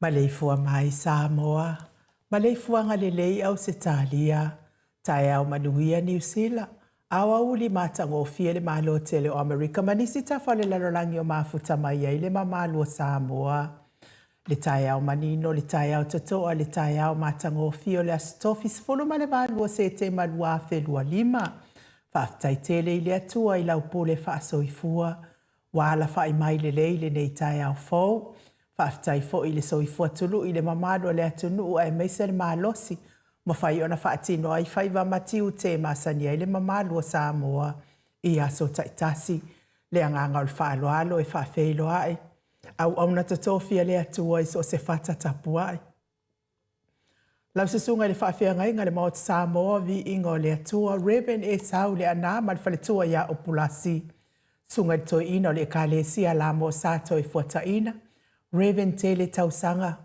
Maleifua mai Samoa, maleifuaga lelei Ausetalia, taeao manuia Niu Sila, aoauli matagofie le Malo tele o Amerika ma nisi tafa o le lalolagi o mafuta mai ai le mamalu o Samoa. Le taeao manino, le taeao totoa, le taeao matagofie o le Aso Tofi 18 o Setema 2025. Faafetai tele i le Atua i lau pule faasoifua Ua alafai mai lelei lenei taeao fou. Faafetai foi i le soifua tului i le mamalu o le atunuu aemaise le malosi mafai ona faatino ai faiva ma tiute e masani ai le mamalu o Samoa i aso taitasi. Le agaga o le faaaloalo e faafeiloai auauna totofi a le Atua i so o se fata tapuai. Lau Susuga i le Faafeagaiga le Maota Samoa, Viiga o le Atua, Rev. Esau Leaana ma le faletua ia Opulasi, Susuga i le Toeaina o le Ekalesia Lamo Sa Toefuataina, Rev. Tele Tausaga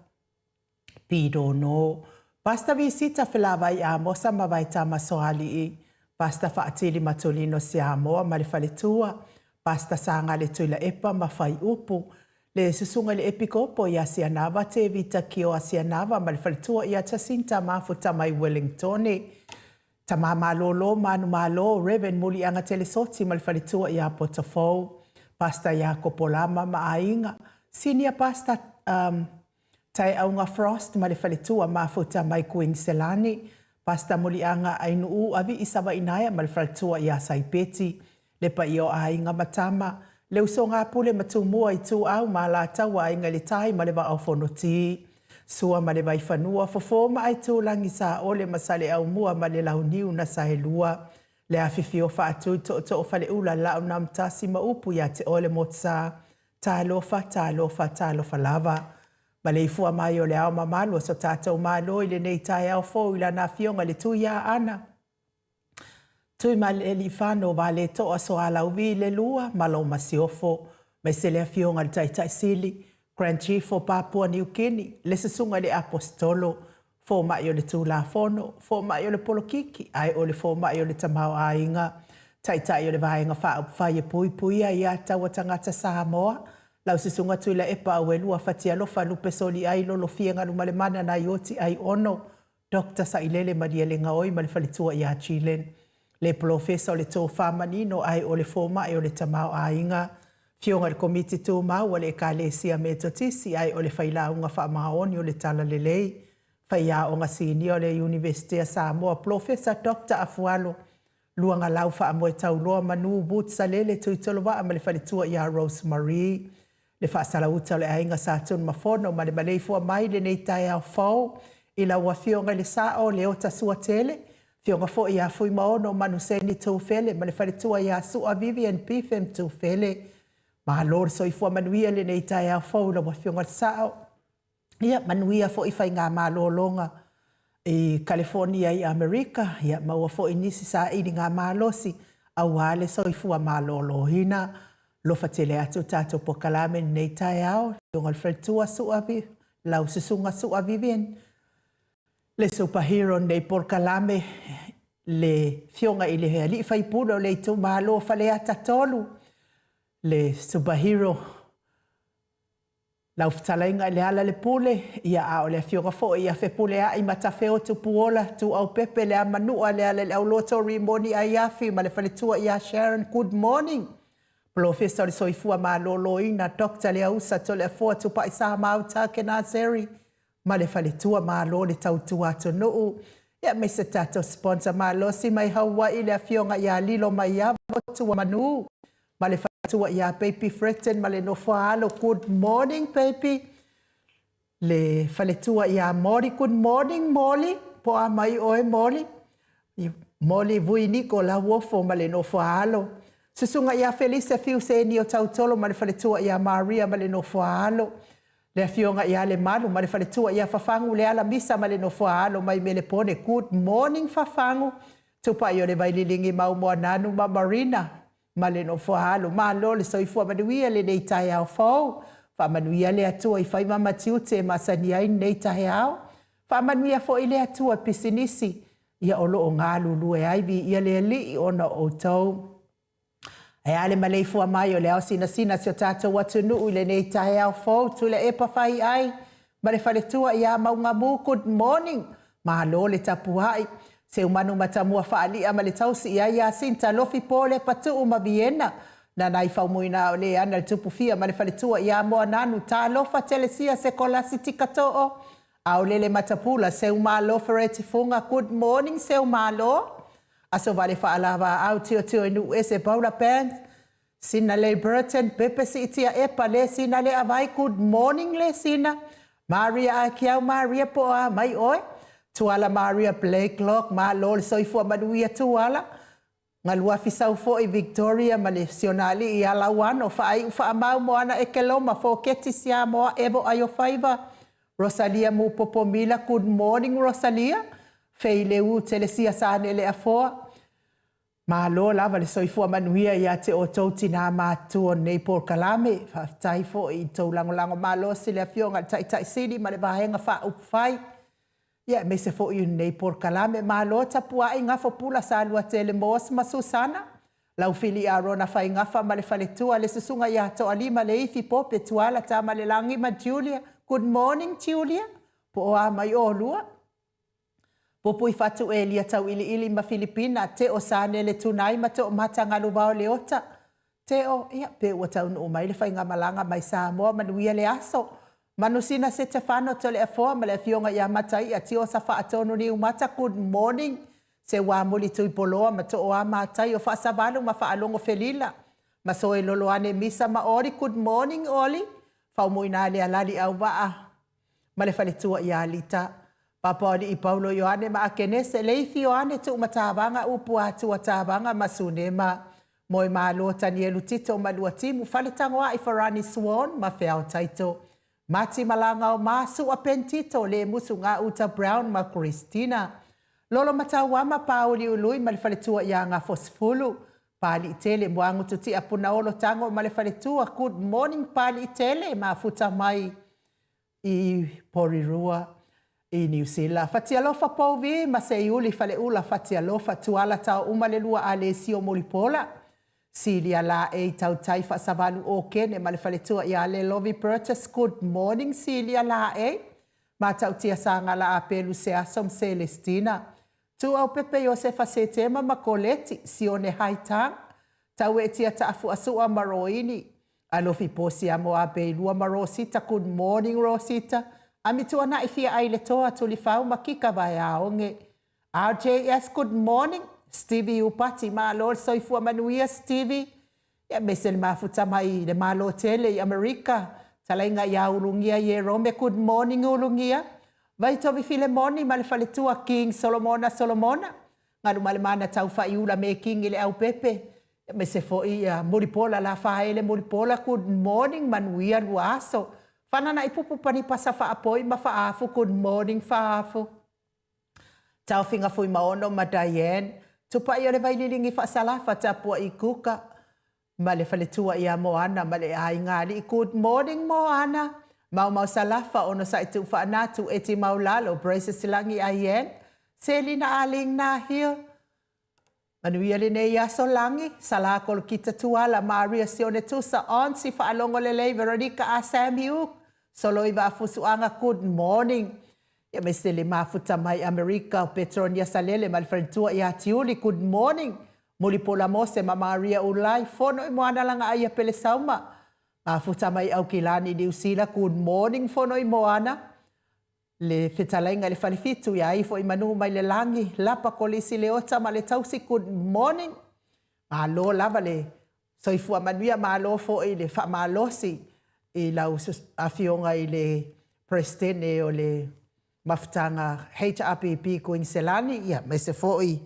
Pidono, Pastor Visita Felavai Amosa ma Vaetama Soalii, Pastor Faatili Matolino Siamoa ma le faletua, Pastor Sagale Tuilaepa ma Faiupu, Le susuga i le Epikopo ia Sianava Tevita Kioa Sianava ma le faletua ia Jacinta Mafuta mai Wellingtone. Tama malolo manumalo Rev Muliaga Telesoti ma le faletua ia Potofou. Pastor Iakopo Lama ma aiga. Senior Pastor um, Taeauga Frost ma le faletua Mafuta mai Kuiniselani. Pastor Muliaga Ainuu Avi i Savainaea ma le faletua ia Saipeti. Le paia o aiga ma tama, le usoga a Pule ma Tumua, Ituau ma Alataua, Aiga i le Tai ma le Vaa o Fonoti, Sua ma le Vaifanua, Fofo ma Aitulagi, Saole ma Saleaaumua ma le Launiu na Saelua, le afifio Faatui, Tootoo o Faleula, Laaunamtasi ma upu ia te oe le Motusa. Talofa, talofa, talofa lava. Maleifua mai o le ao mamalu o so tatou Malo i lenei taeao fou i Lana Afioga i le Tuiaana. Tuimalealiifano Vaaleto'a Sualauvi le Lua ma lau Masiofo, aemaise le Afioga i le Taitai Sili, Grand Chief o Papua Niu Kini, le Susuga i le Aposetolo, Fomai o le Tulafono, Fomai o le Polokiki, ae o le Fomai o le Tamaoaiga, Taitai o le Vaega Faaupufai e Puipuia Aiatatau a Tagata Samoa, lau Susuga Tuilaepa Auelua Fatialofa Lupe Soliai Lolofia Galumalemana Naioti Aiono Doctor Sailele Malielegaoi ma le faletua ia Gillen, le Polofesa o le Tofa Manino ae o le Fomai o le Tamaoaiga, Afioga i le Komiti Tumau a le Ekalesia Metotisi ae o le Failauga Faamaoni o le Talalelei, Faiaoga Sinia o le Iunivesite a Samoa, Polofesa Doctor Afualo Luagalau Faamoetauloa Manu Wood Salele Tuitolovaa ma le faletua ia Rose Marie, le faasalauta o le aiga Sa Tunumafono ma le maleifua mai i lenei taeao fou i lau Afioga i le Sao Leota Suatele, Afioga foi ia Fuimaono Manuseni Tufele ma le faletua ia Sua Vivian Bifem Tufele. Malo le soifua manuia i lenei taeao fou i lau Afioga i le Sao. Ia manuia foi faigamalologa i Kalifonia i Amerika, ia maua foi nisi sailiga malosi aua le soifua maloloina. Alofa tele atu le tatou polokalame i lenei taeao, Afioga i le Faletua Sua, lau Susuga Sua Vivian, le super hero o lenei polokalame, le Afioga i le Alii Faipule o le itumalo o Faleata 3, le super hero Lau fetalaiga i Lealailepule, ia a o le afioga foi ia Fepuleai Matafeo Tupuola Tuuaupepe Leamanua Lealaileauloto Rimoni Aiafi ma le faletua ia Sharon Good morning. Polofesa o le Soifua Maloloina Doctor Leausa Toleafoa Tupai Samau Takenazeri ma le faletua malo le tautua atunuu. Ia aemaise tatou sponsor malosi mai Hawaii le afioga ia Lilo Maiava Tuamanu ma le faletua ia Baby Fretton ma le nofo a alo Good morning baby. Le faletua ia Molly Good morning Molly. Po a mai oe Molly. Molly Vui Niko Lauofo ma le nofo a alo. Susuga ia Felisa Fiuseni o Tautolo ma le faletua ia Maria ma le nofo a alo. Le Afioga ia Lemalu ma le faletua ia Fafagu Leala Misa ma le nofo a alo mai Melepone Good morning Fafagu. Tupai o le Vaililigi mau Moananu ma Marina ma le nofo a alo. Malo le soifua manuia i lenei taeao fou. Faamanuia le Atua i faiva ma tiute e masani ai lenei taeao. Faamanuia foi le Atua i pisinisi ia o lo o galulue ai. Viia le Alii ona o outou. Ae a le maleifua mai o le ao sinasina a si o tatou atunuu i lenei taeao fou, Tuilaepa Faiai ma le faletua ia Maugamu, good morning! Malo le tapuai. Seumanu Matamua Faalia ma le tausi i ai ia Sinta Lofi Pole Patuu ma Viena, Nanai Faumuina o Leana le Tupufia ma le faletua ia Moananu, Talofa Telesia Sekolasi Tikatoo, Aolele Matapula, Seumalo Fereti Fuga, good morning Seumalo! Aso Vale Faalavaau Tiotio i Nuuese Paula Band Sina Lei Burton Pepe Siitia Epa Le Sina Le Avai Good morning Le Sina Maria Akiau Maria po o a mai oe Tuala Maria Blakelock Malo le soifua manuia Tuala Galuafi sau foi Victoria ma le Sionaalii ia Lauano Faaiu Faamau Moana Ekeloma Foketi Siamoa Evo Aiofaiva Rosalia Mupopo Mila Good morning Rosalia Fei Leu Telesia Sanele Afoa Malo lava le soifua manuia ia te outou tinā matutua o lenei polokalame. Faafetai foi i tou lagolago malosi le Afioga i le Taitai Sili ma le Vaega Faaupufai, ia aemaise foi i lenei polokalame. Malo tapuai Gafopula Saluatele Moss ma Susana, Laufili Arona Faigafa ma le faletua, le Susuga ia Toalima Leifi Pope Tuala Tamalelagi ma Julia. Good morning Julia, po o a mai oulua? Pupuifatu Elia Tauiliili ma Filipina, Teo Sanele Tunai ma Toomata Galuvao Leota. Teo, ia, pe ua taunuu mai le faigamalaga mai Samoa manuia le aso. Manusina Setefano Toleafoa ma le afioga ia Mataia Tiosa Faatonu Niumata, good morning. Seuamuli Tuipoloa ma Tooa Mataio Faasavalu ma Faalogo Felila ma Soe Loloane Misa ma Oli, good morning Oli. Faumuina Lealali Auvaa ma le faletua ia Lita. Papaoalii Paulo Ioane ma Akenese, Leifi Ioane Tuumatavaga, Upu Atua Tavaga ma Sunema, Moemalo Tanielu Tito ma Luatimu, Faletagoai Farani Swan ma Feao Taito, Mati Malagaoma, Sua Pentito, Lemusu Gauta Brown ma Christina. Lolo Matauama, Pāuliului ma le faletua ia Gafosefulu, Pāliitele, Muagututia, Punaolo, Tago ma le faletua. Good morning Pāliitele, mafuta mai i Porirua i Niu Sila. Fatialofa Pouvi ma Seiuli Faleula Fatialofa Tuala Taouma le lua Alesio Mulipola Silia Laei Tautai Faasavalu Okene ma le faletua ia Lelovi Burgess. Good morning Silia Laei Matautia Sagala Apelu Seaso ma Selestina Tuuaupepe Iosefa Setema ma Koleti Sione Haitang Tauetia Taafuasua ma Roini Alofi Posia Moabe Lua ma Rosita. Good morning Rosita. Amituanai Fia Ai le Toa Tulifau ma Kika Vaeaoge RJS. Good morning Stevie Upati, malo le soifua manuia Stevie. Ia aemaise le mafuta mai le Malo tele i Amerika, talaiga ia Ulugia Ierome. Good morning Ulugia. Vaitovi Filemoni ma le faletua King Solomona Solomona Galumalemana Taufaiula me King le Aupepe, aemaise foi ia Mulipola Lafaele Mulipola. Good morning, manuia lua aso. Fananaipupu Panipasa Faapoi ma Faafu. Good morning Faafu. Taofiga Fuimaono ma Diane, Tupai o le Vaililigi Faasalafa Tapuai Kuka ma le faletua ia Moana ma le aiga alii. Good morning Moana. Maumau Salafa Onosai Tuufaanatu Eti Maulalo Braces Silagi Aieng Selina Aling Nahil. Manuia lenei aso Lagi, Sala Kolokita Tuala, Maria Sione Tusa, Auntie Faalogo Lelei, Veronica A Sammy Uk, Soloi Vaafusuaga. Good morning. Ia aemaise le mafuta mai Amerika o Petronia Salele ma le faletua ia Tiuli. Good morning. Mulipola Mose ma Maria Ulai, Fono i Moana Lagaaia Pele Sauma, mafuta mai Aukilani Niu Sila. Good morning Fono i Moana. Le fetalaiga i le Falefitu ia ifo i manu mai le lagi, Lapa Kolisi Leota ma le tausi. Good morning. Malo lava le soifua manuia, malo foi le faamalosi i lau afioga i le Peresetene o le Mafutaga HRPP Kuiniselani, ia aemaise foi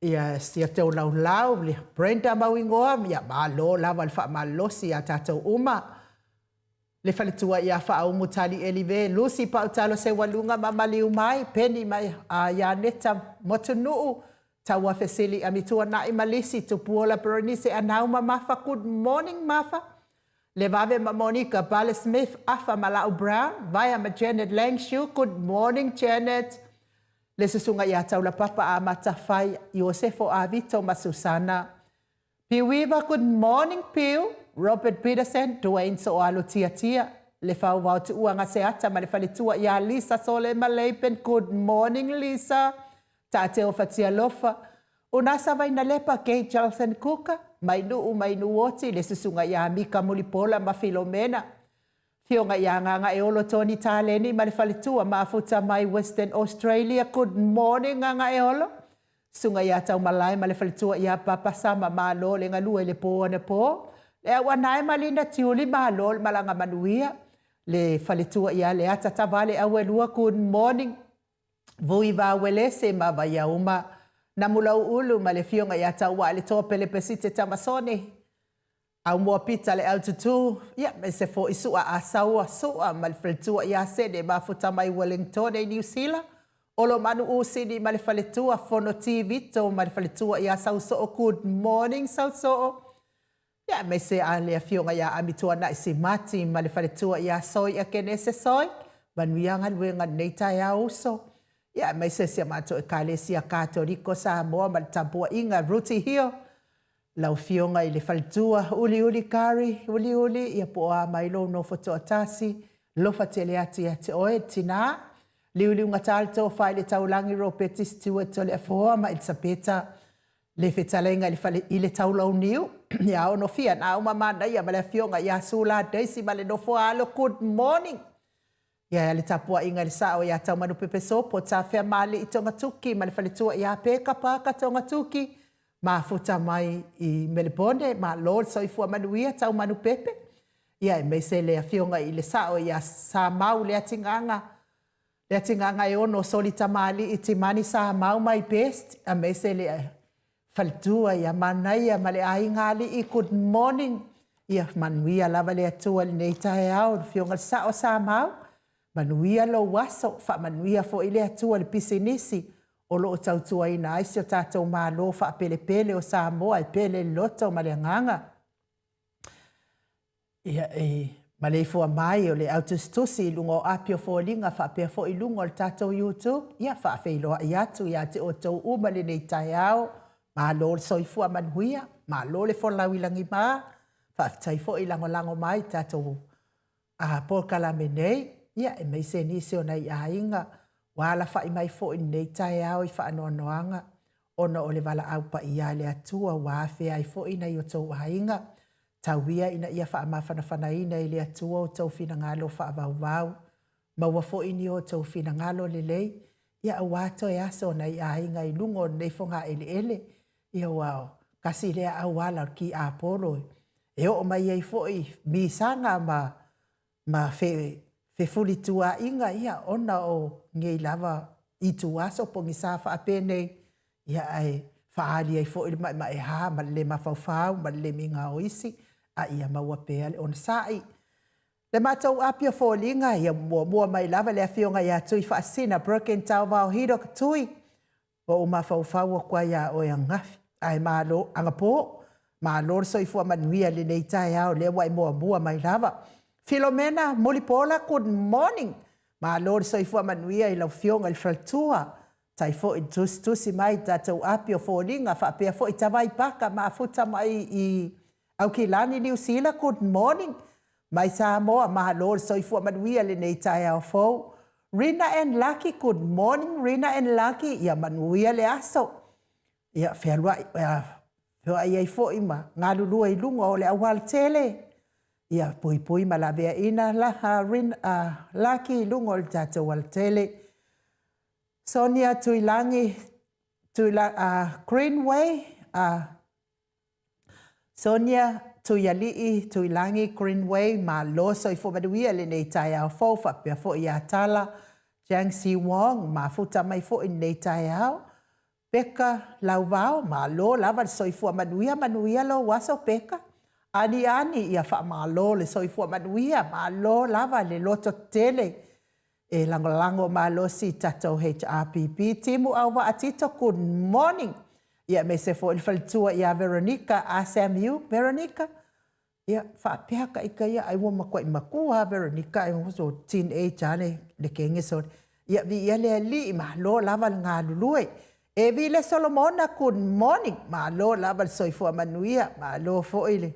ia sia Teulaulau, le Brenda Mauigoa, ia malo lava le faamalosi ia tatou uma. Le faletua ia Faaumu Tali Elive, Lucy Pautalo Seualuga ma Maliu Mai, Penny ma Ianeta Motunuu, Taua Fesili Amituanai ma Lisi, Tupuola Berenice Anau ma Mafa. Good morning Mafa. Levave ma Monica Bale Smith, Afa ma Lau Brown, Vaea ma Janet Langshu. Good morning Janet. Le susuga ia Taulapapa Amata Fai, Iosefo Avito ma Susana. Piuiva. Good morning Piu. Robert Peterson, Dwayne Soalo Tiatia, Le Fauvao Tuua Gaseata ma le faletua ia Lisa Sole ma Leipen. Good morning Lisa. Taateo Fatialofa, Unasa Vainalepa, Kate Charlton Kuka, Mainuu Mainuoti, le susuga ia Mika Mulipola ma Filomena. Fioga ia Gagaeolo Tony Taleni ma le faletua mafuta mai Western Australia. Good morning Gagaeolo. Susuga ia Taumalae ma le faletua ia Papa Sama, malo le galue i le po anapo. Le Auanae ma Linda Tiuli, malo le malaga manuia. Le faletua ia Leata Tavale Auelua. Good morning. Vui Vauelese ma Vaiauma. Namulauulu ma le afioga ia Tauaa le Toa Pele Pesite Tamasone. Aumua Pita le Aututū, ia, aemaise foi Su'a Asaua, Su'a ma le faletua ia Sene mafuta mai Wellingtone i Niu Sila, Olomanu Usini ma le faletua, Fono T Vito ma le faletua ia Sausoo. Good morning Sausoo. Ia, aemaise a le afioga ia Amituanai Simati ma le faletua ia Soi Akenese Soi, manuia galuega lenei taeao uso. Ia, aemaise si a matou Ekalesia Katoliko Samoa ma le tapuaiga Ruti Hill, Lau Afioga i le faletua, uliuli Kari, uliuli, ia po o a mai lou nofo toatasi, lofa tele atu ia te oe, tinā. Liuliugata le tofa i le taulagi Ropeti Stewart Toleafoa ma Elisapeta le fetalaiga i le fale i le Taulauniu ia Onofia Nauma Manaia ma le afioga ia Sula Daisy ma le nofo alo. Good morning. Ia le tapuaiga i le sao ia Taumanupepe Sopo, Tafea Maali'i Togatuki ma le faletua ia Peka Paaka Togatuki, mafuta mai i Melebone, malo le soifua manuia Taumanupepe. Ia aemaise le afioga i le sao ia Samau Leatigaga, Leatigaga e ono Soli Tamalii Timani Samau my best, aemaise le Faletua ia Manaia ma le aiga alii. Good morning. Ia manuia lava le Atua i lenei taeao, le Afioga i le Sao Samau. Manuia lou aso, faamanuia foi le Atua i le pisinisi. o lo o tautuaina ai si o tatou Malo faapelepele o Samoa e pele i le loto ma le agaga. Ia, e maleifua mai o le au tusitusi i luga o api o foliga faapea foi i luga o le tatou YouTube, ia faafeiloai atu ia te outou uma i lenei taeao. Malo le soifua manuia, malo le folau i lagima, faafetai foi lagolago mai i tatou a polokalame nei, ia aemaise nisi o nai aiga ua alafai mai foi i lenei taeao i faanoanoaga ona o le valaau paia a le Atua ua afea ai foi nai o outou aiga. Tau ia ina ia faamafanafanaina e le Atua outou finagalo faavauvau, maua foi ni o outou finagalo lelei, ia aua toe aso o nai aiga i luga o lenei fogaeleele, ia aua tasi lea auala o le tiapolo e oo mai ai foi misaga ma ma fefulituaaiga, ia, ona o nei lava ituaso pogisa faapenei, ia, ae faaali ai foi le maemaeha ma le le mafaufau ma le le miga o isi, a ia maua pea le onosai. Le matou api o foliga, ia muamua mai lava le afioga ia Tuifaasisina Broken Tauvao Hidok Tui, Ua ou mafaufau atu lava ia oe ananafi, ae malo, anapo, malo le soifua manuia i lenei taeao o lea ua e muamua mai lava. Filomena Mulipola, good morning. Malo le soifua manuia i lau Afioga i le faletua. Faafetai foi le tusitusi mai i tatou api o foliga faapea foi Tavai Paka mafuta mai i Aukilani, Niu Sila, good morning. Mai Samoa, malo le soifua manuia i lenei taeao fou. Rina and Lucky, good morning Rina and Lucky, ia manuia le aso. Ia fealuai, feoai ai foi ma galulue i luga o le aualatele. Ia puipui ma laveaiina Rina, Lucky i luga o le tatou alatele. Sonia Tuilagi, Tuilagi, Greenway, Sonia Tuialii Tuilagi Greenway, malo soifua manuia i lenei taeao fou faapea foi ia Tala Jiang Si Wong, mafuta mai foi i lenei taeao. Peka Lauvao, malo lava le soifua manuia, manuia lou aso Peka. Ani Ani, ia faamalo le soifua manuia, malo lava le lototetele e lagolago malosi i tatou HRPP. Timu Auvaa Tito, good morning. Ia aemaise foi le faletua ia Veronica Ah Sam Yu. Veronica, ia faapea ka ika ia ai ua matuai matua lava Veronica ai ua so teenage lava le, le kenge sole. Ia viia le Alii, malo lava le galulue. Evi le Solomona, good morning. Malo lava le soifua manuia, malo foi le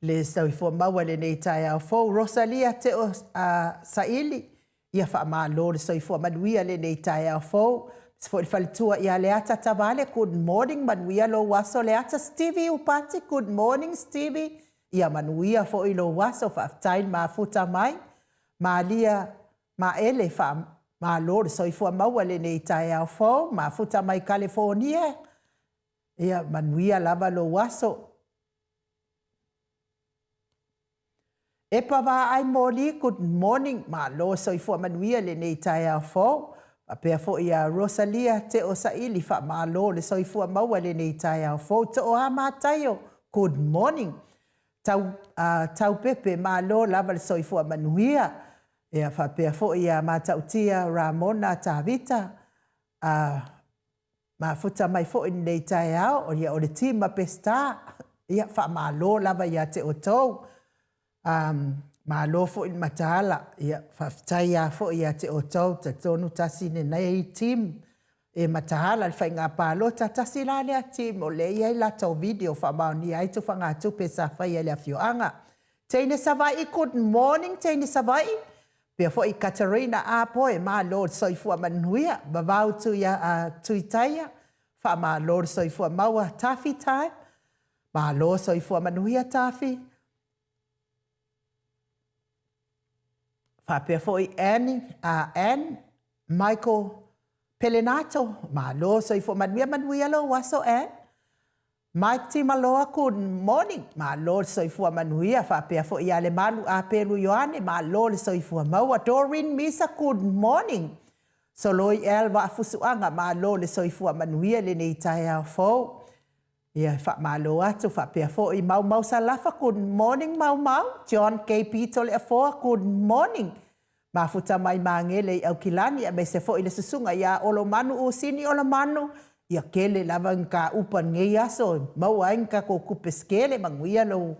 Le soifua maua i lenei taeao fou. Rosalia Teo Saili, ia faamalo le soifua manuia i lenei taeao fou. Aemaise foi le faletua ia Leata Tavale, good morning, manuia lou aso Leata. Stevie Upati, good morning Stevie, ia manuia foi lou aso, faafetai le mafuta mai. Malia Maele, faamalo le soifua maua i lenei taeao fou, mafuta mai Kalefonia, Ia manuia lava lou aso. Epa Vaai Moli, good morning, malo soifua manuia i lenei taeao fou. Faapea foi ia Rosalia Teo Saili, faamalo le soifua maua i lenei taeao fou. Tooa Mataio, good morning. Tau, uh, Taupepe, malo lava le soifua manuia. Ia faapea foi ia Matautia Ramona Tavita, uh, Mafuta mai foi lenei taeao, ia o le team a Peseta, ia faamalo lava ia te outou. Um, malo foi le mataala, ia faafetai lava foi ia te outou, talitonu tasi lenei team e mataala le faiga palota, tasi la lea team o lea e i ai latou video faamaonia ai tufagatupe sa faia e le afioaga. Teine Savaii, good morning Teine Savaii. Pea foi Katarina Apoe, malo le soifua manuia. Vavau Tuitaia, faamalo le soifua maua. Tafi time, malo soifua manuia Tafi. Faapea foi Annie, Ann, Michael Pelenato, malo soifua manuia, manuia lou aso Ann. Mike Timaloa, good morning, malo le soifua manuia, faapea foi ia Lemalu Apelu Ioane, malo le soifua maua. Doreen Misa, good morning. Soloi L Vaafusuaga, malo le soifua manuia i lenei taeao fou. Ia, faamalo atu, faapea foi Maumau Salafa, good morning Maumau. John KP Toleafoa, good morning. Mafuta mai Magele i Aukilani aemaise foi le susuga ia Olomanu Usini Olomanu, ia kele lava ni tāupa i lenei aso e maua ai ni tatou tupe se tele, manuia lou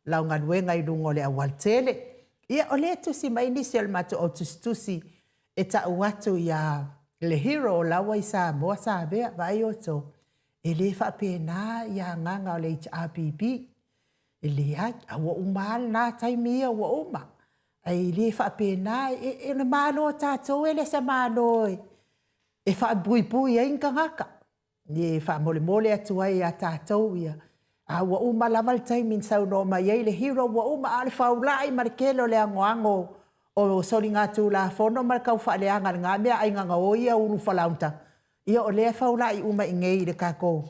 lau galuega i luga o le aualatele. Ia, o lea e tusi mai nisi o le matou au tusitusi e tau atu ia le hero o la ua i Samoa Samea, vaai outou, e le faapena ia agaga o le HRPP. E leai, a ua uma lava lena taimi ia ua uma. Ae le faapena, e, o le Malo a tatou e le o se Malo e faabuibui ai ni tagata. E faamolemole atu ai ia tatou ia, a ua uma lava le taimi na saunoa mai ai le hero ua uma, a o le faulai ma le tele o le anoano o soligatulafono ma le tau faaleaga o lena mea aiga gaoi ia ulufalaota, ia o lea e faulai uma i inei i le tatou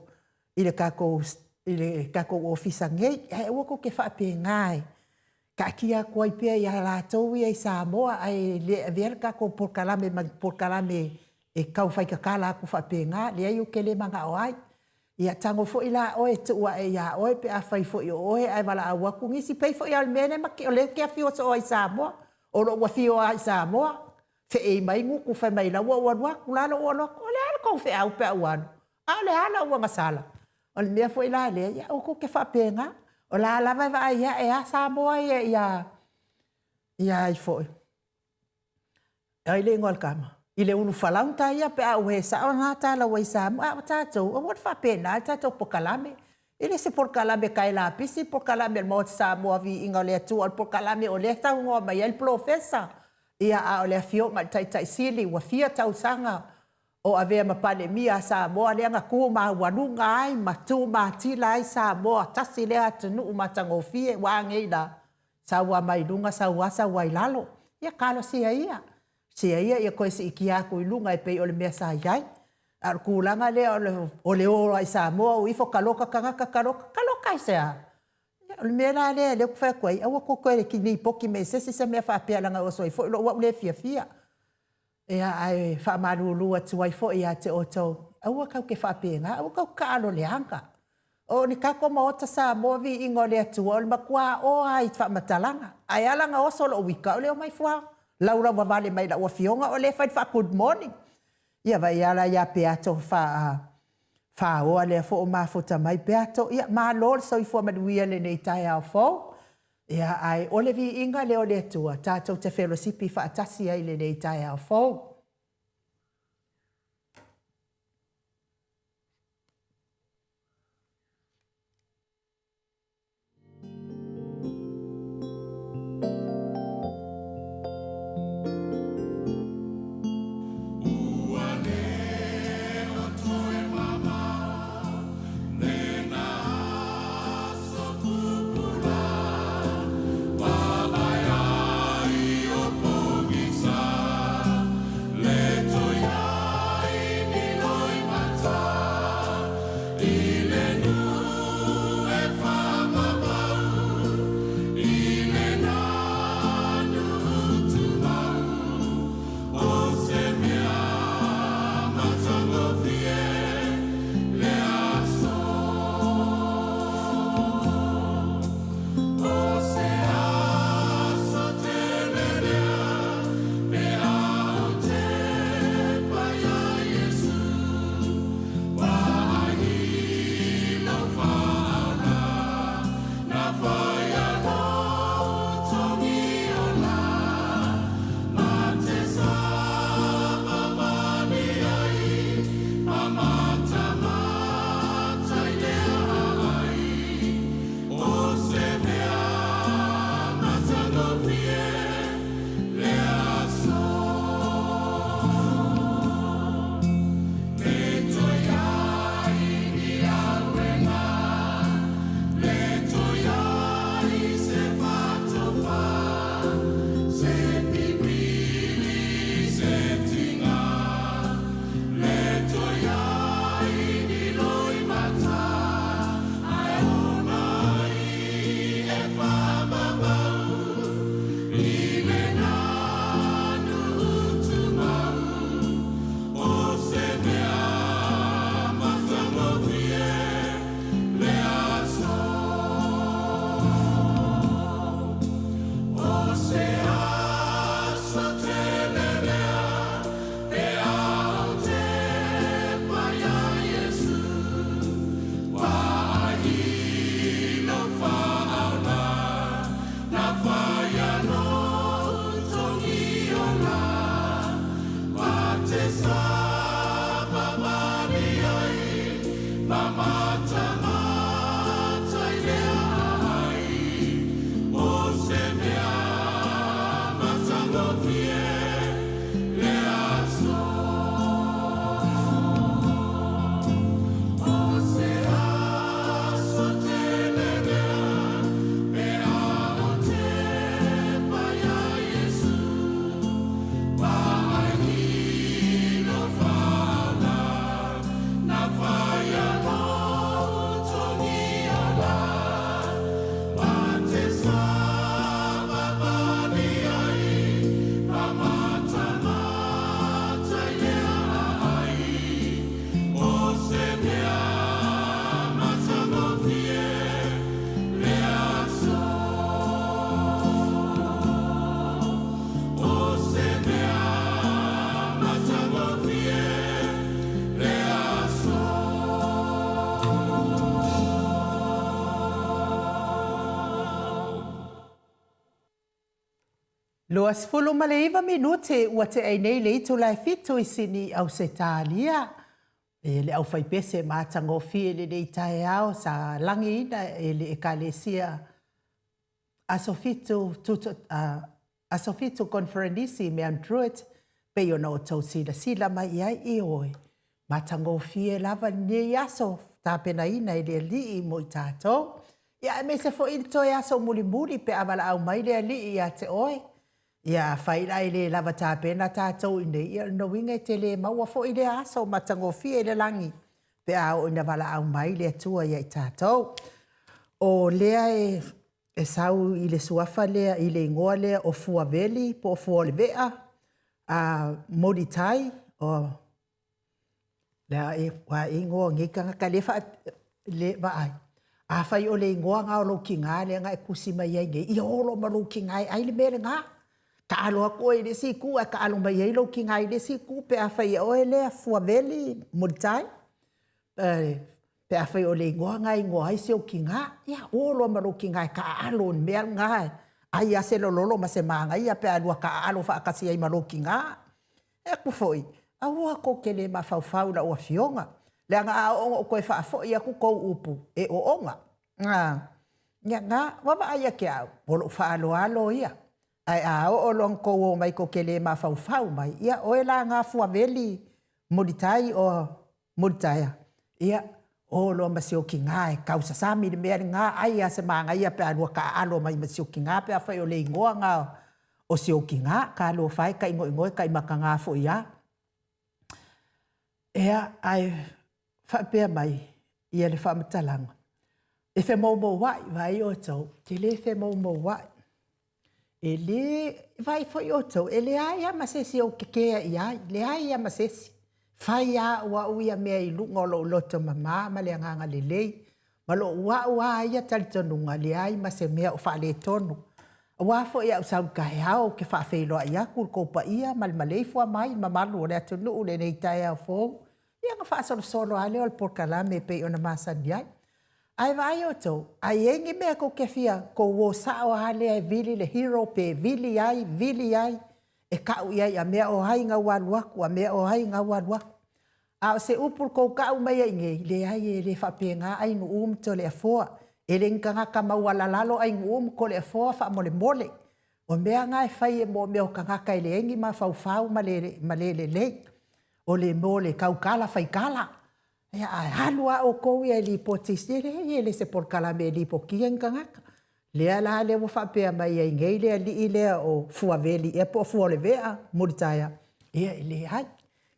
i le tatou i le tatou ofisa nei. Ae aua tou te faapena e taatia atu ai pea ia latou ia i Samoa ae le avea le tatou polokalame ma ni polokalame e tau faitatala atu faapena. Leai ou te le manao ai. Ia tago foi la oe e tuu ae ia oe pe afai foi o oe ae valaau atu nisi. E pei foi lava o le mea lea o lea e te afio soo ai i Samoa. O lou afio lava i Samoa, feei mai gutu fai mai la ua ou alu atu, la ua ou alu atu. O le a le tou feau pe a ou alu? A o le a lau agasala? O le mea foi la lea, ia aua tou te faapena. O la lava e vaai ae lava Samoa ia ia ia ai foi. Ai le igoa o le tama? I le ulufalaota ia pe a ou sao na tala ua i Samoa. A o tatou, aua le faapena le tatou polokalame. E le se polokalame tae lapisi le polokalame a le Maota Samoa Viiga o le Atua, o le polokalame o lea e saunoa mai ai le polofesa. Ia, a o le afioga i le Taitai Sili ua fia tausaga o avea ma Palemia a Samoa lea na tu maualuga ai ma tu matila ai Samoa, tasi lea atunuu matagofie. Ua a nei la? Sau lava mai luga sau lava sau lava i lalo. Ia talosia ia, sia ia ia toe siitia atu i luga e pei o le mea sa i ai. A o le tulaga lea o le o lava i Samoa o ifo taloka tagata taloka, taloka aisea? O le mea la lea lea ou te fai atu ai, aua tou te toe lipoti mai e se isi se mea faapea leaga e oso ai foi lou au lea fiafia. Ia, ae faamalulu atu ai foi ia te outou, aua tatou te faapena, aua tatou te taalo leaga. O le tatou Maota Samoa, viiga o le Atua, o le matua oa lava i faamatalaga. Ae ala ona oso lou ita, o le omai fua laulauvavale mai i lau afioga o lea e fai le faa-good morning. Ia vaai lava la ia Peato faaoa lea foi ua mafuta mai Peato. Ia, malo le soifua manuia i lenei taeao fou. Ia, ae o le viiga lea o le Atua tatou te felosipi faatasi ai i lenei taeao fou. 29 minute ua tea nei le itula e 7 i Sini, Ausetalia. E le aufaipese matagofie i lenei taeao sa lagiina e le Ekalesia Aso Fitu, tuto, Aso Fitu Koneferenisi i Mount Druitt, pei ona outou silasila mai i ai, ioe, matagofie lava lenei aso tapenaina e le Alii mo i tatou. Ia aemaise foi le toe aso mulimuli pe a valaau mai le Alii ia te oe. Ia afai la e le lava tapena tatou i inei, ia o lona uiga e te le maua foi lea aso matagofie i le lagi pe a oo ina valaau mai le Atua ia i tatou. O lea e e sau i le suafa lea, i le igoa lea o Fuaveli po o Fuaolevea, a Molitai, o le a e igoa o nei tagata lea fa, le vaai. Afai o le igoa lena o lou tiga lea na e tusi mai ai nei, ia o loa ma lou tiga e ai le mea lena. Taalo atu oe i le isi itu ae taalo mai ai lou tiga i le isi itu pe afai e oe lea Fuaveli Molitai. Pe afai o le igoa lena e igoa ai si ou tiga, ia o loa ma lou tiga e taaalo i le mea lena, e ai lava se lololo ma se manaia pe a lua taaalo faatasi ai ma lou tiga. E atu foi, aua tou te le mafaufau i lau afioga, leaga a oo ina ou toe faafoi atu tou upu, e oona. Ia na, ua vaai ia te au, o lou faaaloalo ia. Ae a oo loa ina tou omai tou te le mafaufau mai, ia oe la na Fuaveli Mulitae or Mulitaia, ia, o loa ma si ou tiga e tausasami le mea lena, ai lava se manaia pe a lua taaalo mai ma si ou tiga pe afai o le igoa lena o si ou tiga. Talofa e, tainoino e, taimataga foi lava. Ea, ae faapea mai ia le faamatalaga, e femoumouai, vaai outou, ou te le femoumouai. E le, vaai foi outou, e leai lava ma se isi ou te kea i ai, leai lava ma se isi. Fai lava au au ia mea i luga o lou loto mama ma le agaga lelei, ma lou au lava ia talitonuga, leai ma se mea o faaletonu. Aua foi a ou sau i le taeao ou te faafeiloai atu i le tou paia ma le maleifua mai i le mamalu o le atunuu i lenei taeao fou, ia ona faasolosolo lava lea o le polokalame e pei ona masani ai. Ae vaai outou, a i ai ni mea tou te fia, tou o sao lava lea e vili le hero pe vili ai, vili ai, e tau i ai a mea o ai na ua alu atu, a mea o ai na ua alu atu. A o se upu i le tou tau mai ai i inei, leai e le faapena Ainuu ma Toleafoa. E le ni tagata maualalalo Ainuu ma Toleafoa faamolemole. O mea na e fai e mea o tagata e leai ni mafaufau ma le, ma le lelei. O le mo le tautala faitala. Ia, ae alu lava outou ia e lipoti e leai e le se polokalame e lipotia ni tagata. Lea la lea ua faapea mai ai nei le alii lea o Fuaveli ea po o Fuaolevea Mulitaia, ia e leai,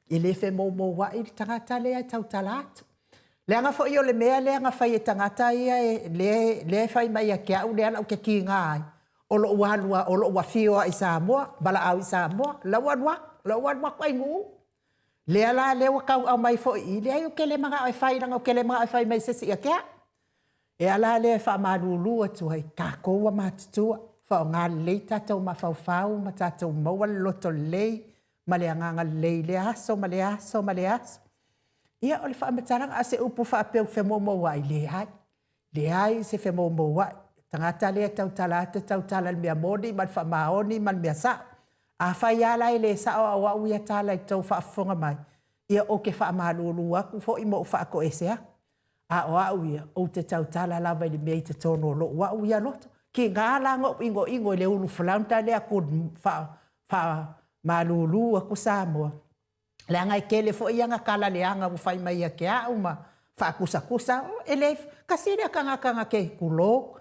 e le femoumouai le tagata lea e tautala atu. Leaga foi o le mea lea na fai e tagata ia e, lea, lea e fai mai ia te au lea la ou te tiga ai, o lou alu o lou afio lava i Samoa, valaau i Samoa, la ua alu atu, la ua alu atu Ainuu. Lea la lea ua tau aumai foi i i, leai ou te le manao e fai leaga ou te le manao e fai mai se isi ia te au. E ala lea e faamalulu atu ai, tatou ua matutua, faaaoga lelei tatou mafaufau ma tatou maua le loto lelei ma le agaga lelei i lea aso ma lea aso ma lea aso. Ia, o le faamatalaga, a o se upu faapea ou te femoumouai, leai. Leai se femoumouai. Tagata lea e tautala atu e tautala i le mea moni ma le faamaoni ma le mea sao. Afai lava la e le sao a o au ia tala i le tou faafofoga mai, ia ou te faamalulu atu foi ma ou faatoese atu. A o au ia, ou te tautala lava i le mea i totonu o lou au ia loto. Kiga la na ou igoigo i le ulu flounder lea ku faamalulu aku Samoa, leaga e tele foi ana tala leaga ua fai mai ia te au ma faakusakusa. E le tasi lea tagata na te tulou,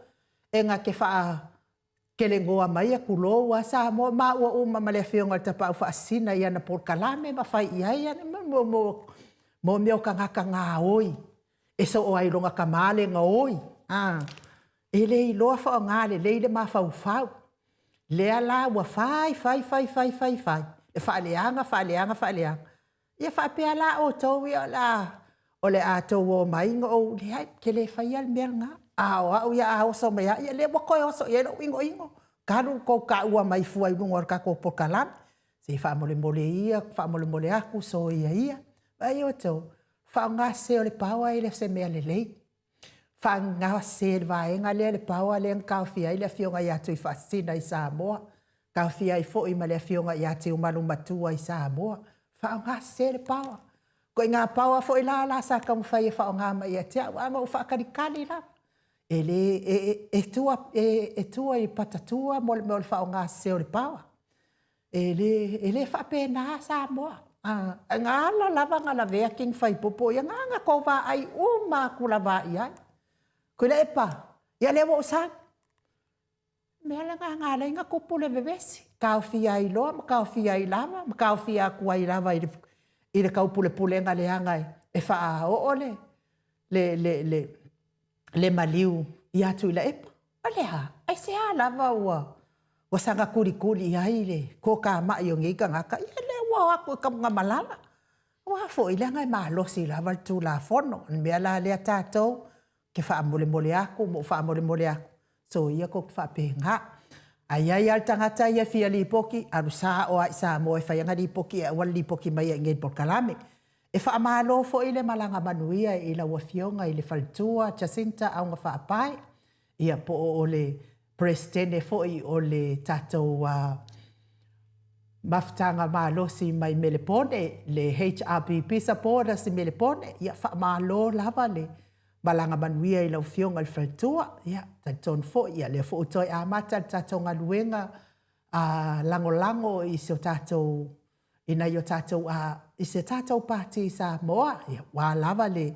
e na te faakelenoa maia, tulou a Samoa, maua uma ma le afioga i le Tapaau Faasisina i ana polokalame ma fai i ai mo mea o tagata gaoi e soo ai i lona tama le gaoi, e le iloa faaaoga lelei le mafaufau. Lea la ua fai fai fai fai fai fai, e faaleaga faaleaga faaleaga. Ia faapea la outou ia o le a tou omai ma ou, leai, ou te le faia le mea lena. A o au ia a oso mai lava, ia lea ua toe oso i ai lou igoigo, talu ona outou taua mai fua i luga o le tatou polokalame. Se faamolemole ia, faamolemole atu, soia ia. Vaai outou, faaaoga sese o le power e le o se mea lelei. Faaaoga sese e le vaega lea le power lea na taofia ai le afioga ia Tuifaasisina i Samoa, taofia ai foi ma le afioga ia Tiumalu Matua i Samoa. Faaaoga sese le power. Ituaiga power foi la la sa taumafai e faaaoga mai ia te au, ae na ou faatalitali lava. E le, e, e, tua, e, e tua i patatua mo le mea o le faaaoga sese o le power. E le, e le faapena Samoa. A, na ala lava na lavea King Faipopo ia, na na tou vaai uma atu lava i ai. Tuilaepa, ia lea ua ou sau. Mea lena na ala ai ona tupu le vevesi, taofia ai loa ma taofia ai lava ma taofia atu ai lava i le, i le taupulepulega leaga e faaoo le, le, le, le, le maliu ia Tuilaepa. O le a? Aisea lava ua ua saga kulikuli ai le tokamai o nei tagata? Ia lea ua o atu i Tanugamalala. Aua foi leaga e malosi lava le Tulafono. O le mea la lea tatou te faamolemole atu ma ou faamolemole atu, soia tou te faapena. A i ai lava le tagata ia e fia lipoti, alu sao lava i Samoa e fai ana lipoti e aua le lipoti maia i inei i le polokalame. E faamalo foi le malaga manuia i lau Afioga i le Faletua Jacinta Augafaapae, ia po o le Peresetene foi o le tatou mafutaga malosi mai Melepone, le HRPP supporters i Melepone, ia faamalo lava le malaga manuia i lau Afioga i le Faletua. Ia, talitonu foi, ia lea foi ua toe amata le tatou galuega lagolago i si o tatou i nai o tatou i se tatou Pati i Samoa, ia, ua lava le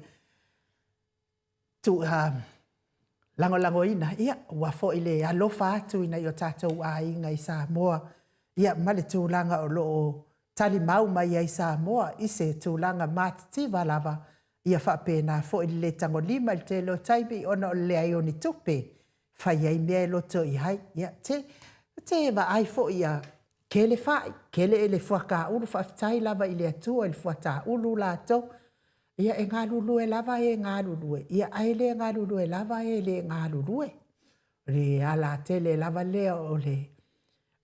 tu, lagolagoina, ia, ua foi le alofa atu i nai o tatou aiga i Samoa, ia, ma le tulaga o lo o talimau mai ai Samoa i se tulaga matitiva lava, ia faapena foi le lē tagolima i le tele o taimi ona o le leai o ni tupe fai ai mea e loto i ai. Ia, te, te vaai foi ia kele fa'i, kele le fuataulu, faafetai lava i le Atua i le fuataulu latou. Ia, e galulue lava e galulue, ia ae le galulue lava e le galulue. O le ala tele lava lea o le,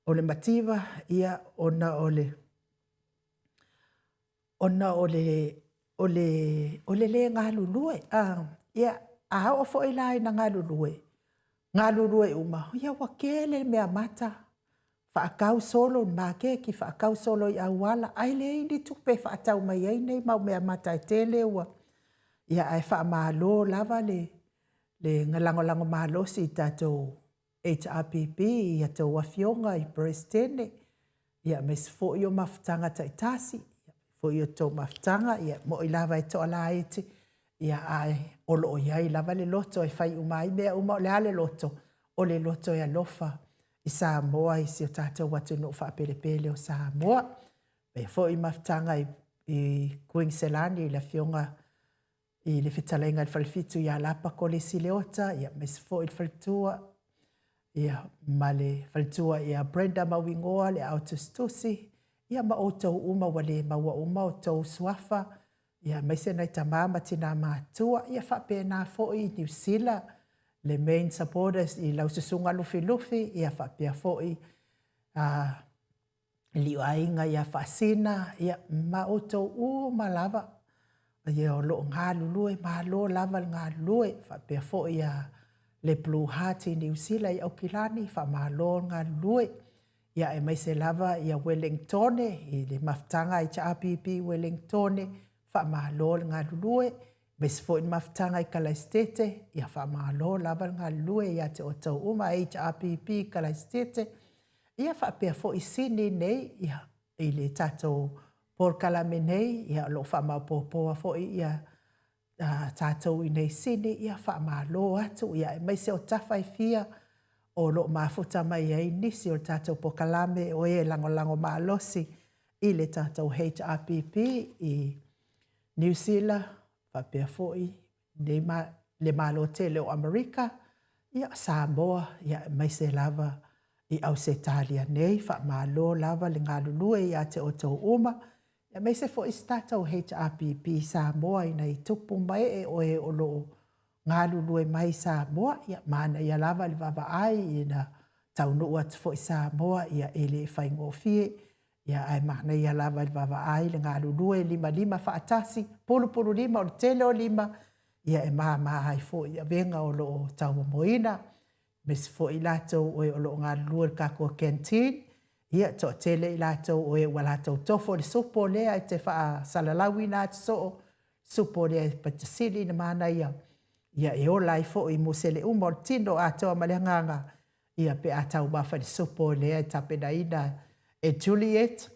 o le mativa, ia, ona o le, ona o le, o le, o le lē galulue. Ia, a oo foi la ina galulue, galulue uma, ia ua tele meamata, faatau solo i le maketi, faatau solo i auala, ae leai ni tupe e faatau mai ai nei mau meamata e tele ua... Ia ae faamalo lava le, le lagolago malosi i tatou HRPP i a outou afioga i Peresetene, ia aemaise foi o mafutaga taitasi, foi o tou mafutaga, ia mo'i lava e toalaiti, ia ae o lo o i ai lava le loto e fai uma ai mea uma. O le a le loto? O le loto e alofa i Samoa, i si o tatou atunuu faapelepele o Samoa. Faapea foi mafutaga i, i Kuiniselani i le afioga i le fetalaiga i le Falefitu ia Lapa Kolisi Leota, ia aemaise foi le faletua, ia ma le faletua ia Brenda Mauigoa le ao tusitusi, ia ma outou uma ua le maua uma outou suafa, ia aemaise nai tama ma tina matua, ia faapena foi i Niu Sila, le main supporters i lau susuga Lufilufi, ia faapea foi Liuaiga ia Faasina, ia, ma outou uma lava, ia o lo o galulue, malo lava le galulue, faapea foi ia le Blue Heart i Niu Sila i Aukilani, faamalo le galulue. Ia aemaise lava ia Wellingtone i le mafutaga HRPP Wellingtone, faamalo le galulue. Aemaise foi le mafutaga i Kalaisitete, ia faamalo lava le galulue ia te outou uma HRPP Kalaisitete, ia faapea foi Sini nei, ia, i le tatou polokalame nei, ia, o lo o faamaopoopoa foi ia tatou i nei Sini, ia faamalo atu, ia aemaise o tafa e fia o lo o mafuta mai ai nisi o le tatou polokalame o e lagolago malosi i le tatou HRPP i Niu Sila, faapea foi nei ma le Malo tele o Amerika, ia Samoa, ia aemaise lava i Ausetalia nei. Faamalo lava le galulue ia te outou uma, aemaise foi si tatou HRPP Samoa ina i tupu ma ee o e o lo o galulue mai i Samoa. Ia manaia lava le vaavaai ina taunuu atu foi Samoa, ia e le faigofie. Ia ae manaia lava i le vaavaai le galulue limalima faatasi, pulupululima o le tele o lima, ia e mama ai foi i avega o lo o tauomoina, aemaise foi i latou o e o lo o galulue i le tatou canteen, ia toatele i latou o e ua latou tofo i le supo lea e te faasalalauina atu soo, supo lea e pito sili ona manaia, ia e ola ai foi musele uma o le tino atoa ma le agaga, ia pe a taumafa i le supo lea e tapenaina e Juliet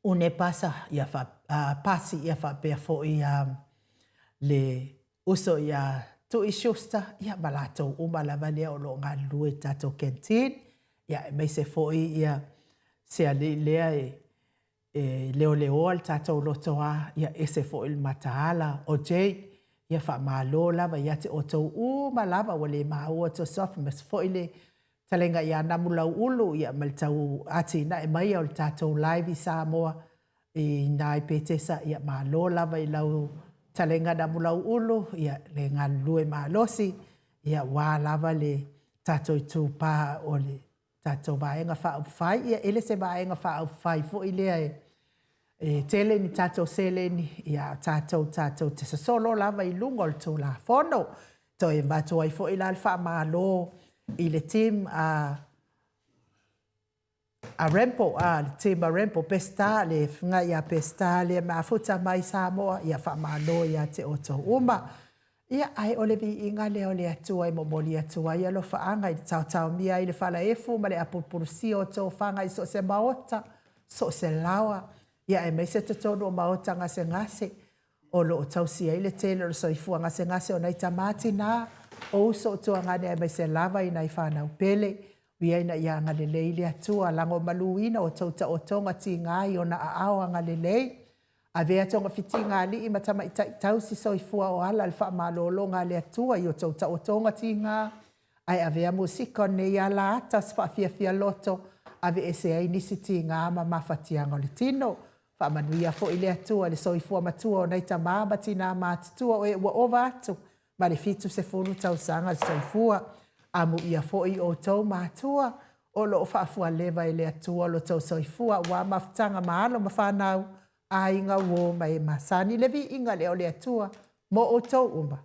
Unepasa, ia fa, Pasi, ia faapea foi le uso ia Tui Schuster, ia ma latou uma lava lea o lo o galulue i le tatou canteen, ia aemaise foi ia se alii lea e e leoleoa le tatou lotoa, ia ese foi le mataala o Jake, ia faamalo lava ia te outou uma lava ua le maua fesoasoafi, aemaise foi le fetalaiga ia Namulauulu, ia ma le tau atinae maia o le tatou live i Samoa i ina i Petesa, ia malo lava i lau fetalaiga Namulauulu, ia le galulue malosi, ia aua lava le tatou itupa o le tatou Vaega Faaupufai. Ia, e le se Vaega Faaupufai foi lea e, e tele ni tatou seleni, ia, tatou tatou te sosolo lava i luga o le Tulafono. Toe avatu ai foi la le faamalo i le team a a Rempo, a le team a Rempo, Peseta, le feagai ia Peseta lea mafuta mai Samoa, ia faamalo ia te outou uma. Ia, ae o le viiga lea o le Atua e momoli atu ai alofaaga i le taotaomia ai le falaefu ma le apulupulusia o tofaga i so o se maota, so o se laoa, ia aemaise totonu o maota gasegase o lo o tausi ai le tele o le soifua gasegase o nai tama, tinā, o uso o tuagane aemaise lava i nai fanau pele. Uia ina ia agalelei le Atua, lagomaluina outou taotoga tiga i ona aao agalelei. Avea togafitiga a alii ma tamaitai tausi soifua o ala le faamalologa a le Atua i outou taotoga tiga, ae avea musika o lenei ala ata o se faafiafia loto, aveese ai nisi tiga ma mafatiaga o le tino. Faamanuia foi le Atua i le soifua matua o nai tama ma tina matutua o e ua ova atu ma le 70 tausaga le soifua. Amuia foi outou matua o lo o faafualeva e le Atua lo tou soifua aua mafutaga ma alo ma fanau, aiga, uo ma e masani le viiga lea o le Atua mo outou uma.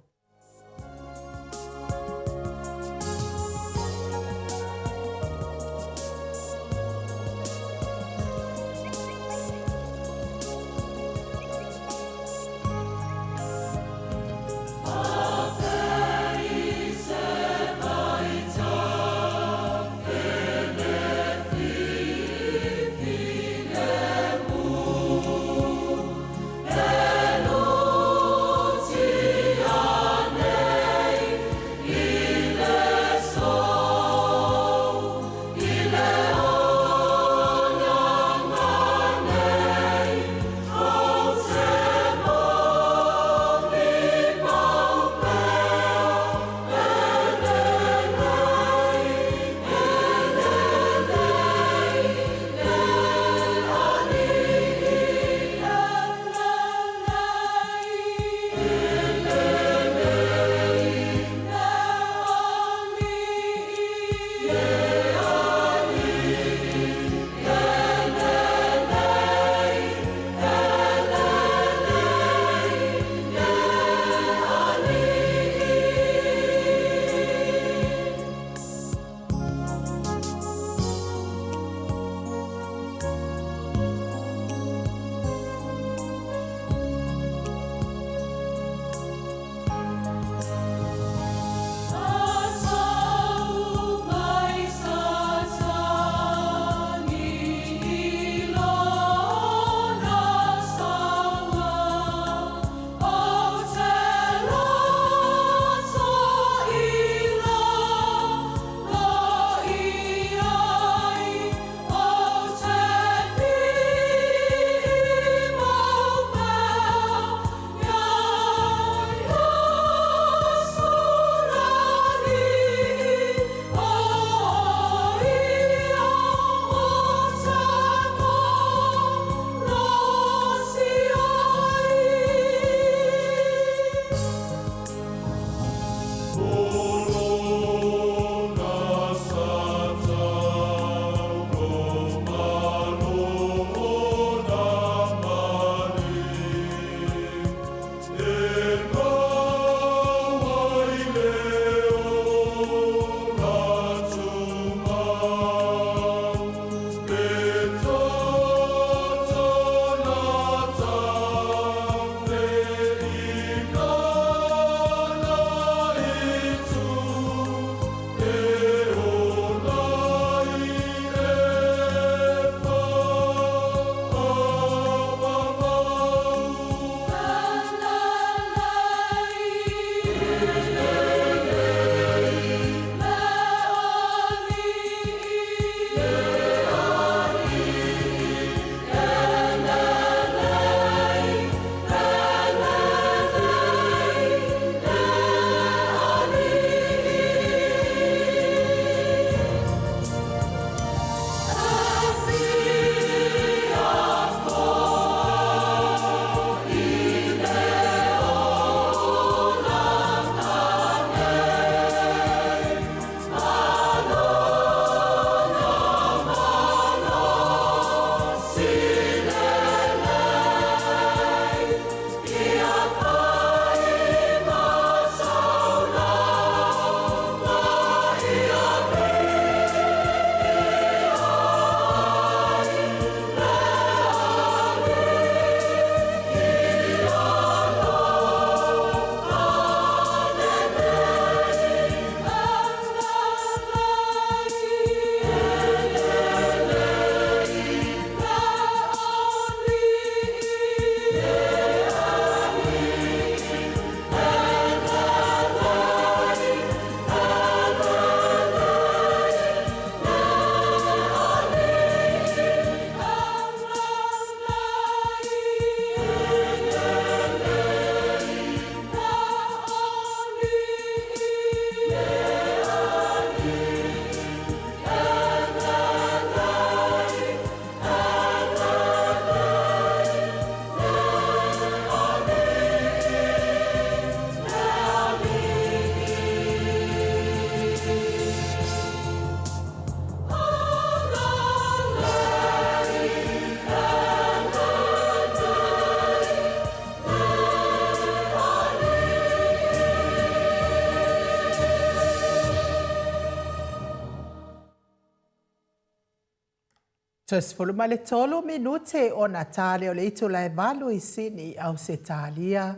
Toe 13 minute ona ta lea o le itula e 8 i Sini i Ausetalia.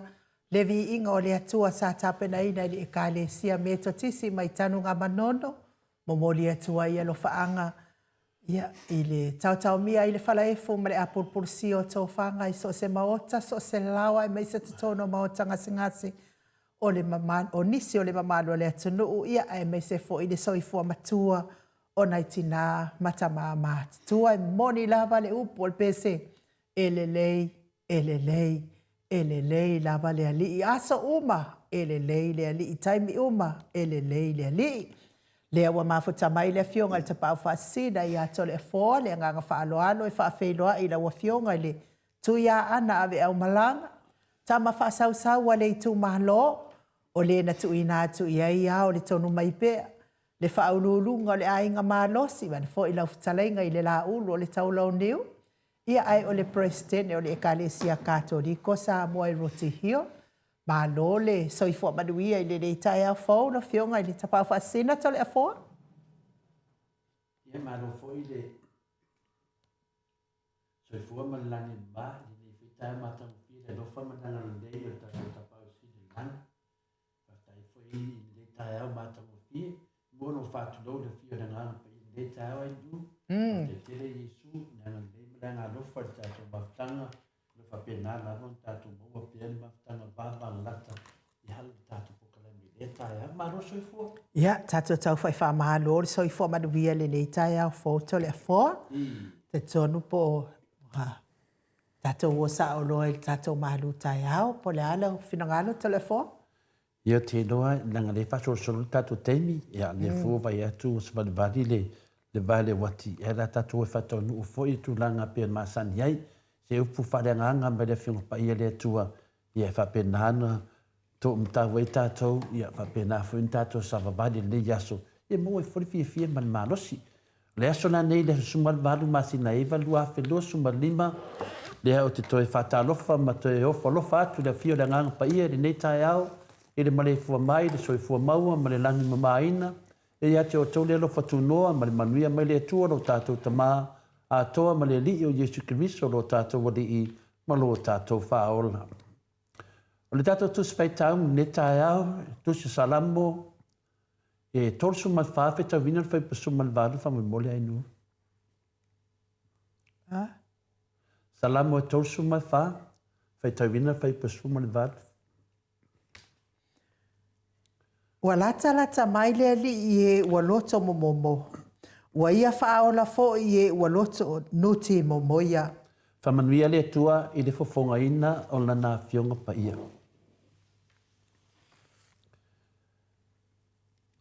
Le viiga o le Atua sa tapenaina i le Ekalesia Metotisi mai Tanugamanono, momoli atu ai alofaaga ia, i le taotaomia i le falaefu ma le apulupulusia o tofaga i so o se maota, so o se laoa aemaise totonu o maota gasegase o, le mamalu, o nisi o le mamalu o le atunuu, ia, aemaise foi le soifua matua o nai tinā ma tamā matutua. E moni lava le upu o le pese, e lelei, e lelei, e lelei lava le Alii. Aso uma e lelei le Alii, taimi uma e lelei le Alii. Lea ua mafuta mai le Afioga i le Tapaau Faasisina ia Toleafoa, le agaga faaaloalo e faafeiloai i lau Afioga i le Tuiaana Aveaumalaga, tama faasausau a le itumalo, o le na tuuina atu i ai ao le tonu mai pea, le faauluuluga o le aiga malosi, vaeane foi lau fetalaiga i le Laulu o le Taulauniu, ia ae o le Peresetene o le Ekalesia Katoliko Samoa i Roti Hill. Malo le soifua manuia i lenei taeao fou lau Afioga i le Tapaau Faasisina Toleafoa. Ia malo foi le soifua ma le lagi e mama i lenei foi taeao matagofie le alofa ma le agalelei o le tatou Tapaau Sili i le lagi. Faafetai foi i lenei taeao matagofie. Mua ona ou faatulou i le afio o le Agaga Paia i lenei taeao ai Lu. Faafetai tele Iesu i le agalelei ma le agaalofa i le tatou mafutaga. O lo o faapena lava ona tatou maua pea le mafutaga vavalalata e ala i le tatou polokalame i lea taeao. Malo le soifua. Ia, tatou tau fai faamalo le soifua manuia i lenei taeao fou Toleafoa. Talitonu po o tatou o sao loa i le tatou malu taeao, po o le a lau finagalo Toleafoa? Ia, ou te iloa, leaga o lea e faasolosolo le tatou taimi, ia, o lea foi ua vaai atu ua savalivali le le vae o le uati, ia o le a tatou o e faataunuu foi le tulaga e pei ona masani ai. Se upu faaleagaga mai le Afioga Paia le Atua, ia e faapena ona toomatau ai tatou, ia faapena foi ona tatou savavali i lenei aso, ia maua ai foi le fiafia ma le malosi. O le aso lenei, le aso 18 masina 9 2025, lea ou te toe faatalofa ma toe ofo alofa atu i le afio o le Agaga Paia i lenei taeao, i le maleifua mai, le soifua maua ma le lagi mamaina. E ia te outou le alofa tunoa ma le manuia mai le Atua lo tatou Tama atoa ma le Alii o Iesu Keriso lo tatou Alii ma lo tatou Faaola. O le tatou Tusi Faitau i lenei taeao, Tusi Salamo, e 34 fetauina le fuaiupu 18 faamolemole Ainuu. A? Salamo e 34, faitauina le fuaiupu 18. Ua latalata mai le Alii i e ua loto momomo, ua ia faaola foi i e ua loto nuti momoia. Faamanuia le Atua i le fofogaina o Lana Afioga Paia.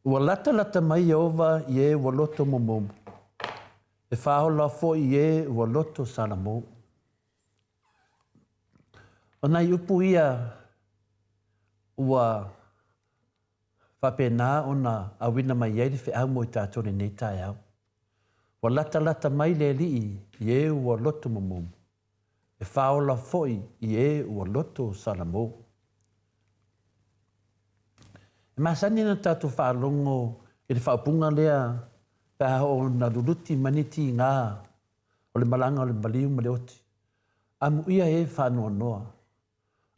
Ua latalata mai Ieova i e ua loto momomo, e faaola foi i e ua loto salamou. O nai upu ia ua faapena ona auina mai ai le feau mo i tatou i lenei taeao. Ua latalata mai le Alii i e ua loto momomo, e faaola foi i e ua loto salamou. E masani ona tatou faalogo i le faaupuga lea pe a oo ina luluti mai ni tiga o le malaga o le maliu ma le oti. Amuia e faanoanoa,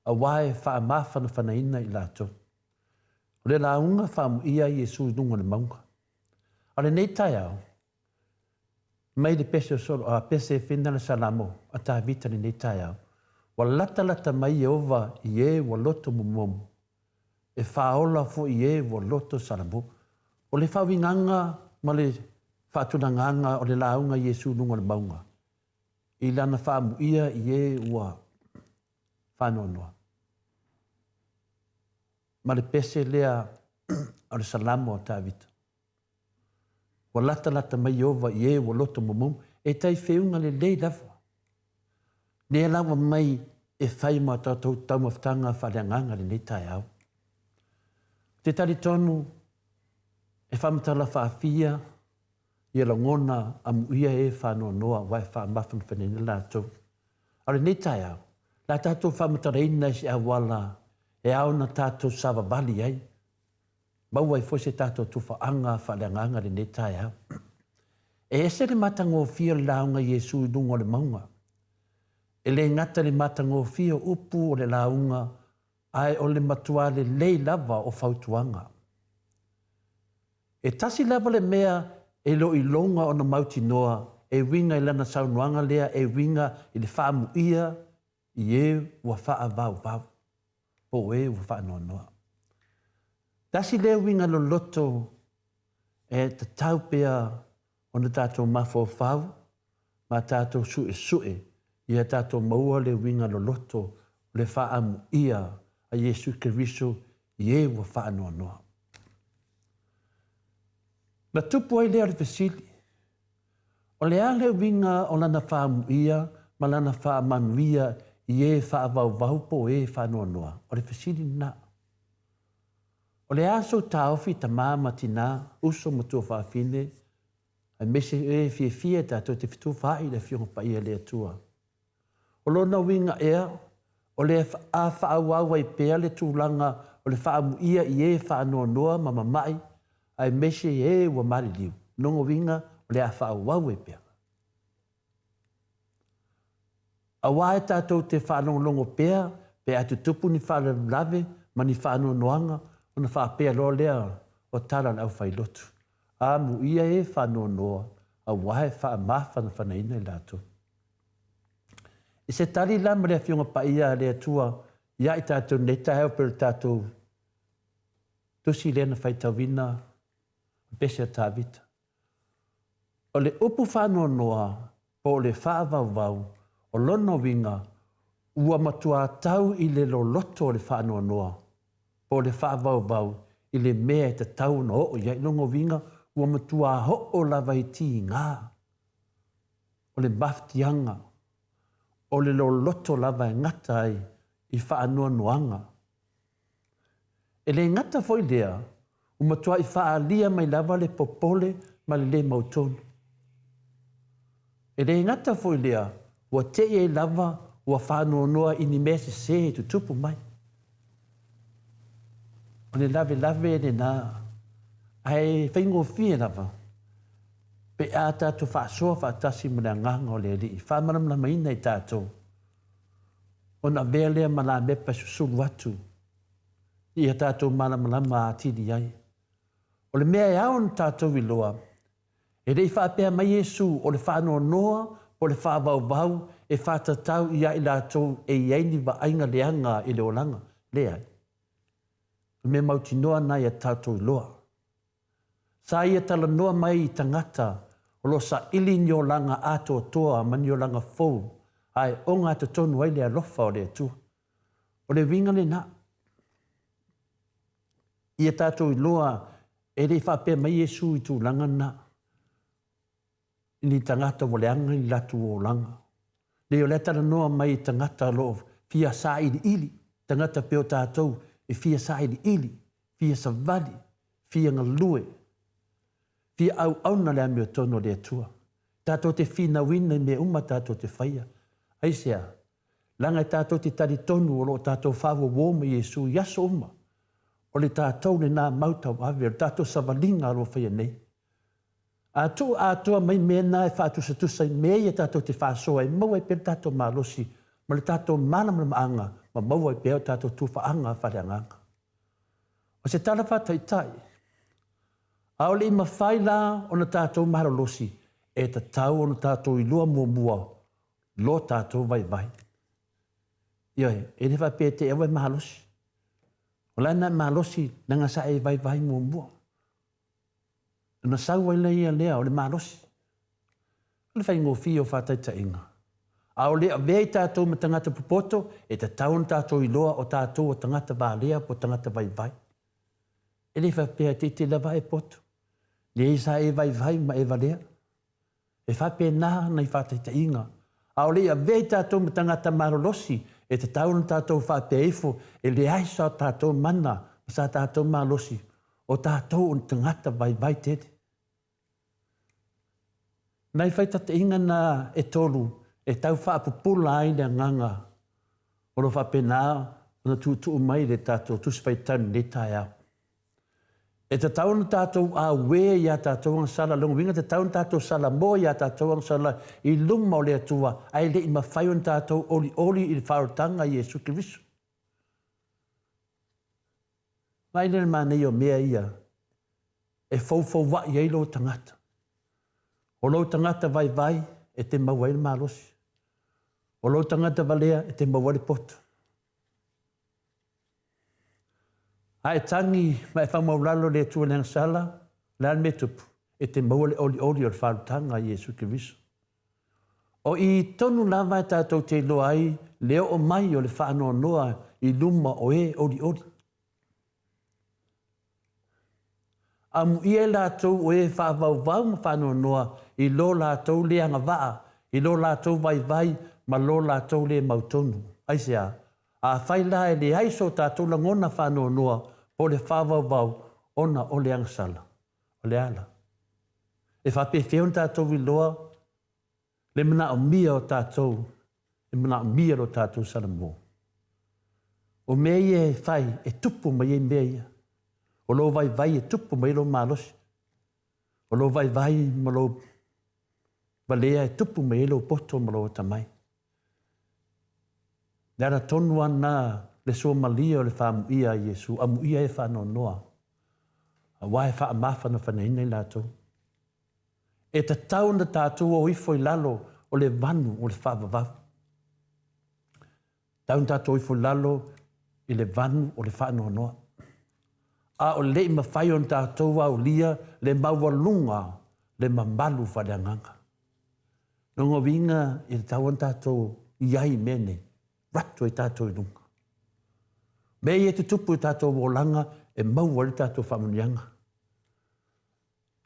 aua e faamafanafanaina i latou. O le lauga faamuia a Iesu i luga o le mauga. A o lenei taeao, mai le pese o Solo, a pese e fina le Salamo a Tavita lenei taeao, ua latalata mai Ieova i e ua loto momomo, e faaola foi i e ua loto salamo. O le faauigaga ma le faatulagaga o le lauga a Iesu i luga o le mauga, i lana faamuia i e ua faanoanoa. Ma le pese lea o le Salamo a Tavita. Ua latalata mai Ieova i e ua loto momomo, e tai feuga lelei lava. Lea lava mai e fai ma tatou taumafataga faaleagaga i lenei taeao. Ou te talitonu e faamatala faafia ia lagona amuia e faanoanoa aua e faamafanafanaina latou. A o lenei taeao, o le a tatou faamatalaina i se auala e ao ona tatou savavali ai, maua ai foi se tatou tufaaga faaleagaga i lenei taeao. E ese le matagofie o le lauga a Iesu i luga o le mauga. E le gata i le matagofie o upu o le lauga, ae o le matuā lelei lava o fautuaga. E tasi lava le mea e le o iloga ona mautinoa e uiga i lana saunoaga lea e uiga i le faamuia i e ua faavauvau, po o e ua faanoanoa. Tasi lea uiga loloto e tatau pea ona tatou mafaufau ma tatou suesue ia tatou maua le uiga loloto o le faaamuia a Iesu Keriso i e ua faanoanoa. Na tupu ai lea o le fesili, O le a le uiga o lana faaamuia ma lana faamanuia i e faavauvau po o e faanoanoa? O le fesili lena. O le a sou taofi tama ma tina, uso ma tuafafine, aemaise e fiafia tatou te fetufaai i le Afioga Paia a le Atua? O lona uiga ea, o le a faaauau ai pea le tulaga o le faaamuia i e faanoanoa ma mama'i aemaise e ua maliliu? Lona uiga, o le a faaauau ai pea. Aua e tatou te faalogologo pea pe a tutupu ni faalavelave ma ni faanoanoaga ona faapea loa lea o tala a le aufailotu, Amuia e faanoanoa aua e faamafanafanaina i latou. I se tali la ma le Afioga Paia a le Atua ia i tatou nei taeao pei o le tatou tusi lea na faitauina o pese a Tavita. O le upu faanoanoa po o le faavauvau, o lona uiga, ua matuā tau i le loloto o le faanoanoa po o le faavauvau i le mea e tatau ona oo i ai. Lona uiga, ua matuā oo lava i tiga o le mafatiaga, o le loloto lava e gata ai i faanoanoaga. E le gata foi lea, ua matuai faaalia mai lava le popole ma le lē mautonu. E le gata foi lea, ua te'i ai lava ua faanoanoa i ni mea sesē e tutupu mai. O le lavelave lena, ae faigofie lava pe a tatou faasoa faatasi ma le Agaga o le Alii e faamalamalamaina i tatou, ona avea lea ma lamepa e susulu atu ia tatou malamalama atili ai. O le mea e ao ona tatou iloa, e le i faapea mai Iesu o le faanoanoa po o le faavauvau e faatatau ia i latou e i ai ni vaaiga leaga i le olaga. Leai. O le mea mautinoa lena ia tatou iloa. Sa ia talanoa mai i tagata o lo o saili ni olaga atoatoa ma ni olaga fou a e ogatotonu ai le alofa o le Atua. O le uiga lena. Ia tatou iloa e le i faapea mai Iesu i tulaga na i ni tagata ua leaga ni latou olaga. Leai, o lea e talanoa mai i tagata o lo o fia sailiili, tagata pei o tatou e fia sailiili, fia savali, fia galue, fia auauna le amiotonu a le Atua. Tatou te finauina i mea uma tatou te faia. Aisea? Leaga e tatou te talitonu o lo o tatou faauauo ma Iesu i aso uma. O le tatou lena mau tauave, o le tatou savaliga o lo o faia nei. A tuu atoa mai mea na e faatusatusa i mea ia tatou te faasoa e maua ai pea le tatou malosi ma le tatou malamalamaaga ma maua ai pea o tatou tufaaga faaleagaga. O se tala faataitai, aole i mafai la ona tatou malolosi e tatau ona tatou iloa muamua lo tatou vaivai. Ioe, e le faapea e te aua e malosi. O la e na malosi leaga sa e vaivai muamua. Ona sau ai lea lea o le malosi. O le faigofie o faataitaiga. A o le avea i tatou ma tagata popoto, e tatau ona tatou iloa o tatou o tagata valea po o tagata vaivai. E le faapea e teitei lava e poto. Leai sa e vaivai ma e valea. E faapena nai faataitaiga. A o le i avea i tatou ma tagata malolosi, e tatau ona tatou faapea ifo, e leai sa tatou mana ma sa tatou malosi, o tatou o ni tagata vaivai tele. Nai faitaitaiga na e tolu e tau faapupula ai le agaga o lo o faapena ona tuutuu mai i le tatou Tusi Faitau i lenei taeao. E tatau ona tatou auē i a tatou agasala, lona uiga e tatau ona tatou salamo i a tatou agasala i luma o le Atua, ae le i mafai ona tatou olioli i le faaolataga a Iesu Keriso. Vaai lea i le manaia o mea ia e foufoua'i ai lou tagata. O lou tagata vaivai e te maua ai le malosi. O lou tagata valea e te maua ai le poto. A e tagi ma e faamaulalo i le Atua i le agasala, o le a le mea e tupu? E te maua le olioli o le faalutaga a Iesu Keriso. O i tonu lava e tatou te iloa ai le oo mai o le faanoanoa i luma o e olioli. Amuia i latou o e faavauvau ma faanoanoa i lo latou le agavaa, i lo latou vaivai ma lo latou le mautonu. Aisea? Afai la e leai so tatou lagona faanoanoa po o le faavauvau ona o le agasala, o le a la? E faapefea ona tatou iloa le manaomia o tatou, e manaomia lo tatou Salamo. O mea ia e fai, e tupu mai ai mea ia. O lou vaivai e tupu mai ai lou malosi. O lou vaivai ma lou valea e tupu mai ai lou poto ma lou atamai. Le ala tonu lava lena le suamalie o le faamuia a Iesu, amuia e faanoanoa, aua e faamafanafanaina i latou. E tatau ona tatou o ifo i lalo o le vanu o le faavavau. Tatau ona tatou o ifo i lalo i le vanu o le faanoanoa. A o le i mafai ona tatou aulia le maualuga le mamalu faaleagaga. Lona uiga e tatau ona tatou i ai i mea nei, ratu ai tatou i luga. Mea ia e tutupu i tatou olaga e maua ai le tatou faamanuiaga.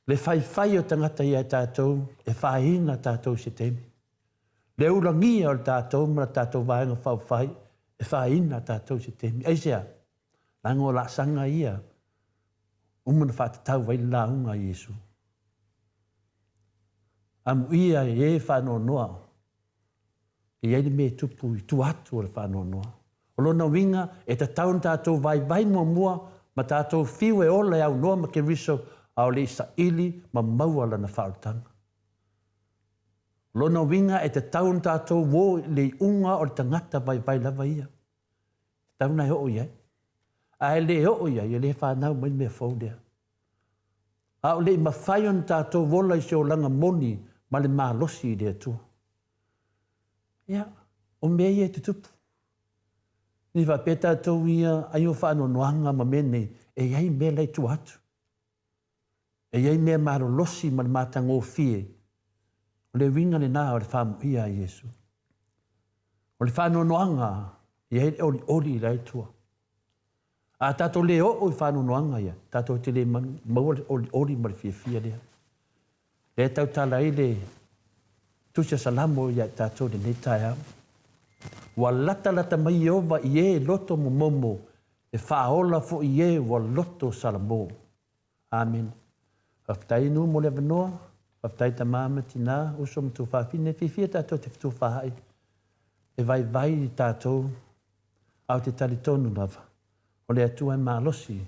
Le faifai o tagata ia tatou e faaina tatou i se taimi. Le ulagia o le tatou ma le tatou Vaega Faaupufai e faaina tatou i se taimi. Aisea? Leaga o laasaga ia uma ona faatatau ai le lauga a Iesu. Amuia e e faanoanoa E i ai le mea e tupu i tua atu o le faanoanoa. O lona uiga, e tatau ona tatou vaivai muamua ma tatou fiu e ola e aunoa ma Keriso a o le i saili ma maua lana faaolataga. O lona uiga, e tatau ona tatou o i le iuga o le tagata vaivai lava ia. E tatau ona e oo i ai. A e le oo i ai, e le fanau mai le mea fou lea. A o le i mafai ona tatou ola i se olaga moni ma le malosi i le Atua. Ia, o mea ia e tutupu. Ne i faapea tatou ia ai o faanoanoaga ma mea nei, e i ai mea la i tua atu. E i ai mea malolosi ma le matagofie. O le uiga lena o le faamuia a Iesu. O le faanoanoaga, e i ai le olioli la i tua. A tatou le oo i faanoanoaga ia, tatou te le maua le olioli ma le fiafia lea. Lea e tautala ai le Tusi a Salamo ia i tatou i lenei taeao. Ua latalata mai Ieova i e loto momomo, e faaola foi i e ua loto salamo. Amene. Faafetai Nuu mo le avanoa. Faafetai tama ma tina, uso ma tuafafine. Fiafia tatou te fetufaai e vaivai i tatou, a ou te talitonu lava, o le Atua e malosi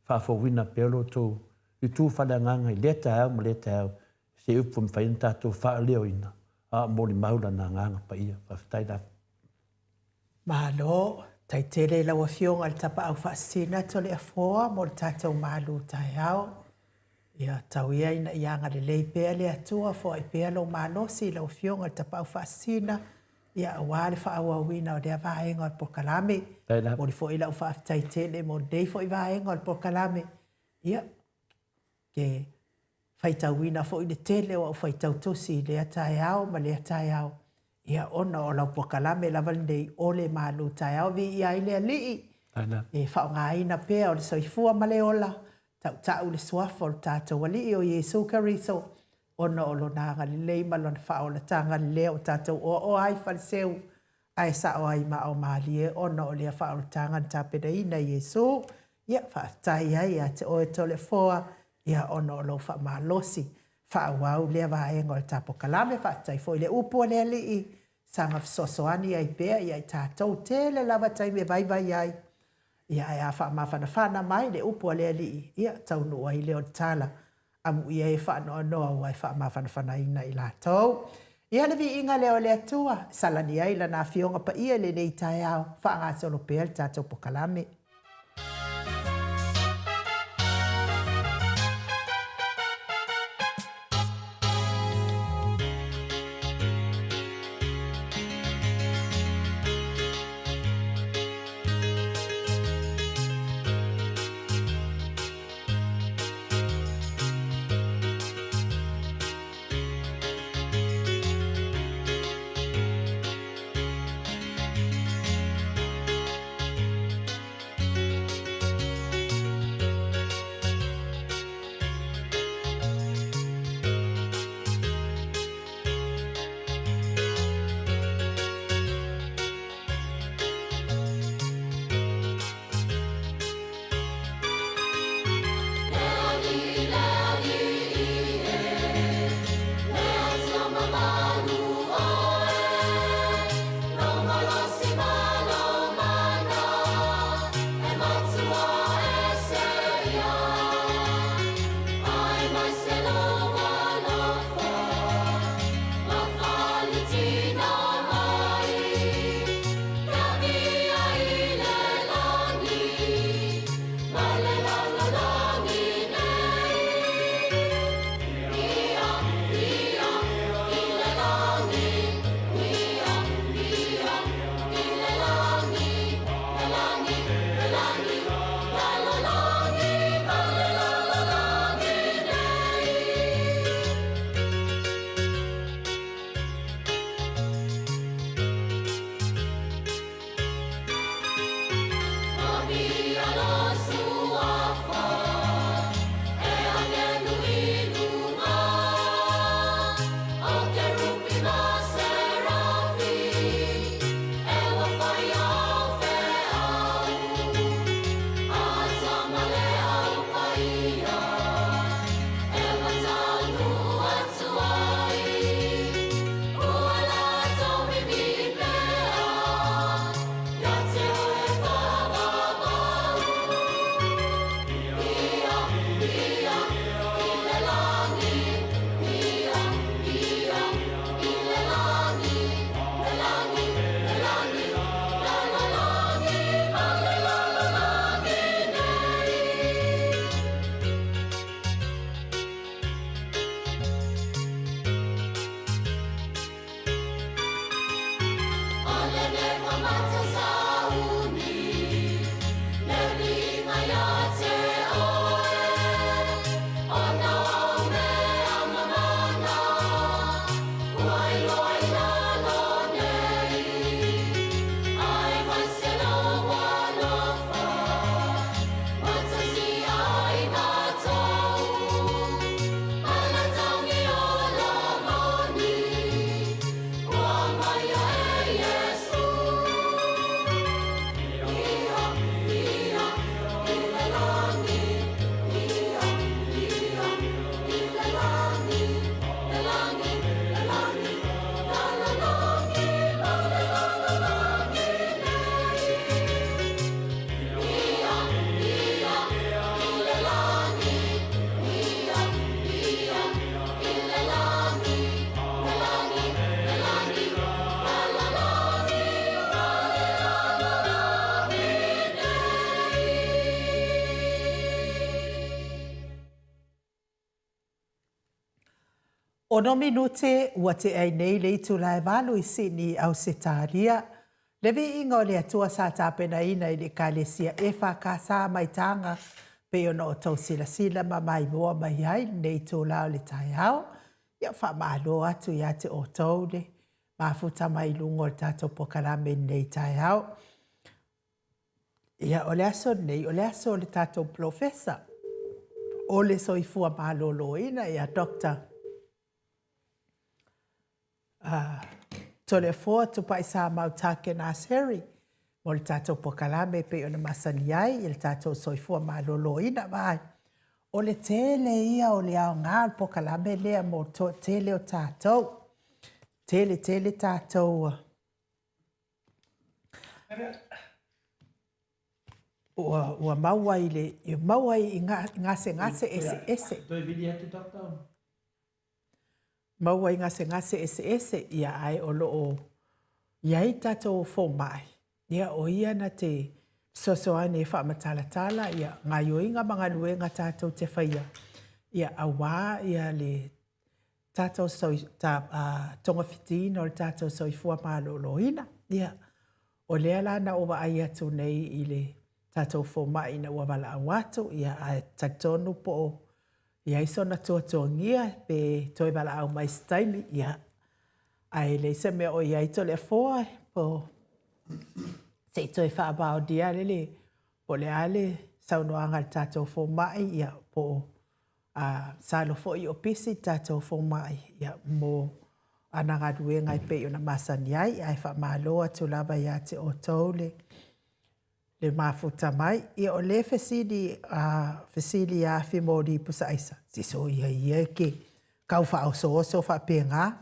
faafouina pea lo outou itu faaleagaga i lea taeao ma lea taeao i se upu e mafai ona tatou faaleoina a o molimau Lana Agaga Paia. Faafetai lava. Malo, tai tele i lau Afioga i le Tapaau Faasisina atu o le Afoa mo le tatou malu taeao. Ia, tau ia ina ia agalelei pea le Atua, foai pea lou malosi i lau Afioga i le Tapaau Faasisina, ia aua le faaauauina o lea vaega o le polokalame. Momoli foi lau faafetai tele mo lenei foi vaega o le polokalame. Ia, ke faitauina foi le tele o au faitau tusi i lea taeao ma lea taeao, ia ona o lau polokalame lava lenei o le malu taeao. Viia ai le Alii, e faaaogaina pea o le soifua ma le ola, tautau le suafa o le tatou Alii o Iesu Keriso, ona o Lona agalelei ma Lona faaolataga lea ua tatou oaoa ai faleseu ae sao ai ma aomalie ona o lea faaolataga na tapenaina e Iesu. Ia, faafetai ai ia te oe Toleafoa, ia ona o lou faamalosi faaauau lea vaega o le tapokalame. Faafetai foi i le upu a le Alii, saga fesoasoani ai pea ia i tatou, tele lava taimi e vaivai ai. Ia, ae a faamafanafana mai le upu a le Alii, ia, taunuu ai lea o le tala. Amuia e faanoanoa ua e faamafanafanaina i latou. Ia le viiga lea o le Atua, e salani ai Lana Afioga Paia i lenei taeao, faagasolo pea le tatou pokalame. Ono minute ua tea ai nei le itula e valu i Sydney, Ausetalia. Le viiga o le Atua sa tapenaina i le Ekalesia EFKS mai Taga pei ona outou silasila ma maimoa mai ai lenei itula o le taeao. Ia faamalo atu ia te outou le mafuta mai i luga o le tatou pokalame i lenei taeao. Ia, o le aso lenei, o le aso o le tatou polofesa o le soifua maloloina, ia Doctor Toleafoa Tupaisamau Takenaseri mo le tatou pokalame e pei ona masani ai i le tatou soifua maloloina. Vaai, o le tele ia o le aoga o le pokalame lea mo le toatele o tatou. Tele tele tatou. Ua, ua maua i le, maua i gasegase eseese. Toe vili atu Doctor. Maua i gasegase eseese, ia ae o lo o i ai tatou fomai, ia o ia na te fesoasoani e faamatalatala ia gaioiga ma galuega tatou te faia, ia aua ia le tatou soi, ta, togafitiina o le tatou soifua maloloina. Ia, o lea la na ou vaai atu nei i le tatou fomai ina ua valaau atu, ia, ae talitonu po o i ai sona tuatuagia pe toe valaau mai se taimi, ia, ae leai se mea o i ai Toleafoa po se i toe faamaonia le, le po o le a le saunoaga a le tatou fomai, ia, po o A masalo foi o pisi le tatou fomai mo ana galuega e pei ona masani ai, ae faamalo atu lava ia te outou le le mafuta mai. Ia o le fesili a fesili a afi moli pusa aisa, se soia ia e ke kau faaosooso faapena.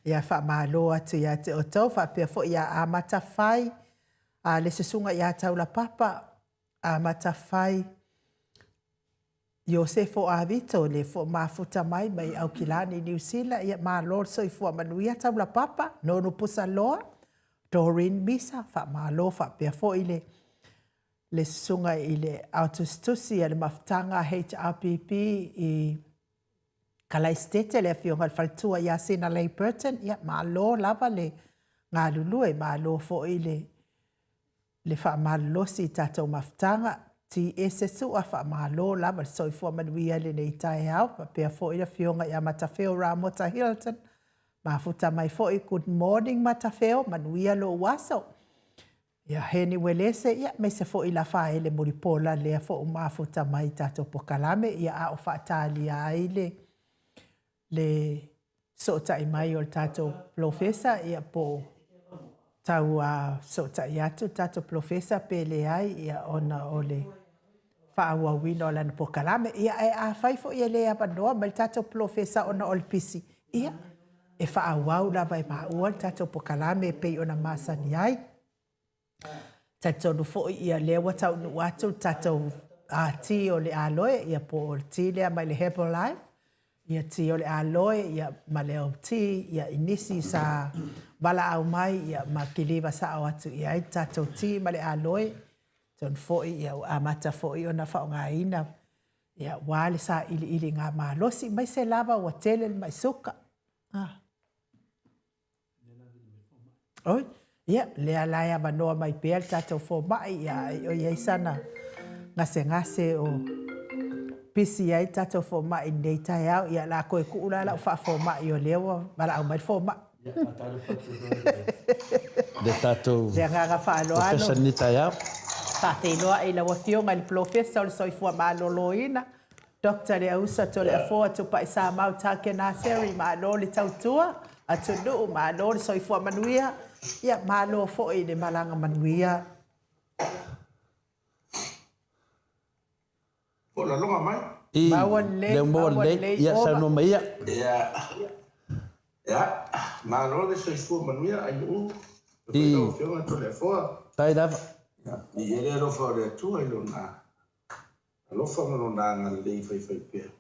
Ia faamalo atu ia te outou faapea foi ia Amata Fai, a le susuga ia Taulapapa, Amata fai Iosefo Avito le fo mafuta mai mai Aukilani Niu Sila ia malo le soifua manuia Taulapapa Nonu Pusa Loa Doreen Misa faamalo faapea foi le le susuga i le aotusitusi a le mafutaga HRPP i Kalaisitete le afioga i le faletua ia Sina Lei Burton ia malo lava le galulue malo foi le le faamalolosi i tatou mafutaga, TS Sua, faamalo lava le soifua manuia i lenei taeao, faapea foi le Afioga ia Matafeo Ramota Hilton, mafuta mai foi, good morning Matafeo, manuia lou aso. Ia Heni Uelese, ia aemaise foi Lafaele Mulipola lea foi ua mafuta mai i tatou pokalame, ia a o faatalia ai le le fesootai mai o le tatou polofesa, ia po o tau fesootai atu le tatou polofesa pe leai, ia ona o le faaauauina o lana polokalame. Ia ae afai foi e le avanoa mai le tatou polofesa ona o le pisi, ia e faaauau lava e maua le tatou polokalame e pei ona masani ai. Talitonu foi ia lea ua taunuu atu le tatou ti o le aloe, ia po o le ti lea mai le Herbalife, ia ti o le aloe ia ma le au ti ia i nisi sa valaau mai ia ma kiliva sao atu i ai le tatou ti ma le aloe. Talitonu foi ia ua amata foi ona faaaogaina ia aua le sailiiliga malosi, aemaise lava ua tele le mai suka. Oi, ia, lea la e avanoa mai pea le tatou fomai, ia, a o i ai sana gasegase o pisi ai le tatou fomai i lenei taeao, ia, o le a toe tuu la lau faafomai o lea ua valaau mai le fomai. Ia, faatalofa atu loa i le tatou Le agaga faaaloalo. Polofesa i lenei taeao. Faafeiloai i lau Afioga i le Polofesa o le Soifua Maloloina, Doctor Leausa Toleafoa Tupaisamau Takenaseri, malo le tautua atunuu, malo le soifua manuia, ia malo foi le malaga manuia. Po o laloga mai. I Maua lelei, leo maua maua lelei, lelei, ia ova. saunoa mai ia. Ia, ia, malo le soifua manuia Ainuu, e foi I lau Afioga Toleafoa. tai lava. Ia, viia le alofa o le Atua i Lona alofa ma Lona agalelei faifaipea.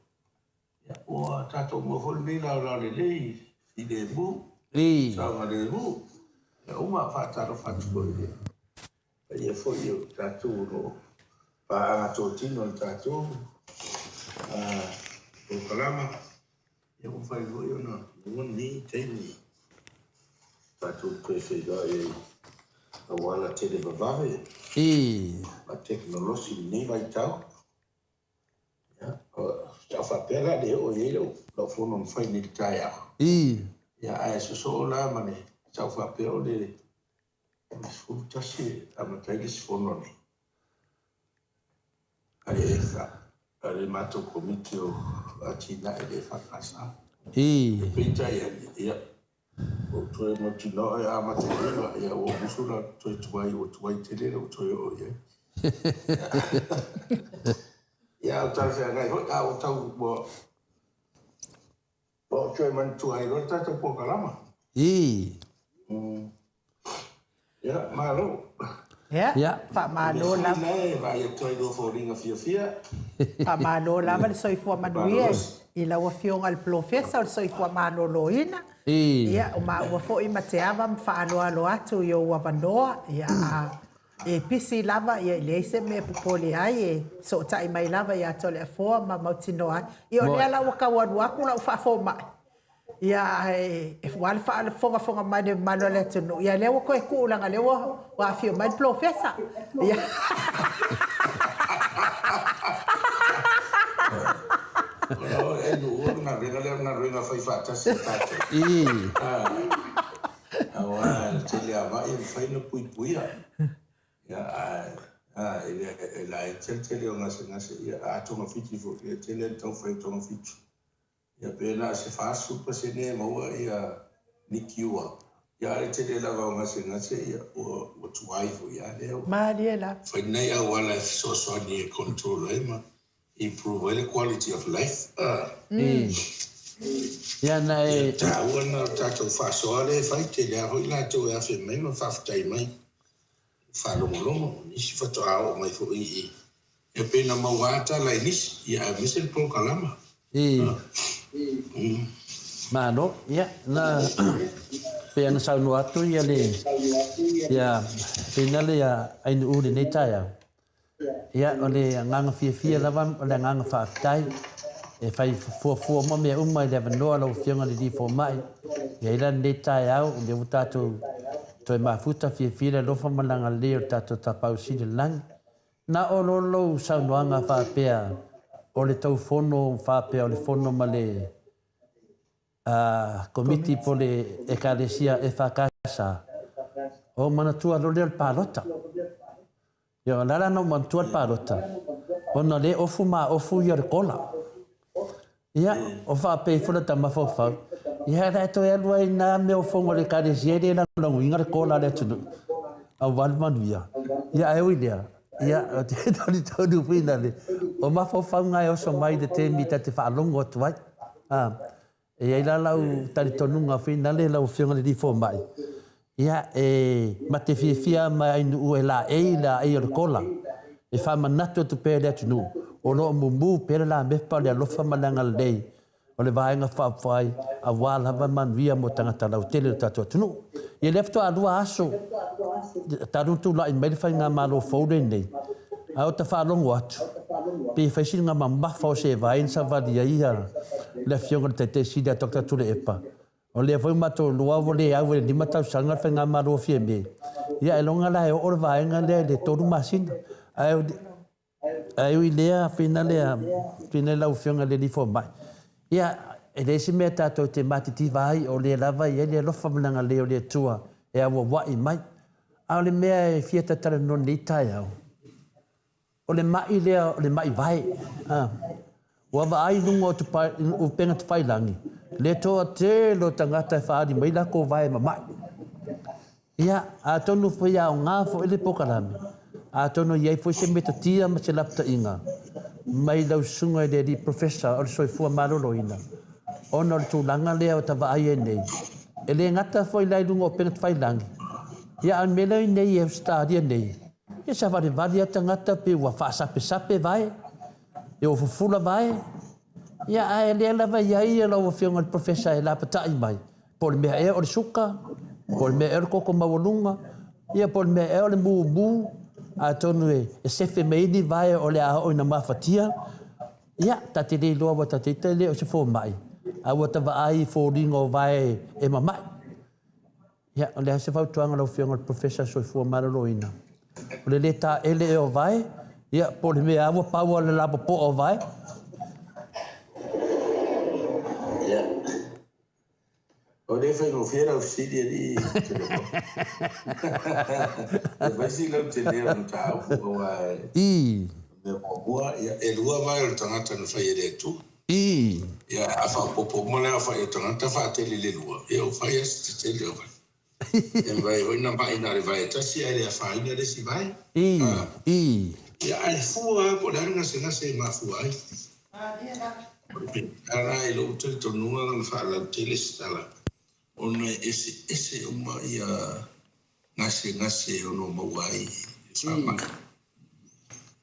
Ia, ua tatou maua foi lenei laolao lelei, filemu, I saogalemu. Ia uma, faatalofa atu foi i le paia foi o tatou o lo o paaga totino i le tatou polokalama. Ia ua mafai foi ona maua lenei taimi tatou toe feiloai ai auala televavave I ma tekonolosi i lenei vaitau. Ia, sa ou faapea la le oo i ai lau, lau fono na fai nei i le taeao. I Ia, ae sosoo la ma le, sa ou faapea o le 11 e amata ai le isi fono nei. A le, a le matou komiti o atinae le EFKS. I Peitai ane, ia, ua ou toe mautinoa e amata i le 9, ia ua ou musu la toe tuai, ua tuai tele lou toe oo i ai. Ia, o talafeagai foi, a ua tau, ua, ua ou toe manatua ai loa le tatou polokalama. I Ia, malo. Ia. Faamalo lava. O le mea sili la e vaai atu ai i lua foliga fiafia. Faamalo lava le soifua manuia i lau Afioga i le Polofesa o le Soifua Maloloina. Ia, o maua foi ma te ava ma faaaloalo atu i ou avanoa. Ia, a e pisi lava, ia e leai se mea e popole ai, e fesootai mai lava ia Toleafoa ma mautinoa ai. Ia, o lea la ua tau alu atu lau faafomai, Ia, ae ua le faafogafoga mai le mamalu o le atunuu, ia lea ua toe tuu leaga o lea ua afio mai le polofesa. Ia. E luua le galuega lea o le galuega fai faatasi a tatou. Aua e tele lava ma'i e mafai ona puipuia. Ia, ae e laiti le tele o gasegase, ia a togafiti foi, e tele le taumafai o togafiti. Ia pe na o se 40% e maua ia ni cure, ia ae tele lava o gasegase ia ua tuai foi a lea ua Malie lava. Fai nai auala e fesoasoani e control ai ma improve ai le quality of life. Ia na e. Ia taua na o tatou faasoa lea e fai, tele lava foi latou e afe mai ma faafetai mai. Faalogologo, nisi faatoa oo mai foi i E pei na maua lava tala i nisi, ia aemaise le polokalama. I. Malo, ia, na, pei ona saunoa atu ia le, ia, Finale ia Ainuu i lenei taeao. Ia, o le agaga fiafia lava, o le agaga faafetai, e fai fuafua uma mea uma i le avanoa lau Afioga i le Alii Fomai. E i ai la lenei taeao, o lea ua tatou toe mafuta fiafia le alofa ma le agalelei o le tatou Tapaau Sili i le Lagi. Na o lo lou saunoaga faapea o le tou fono faapea o le fono ma le Komiti po o le Ekalesia EFKS, ou manatua loa lea o le palota. Ia, o le ala na ou manatua le palota, ona o lea e ofu ma ofu ia o le kola. Ia, o faapea ifo lata mafaufau, ia o le a toe alu ai i na mea o fono a le Ekalesia e le lagolagoina le kola a le atunuu, aua le manuia. Ia, ae ui i lea, ia, ou te talitonu foi na le, o mafaufauga e oso mai i le taimi ta te faalogo atu ai. A, e i ai la lau talitonuga foi nale lau Afioga i le Alii Fomai, Ia, e ma te fiafia ma Ainuu e laei le aei o le kola, e faamanatu atu pea i le atunuu, o lo o mumu pea le lamepa o le alofa ma le agalelei o le Vaega Faaupufai aua lava manuia mo tagata lautele o le tatou atunuu. Ia lea faatoa lua aso talu ona tulai mai le faigamalo fou lenei, ae ua ta faalogo atu, pei e fai sina mamafa o se vai na savali ai le Afioga i le Taitai Sili ia Doctor Tuilaepa. O lea foi ua matou iloa ua le au i le 5 tausaga le faigamalo a Fiame, ia ailoga la e oo le vaega lea i le 3 masina. Ae ae ui i lea, fina lea, fina lau Afioga i le Alii Fomai, ia e leai se mea tatou te matitiva ai, o lea lava e i ai le alofa ma le agalelei o le Atua e auauai mai. A o le mea e fia talatalanoa i lenei taeao, O le maʻi lea o le maʻi vae. Ua vaai i luga o upega tafailagi, le toatele o tagata e faaali mai lakou vae mamaʻi. Ia, atonu foi e aoga foi le polokalame, atonu e i ai foi se metotia ma se lapataiga mai lau susuga i le alii Professor o le Soifua Maloloina, ona o le tulaga lea ua ta vaai ai nei, e le gata foi la i luga o upega tafailagi, ia a o le mea lea i inei i Ausetalia nei, Ia savalivali a tagata pe ua faasapesape vae, e ua fufula vae. Ia ae lea lava e i ai lau Afioga i le Professor e lapatai mai, po o le mea ea o le suka, po o le mea ea o le koko maualuga, ia po o le mea ea o le mumu, atonu e sefe mai ai ni vae o le a oo ina mafatia. Ia, ta te le iloa ua ta te ita e le o se fomai, a ua ta vaai i foliga o vae e mamai. Ia, o le a se fautuaga lau Afioga i le Professor Soifua Maloloina? O le lē taele ea o vae, ia, po o le mea lava ua pau lava o le lapopoa o vae? Ia, o lea e faigofie lau fesili alii Tuilaepa. E fai si lautele o le mataupu aua e mea muamua, ia, e lua vae o le tagata na fai e le Atua. Ii. Ia, a faaopoopo uma le aofai o tagata faatele i le lua, ia ua fai lava si tetele o vae. E mafai foi ona mai na o le vae e tasi ae le afaina le isi vae. Ii. Ii. Ia, ae fua lava po o le a le gasegase e mafua ai. O le pēpēa la i lou talitonuga na faalautele se tala, ona e eseese uma ia gasegase e ono maua ai. Faamai.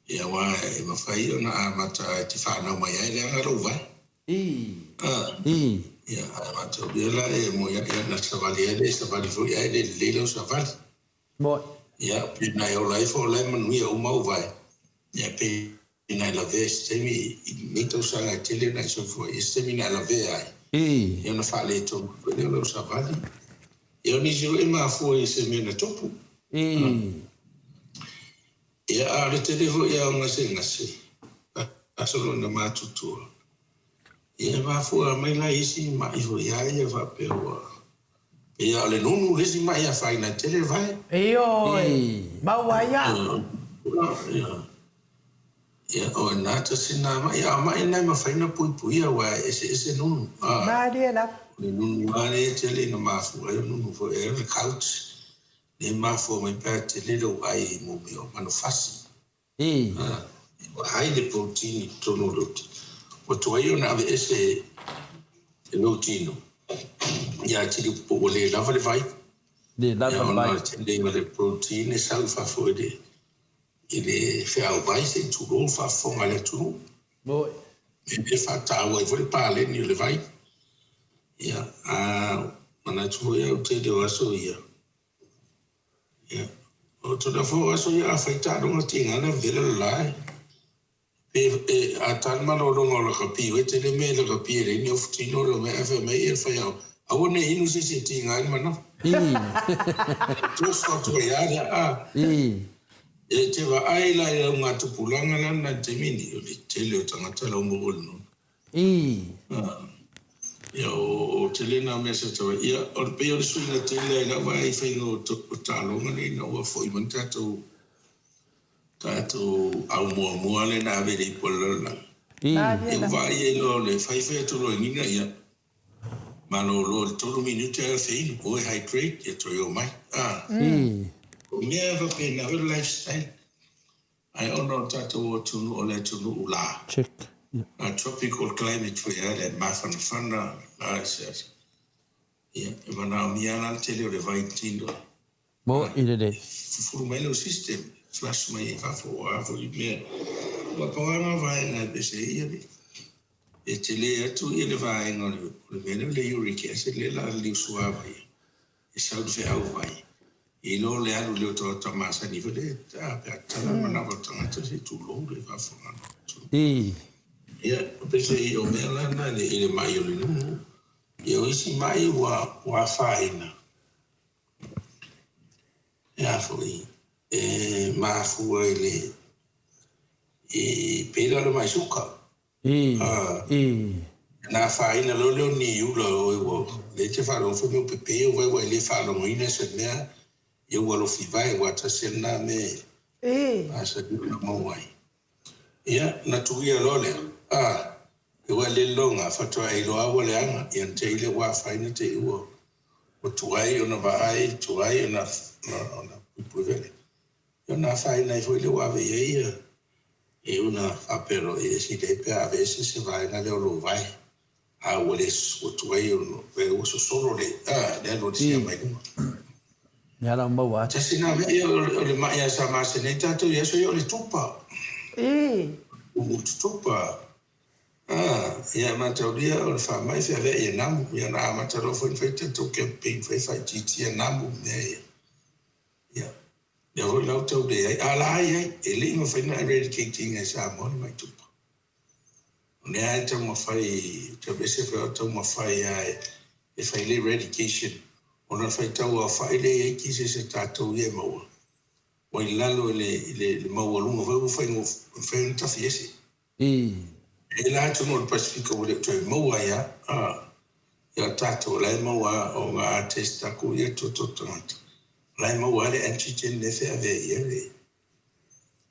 Ia aua e mafai ona amata e te fanau mai ai leaga lou vae. Ia ae mataulia la e moe ai ana savali ai le savali foi ae le lelei lau savali. Ia pe na e ola ifo o la e manuia uma ou vae. Ia pe na e lavea i se taimi i lenei tausaga e tele ona e soifua ai, i se taimi na e lavea ai. Ia ona faaletonu foi lea o lau savali. Ia o nisi foi e mafua i se mea na tupu. Ia, a o le tele foi lava o gasegase, faasolo ina matutua, ia e mafua mai la i isi ma'i foi a ia faapea ua, pei lava o le nunu le isi ma'i afaina e tele vae. Ioe, maua ai a. Ia, o ina tasi na ma'i, a o ma'i na e mafai ona puipuia aua e eseese nunu. Malie lava. O le nunu lava lea e tele ina mafua ai o nunu foi, e o le gout. E mafua mai pe a tele lou ai i mea o manufasi. Ua high le protein i totonu o lou tino. Ua tuai ona aveese e lou tino ia atili po ua le lava le vai. Le lava le vai. Ona tele o le protein e sau i fafo i le i le feau vai se i tulou le faafofoga a le atunuu. Moi. E faataua ai foi le paleni o le vai. Ia, a manatu foi au tele o aso ia, Ia, o tona foi o aso ia a fai taaloga tiga na vela le lae. Pe e, a ta le malologa o lakapi e tele mea i lakapi e leai ni ofu tino lo mea ae fai mai e le faiaoga, aua ne i inu se isi e tiga ai le manawa. Toso atu ai lava lea, a. E te vaai la i augatupulaga la na i le taimi nei, o le tele o tagata la ua maua i le nonu. Ia, o tele na mea sa tau ai. Ia, o le pei o le suiga tele ai lau vaai i faiga o taaloga nei ina ua foi mai le tatou, tatou au muamua lea na ave i le ipu a le lalolagi. Ia, ua vaai ai loa o le fai fai atu loa e Nina, ia, malolo i le tolu minute ae ofe inu, o e hydrate, ia toe omai. O mea faapena foi le lifestyle. Ae ona o le tatou atunuu o le atunuu la, Check. A tropical climate foi a le mafanafana la i se aso. Ia, e manaomia la le tele o le vai tino. Mo i lelei. Fufulu mai lou system, flush mai ai fafo, o a foi mea. Ua pau lava na vaega e pese ai ia le, e tele atu ia le vaega o le mea lea o le uric acid lea la liusuava ia. E sau le feau mai, i lo le alu lea o tagata masani foi lea, a pe a tatala le manava o le tagata se i tulou le faafofogana o le atunuu. Ia, peiseai o mea la na i le mai o le nuu, ia o isi mai ua ua afaina, e a foi, e mafua i le, i pei la o le mai suka. Na afaina loa lea o Niula o oe ua lea e te faalogo foi mea ua pepe ou vae ua e le faalogoina se mea ia ua alofi vae aua tasi a lena mea e masani ona maua ai. Ia na tuia loa lea a ia ua e le lologa faatoa e iloa ua leaga ia na te i lea ua afaina te i ua tuai ona vaai tuai ona ona puipui vele. Ia ona afaina ai foi lea ua ave i ai ia E una faapea loa, e sili ai pe a aveese se vaega lea o lou vae, a ua le ua tuai ona ua sosolo le, a, le alu o le siama i luga. Le ala o maua atu. Tasi na mea, ia, o le ma'i a sa masani ai tatou i aso ia o le tupa. O tutupa. A, ia, e mataulia o le faamai feaveai e namu. Ia na amata loa foi ona fai tatou campaign fai faaitiitia namu ma mea ia. Ia, lea foi la ua tau leai, a la e i ai, e le i mafai ona eradicate ina e Samoa le mai tupa. O lea e taumafai, taumese foi o taumafai lava e fai le eradication, ona o le faitau aofai lea e i ai cases a tatou ia e maua, ua i lalo i le maualuga foi ua mafai ona tafi ese. E la atunuu o le Pasefika ua le o toe maua ai lava ia tatou, o la e maua lava ona a test atu ia toto o tagata, o la e maua lava le antigen lea e feavea i ai le,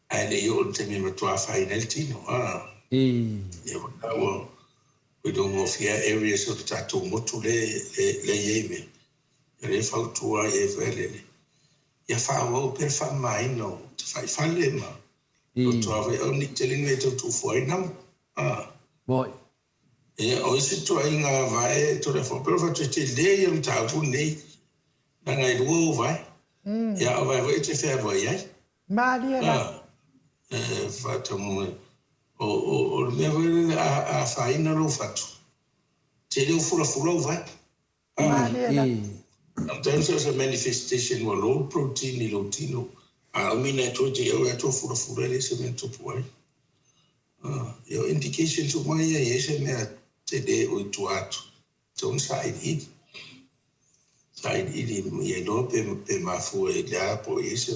ae le i oo i le taimi e matua afaina ai le tino. Ia ua taua ua iloa-gofie lava areas o le tatou motu lea e i ai mea, ia lea e fautua ai i ai foi le, ia faaauau pea le faamamaina o tafaifale ma Lotoa foi au ni tele ni mea e tau tuufua ai namu. Moi. Ia, o isi ituaiga vae Tulafono, pei o le fatu e tele ia mataupu lenei, leaga e lua ou vae. Ia, a o vae foi e te fealuai ai. Malie la. E faatamu o, o, o le mea foi lele a, a afaina lou fatu, tele o fulafula ou vae. Malie la. Sometimes there's a manifestation ua low protein i lou tino, a umi na e toe te iau e atoa fulafula e le se mea na tupu ai. Ia o indications uma ia e i ai se mea tele o i tua atu, tatau ona sailiili. Sailiili ia iloa pe, pe mafua i le a po o i ai se,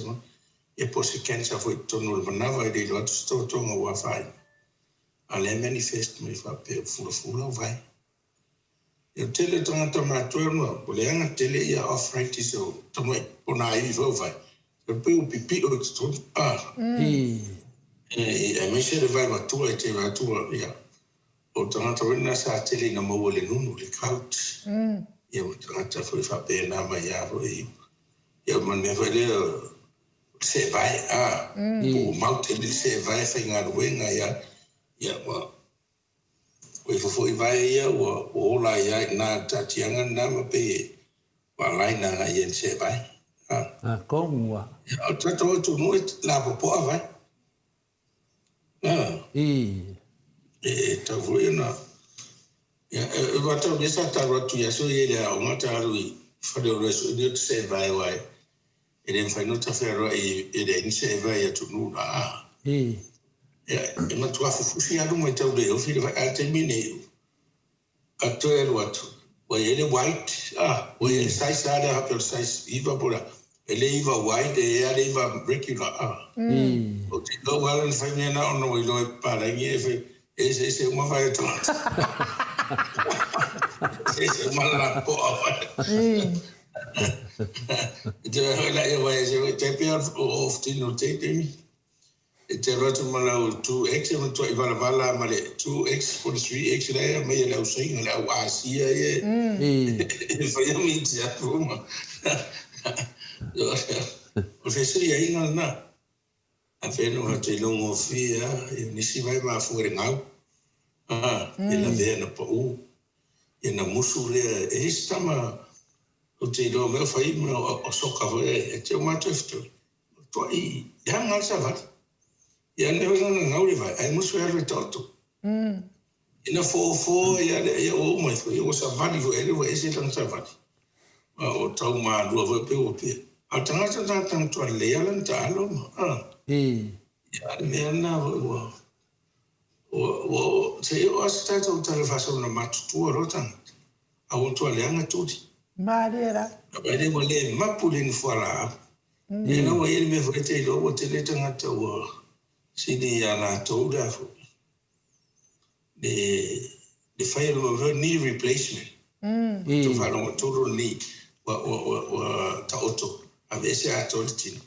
ia po o se cancer foi i totonu o le manava e le iloa atu se toatoga ua afaina. A o lea e manifest mai faapea ua fulafula ou vae. Ia o le tele o tagata matutua ona ua leaga tele ia arthritis o tamai ponaivi foi o vae. E pei ua pipio i totonu. Ah. Aemaise le vae matua e te vae atu ia o tagata foi na sa tele ina maua i le nunu, le gout. Ia ma tagata foi faapena mai lava foi. Ia ma le mea foi lea o le seevae, ah, po ua mau tele le seevae faigaluega ia, ia ua Ua ifo foi vae ia ua ola ai lava i ina i le taatiaga lena ma pei e ua align agai i ai i le seevae. A tonu a. Ia, o le tatou atunuu e lapopoa vae. I. E tau foi ona... Ia, e ua tau lea sa ta alu atu i aso ia i le aoga ta alu i Faleolo e sue ni o ta seevae aua e le mafai ona ta fealuai e leai ni seevae i atunuu la. I. Ia, e matua fufusi lava luma i tau le ofi le vai, a o le taimi lenei, a toe alu atu, ua i ai le wide, a, ua i ai le size lava lea faapea o le size 9 po o le a, e le 9 wide, e i ai lava le 9 regular, a. Ou te iloa ua ala ona fai mea na ona ua iloa e papalagi e fai, e eseese uma vai o tagata. Eseese uma le lapoa vai. E te vaai foi la ia vai ese foi, tai pei o off tino te taimi. E te alu atu ma lau 2X e matuai valavala ma le 2X po o le 3X la e aumai e le au Saina, le au Asia ia e faia miti atu uma. O le fesiliaiga lena. A fea na te iloa gofie lava, ia nisi vae mafua i le gau, ia lavea na pau, ia na musu lea. E i ai se tama ou te iloa mai o fai ma o soka foi e te uma atu e fetui. Matuai leaga lava le savali. Ia ane foi lana gau le vae, ae musu e alu e taoto. Ina fofo ia le ia ua uma ifo, ia ua savali foi ele ua ese lana savali. A o tau malua foi pei ua pia. A o le tagata tagata matua lelei lava lana taalo ma, a. Ia a le mea lena foi ua, ua, ua, se i oo lava se tatou tala faasolo na matutua loa tagata, a ua matua leaga tuli. Malie la. Vaai lea ua le mapu le nofoalaau. Ia la ua i ai le mea foi e te iloa ua tele tagata ua sili ia latou le a foi, le, le fai o le mea foi knee replacement. Tou faalogo tonu le knee, ua, ua, ua, ua taoto, aveese atoa le tino,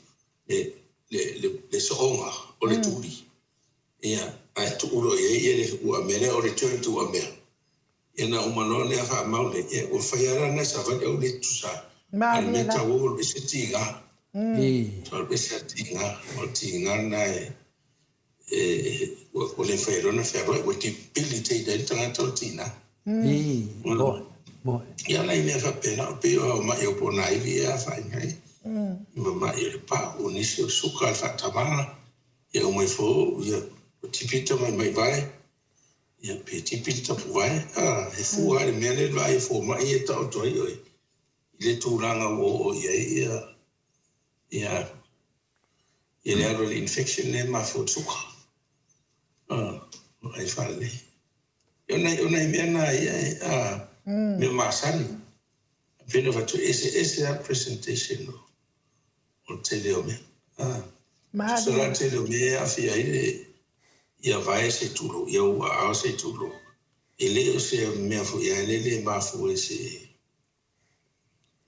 le, le, le, le sooga o le tuli. Ia, ae tuu loa i ai ia le uamea lea o le turn to uamea. Ia na uma loa lea faamau lea, ia ua fai lava la na savali au le tusa a le mea tau o le ese tiga. O le ese tiga, o le tiga lena e e ua le fai loa na fealuai, ua debilitate ai le tagata o le tiga. Ia nai mea faapena, o pei o ma'i o ponaivi ia afaina ai. Ma ma'i o le pau, o nisi o le suka, le faatamala, ia uma ifo, ia ua tipi le tamaimai vae. Ia, pe tipi le tapuvae, a, he fua lava le mea lea i le vaai a fomai ia e taoto ai oe i le tulaga ua oo i ai ia, ia, ia le alu a le infection lea e mafua i le suka. A, vaai faalelei. Ia, o nai, o nai mea na ia e, a, mea masani. E pei ona avatu, e eseese lava presentation o, o le tele o mea. A, tusa la le tele o mea e aafia ai le, ia vae se tulou, ia ou aao se tulou. E le o se mea foi a le le mafua i se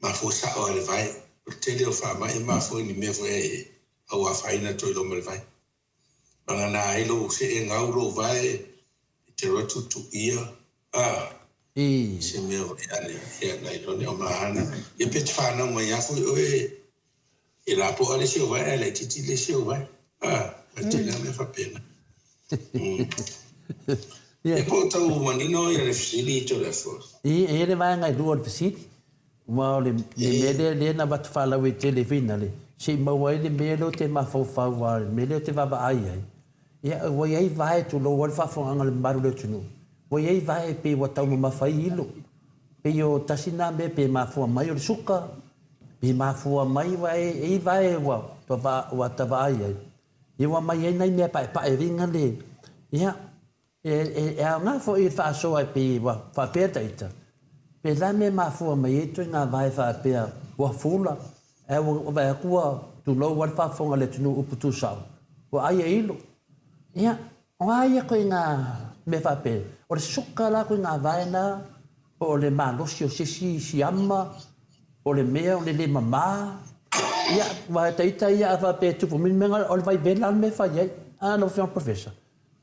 mafua sao a le vae. O le tele o faamai e mafua i ni mea foi e auafaina atu ai loa ma le vae. Vagana ai lou see gau lou vae e te alu atu tuia a I. Se mea foi a le ia nai loa ni omahana. Ia pe te whanau mai a foi oe e lapoa le isi ou vae ae laitiiti le isi ou vae. A, a tele lava mea faapena. Ia. E po o tau manino ia le fesili i Toleafoa? I, e i ai le vaega e lua o le fesili, aua o le mea lea lea na avatu faalauaitele foi na le. se i maua ai le mea lea ou te mafaufau a o le mea lea ou te vaavaai ai, ia ua i ai vae tulou lava le faafofogaaga a le mamalu o le atunuu, ua i ai vae pei ua taumamafa ai ilo. Pei o tasi lena mea pe mafua mai o le suka, pe mafua mai aua e i ai vae ua ua ta vaai ai, ia ua aumai ai nai mea paepae viga le, ia E aoga foi le faasoa e pei ua faapea ta ita, pe la mea e mafua mai ai ituaiga vae faapea ua fula, ae ua vaai atu ua tulou lava le faafofoga a le atunuu upu tusao, ua ai e ilo. Ia, o a ia ituaiga mea faapea? O le suka la ituaiga vae na, po o le malosi o se isi siama, po o le mea o le le mama. Ia, aua ta ita ia a faapea e tupu mai le mea, o le vai vela le mea e fai ai. A lau Afioga i le Professor?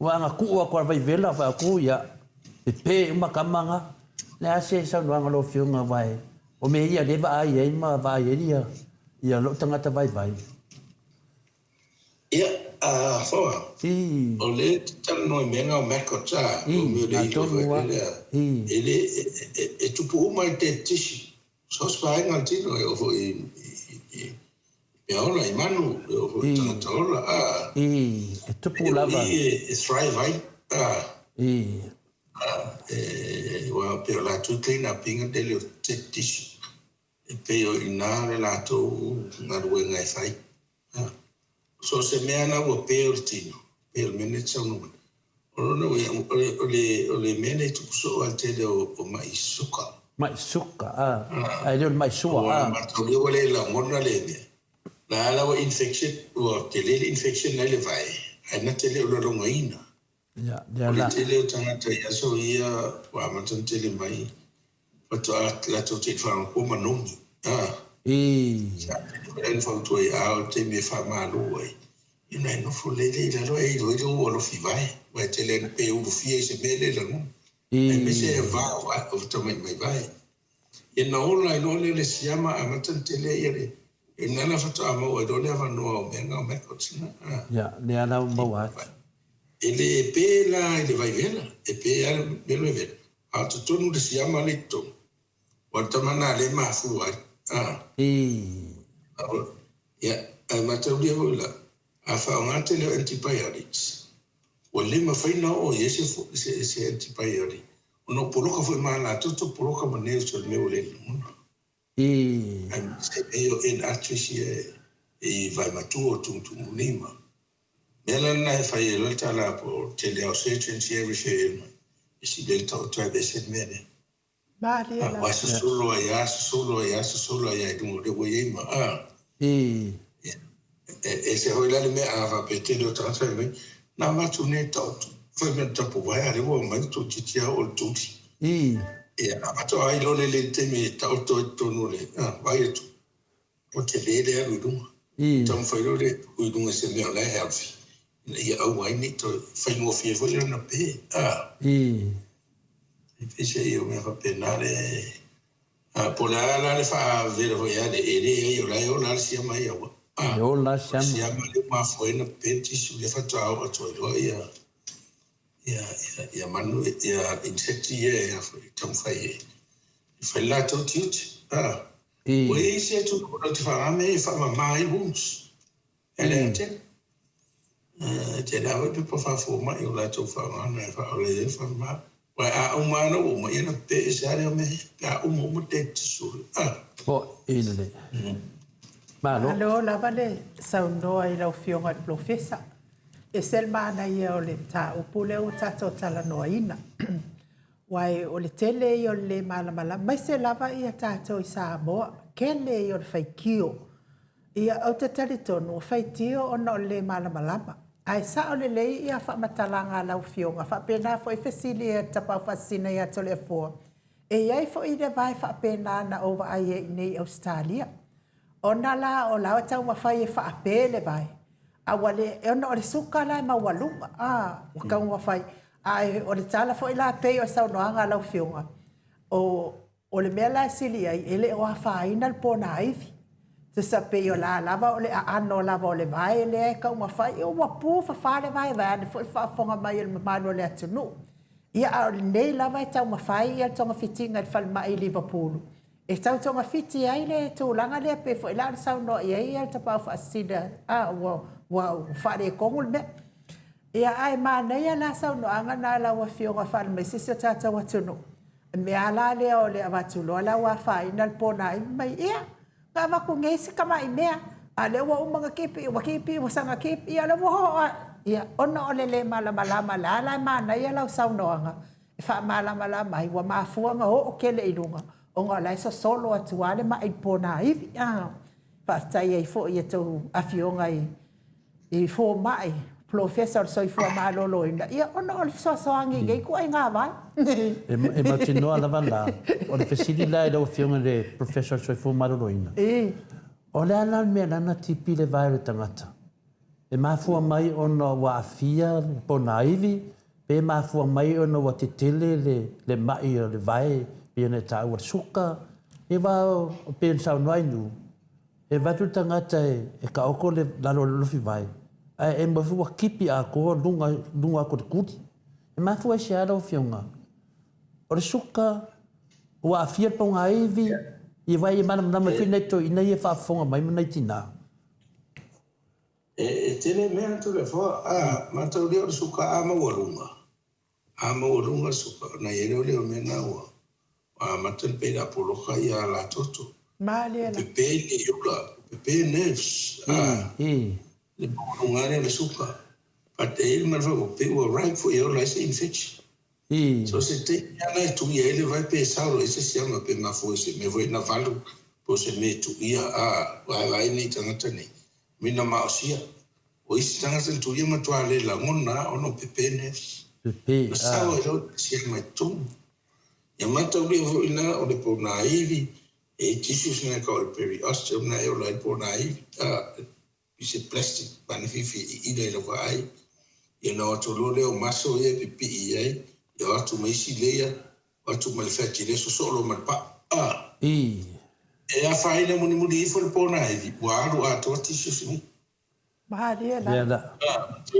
Ua ana tuu atu a Vaivela fai atu ia pepe uma tama na. Le a se saunoaga lau afioga aua e o mea ia lea e vaai ai ma vaai ai ia ia lou tagata vaivai. Ia, a Foa, o lea e te talanoa i mea na o maggots a, o mea o le ilo foi lea, e le, e tupu uma i dead tissue. So se vaega o le tino e oo foi i mea ola, i manu, e oo foi i tagata ola, a. I, e tupu lava. O i e thrive ai, a. I. A, e, aua pei o latou clean up ina tele o dead tissue. E pei o i ina le latou galuega e fai. A. So o se mea na ua pe o le tino, pei o le mea lea e te saunoa mai. O lona uiga, o le, o le, o le mea lea e tupu soo lava i le tele o, o ma'i suka. Ma'i suka, a. Ae le o le ma'i sua, a. Ua mataulia ua le lagona le mea. La la ua infection, ua tele le infection na i le vae, ae na te le o lalogaina. Ia, lea O le la. tele o tagata i aso ia ua amata ona tele mai, faatoa latou te i faalogo manogi. A. I. Sa tele foi la ina fautua ai, a o le taimi e faamalu ai, ina e nofo lele i lalo ae iloilo ua alofi vae, aua e tele ina pe ulufia i se mea le lagona. I. Aemaise e va o vae, o tamaimai vae. Ia na ola ai loa lea o le siama amata ona tele ia le, i ina la faatoa maua ai loa le avanoa o mea na o maggots na. A. Ia, lea la ua maua atu. E le pe la i le vai vela, e pe lava le mea le vai vela, a o totonu le siama lea i totonu. Ua le tama na lea e mafua ai. A. I. Ia, ae mataulia foi la, a faaaoga tele o antibiotics, ua le mafai ona oo i ai se, se, se antibiotic, ona o poloka foi ma latou to poloka ma nails o le mea ua le lagona. I. Aemaise mea ia o end arteries ia i vae matua o tugutugulima. Mea la lena e fai ai loa le tala po o le tele lava o surgeons ia e refer mai, e sili ai le taoto ae aveese le mea lea. Malie lava. Aua sosolo ai lava, sosolo ai lava, sosolo ai lava i luga o lea ua i ai ma, a. I. E ese foi la le mea a faapea tele o tagata fai mai, na matou nei taoto, fai mai le tapuvae a lea ua aumai le toeitiiti lava oo i le tuli. I. Ia, a faatoa ai loa le le taimi e taoto ai totonu o le, a, vaai atu, ua tele le alu i luga. I. Taumafai loa le tuu i luga i se mea o la e healthy, ina ia aua ai ne i toe faigofie foi lona pe, a. I. E pei se i o mea faapena le, a, po o le a la le faavela foi ia le e leai o la e ola lava le siama ia ua, a. E ola lava O le siama. siama lea ua mafua ai ona pe le tissue lea faatoa oo atu ai loa ia, ia, ia, ia manu, ia insect ia e, a foi, e taumafai e, e fai le latou tiute, a. I. Ua i ai isi atunuu latou te faaaoga mea ia e faamama ai wounds. E leai tele. E tele lava foi pepa faafomai o latou faaaogaina e faaola ai le faamama. Aua a uma lava ona ua uma, ia ona pepee ese lava lea o mea ia, pe a uma uma dead tissue. Foi lelei. Malo. Malo lava le saunoa i lau Afioga i le Polofesa. E ese le manaia o le mataupu lea ua tatou talanoaina. Aua o le tele ia o le le malamalama, aemaise lava ia tatou i Samoa, tele ia o le faitio. Ia, ou te talitonu, o faitio ona o le le malamalama. Ae sao lelei ia faamatalaga a lau Afioga, faapena foi fesili a le Tapaau Faasisina ia Toleafoa, e i ai foi le vae faapena na ou vaai ai i inei i Ausetalia. Ona la o la e taumafai e faape le vae, a ua le, ona o le suka la e maualuga, a, ua taumafai. Ae o le tala foi la pei o le saunoaga a lau Afioga, o, O le mea la e sili ai, e le o afaina le ponaivi. Tusa pei o la lava o le aano lava o le vae lea e taumafai, ua pu fafa le vae vaeane foi le faafofoga mai a le mamalu o le atunuu. Ia, a o lenei lava e taumafai ia le togafitiga i le falemai i Liverpool. E tau togafiti ai le tulaga lea pei foi la ona saunoa i ai le Tapaau Faasisina, a ua ua faaletonu le mea. Ia ae manaia la saunoaga na a lau Afioga faale-maise si o tatou atunuu. O le mea lava la lea o le avatu loa la ua afaina le ponaivi mai, ia, na avatu nei si tamai mea, a o lea ua uma ona tipi, ua tipi, ua saga tipi, ia o lea ua oo lava. Ia, ona o le lē malamalama, o lea la e manaia lau saunoaga e faamalamalama ai, ua mafua ona oo tele i luga ona o la e sosolo atu lava le mai i le ponaivi. Faafetai ai foi i a outou afioga i i fomai, polofesa o le soifua maloloina, ia ona o le fesoasoani i nei ituaiga vae. E mautinoa lava la, o le fesili la i lau Afioga i le Professor o le Soifua Maloloina, o le a la le mea la na tipi le vae o le tagata? E mafua mai ona ua aafia le ponaivi pe mafua mai ona ua tetele le mai o le vae pei ona e taua le suka? Aua pei ona saunoa Ainuu, E avatu le tagata e taoto le lalo o le lofi vae, ae emo ifo ua tipi atoa luga, luga atu o le tuli. E mafua i se a lau Afioga? O le suka, ua aafia le pogaivi, ia aua ia malamalama ai foi nai toeaiina ia e faafofoga mai ma nai tina. E tele mea Toleafoa, a mataulia o le suka a maualuga, A maualuga le suka, ona i ai loa lea o mea na ua amata ona pei o le a poloka ia ala toto. Malie la. Pepe le ula, pepe nerves, a le maualuga lava lea o le suka. But e i ai le mea ua pei ua ripe foi e ola ai se infection. So se taimi lava la e tuia ai le vae pe sao loa i ai se siama pe mafua i se mea foi na valu po o se mea e tuia, a vaevae nei tagata nei, mina maosia. O isi tagata na tuia matua le lagona a ona o pepe nerves. Pepe, Na sao ai loa le siama i totonu. Ia mataulia foi la o le ponaivi, e i ai tissues na e tau o le periosteum na e ola ai le ponaivi, a pise plastic manififi e iina i lau vaai. Ia ona o atu loa lea o muscle ia e pipii i ai, ia o atu ma isi layer, o atu ma le fatty lea sosoo loa ma le paa. A. E afaina mulimuli ifo le ponaivi, ua alu atoa tissues nei. Malie la. Lea la.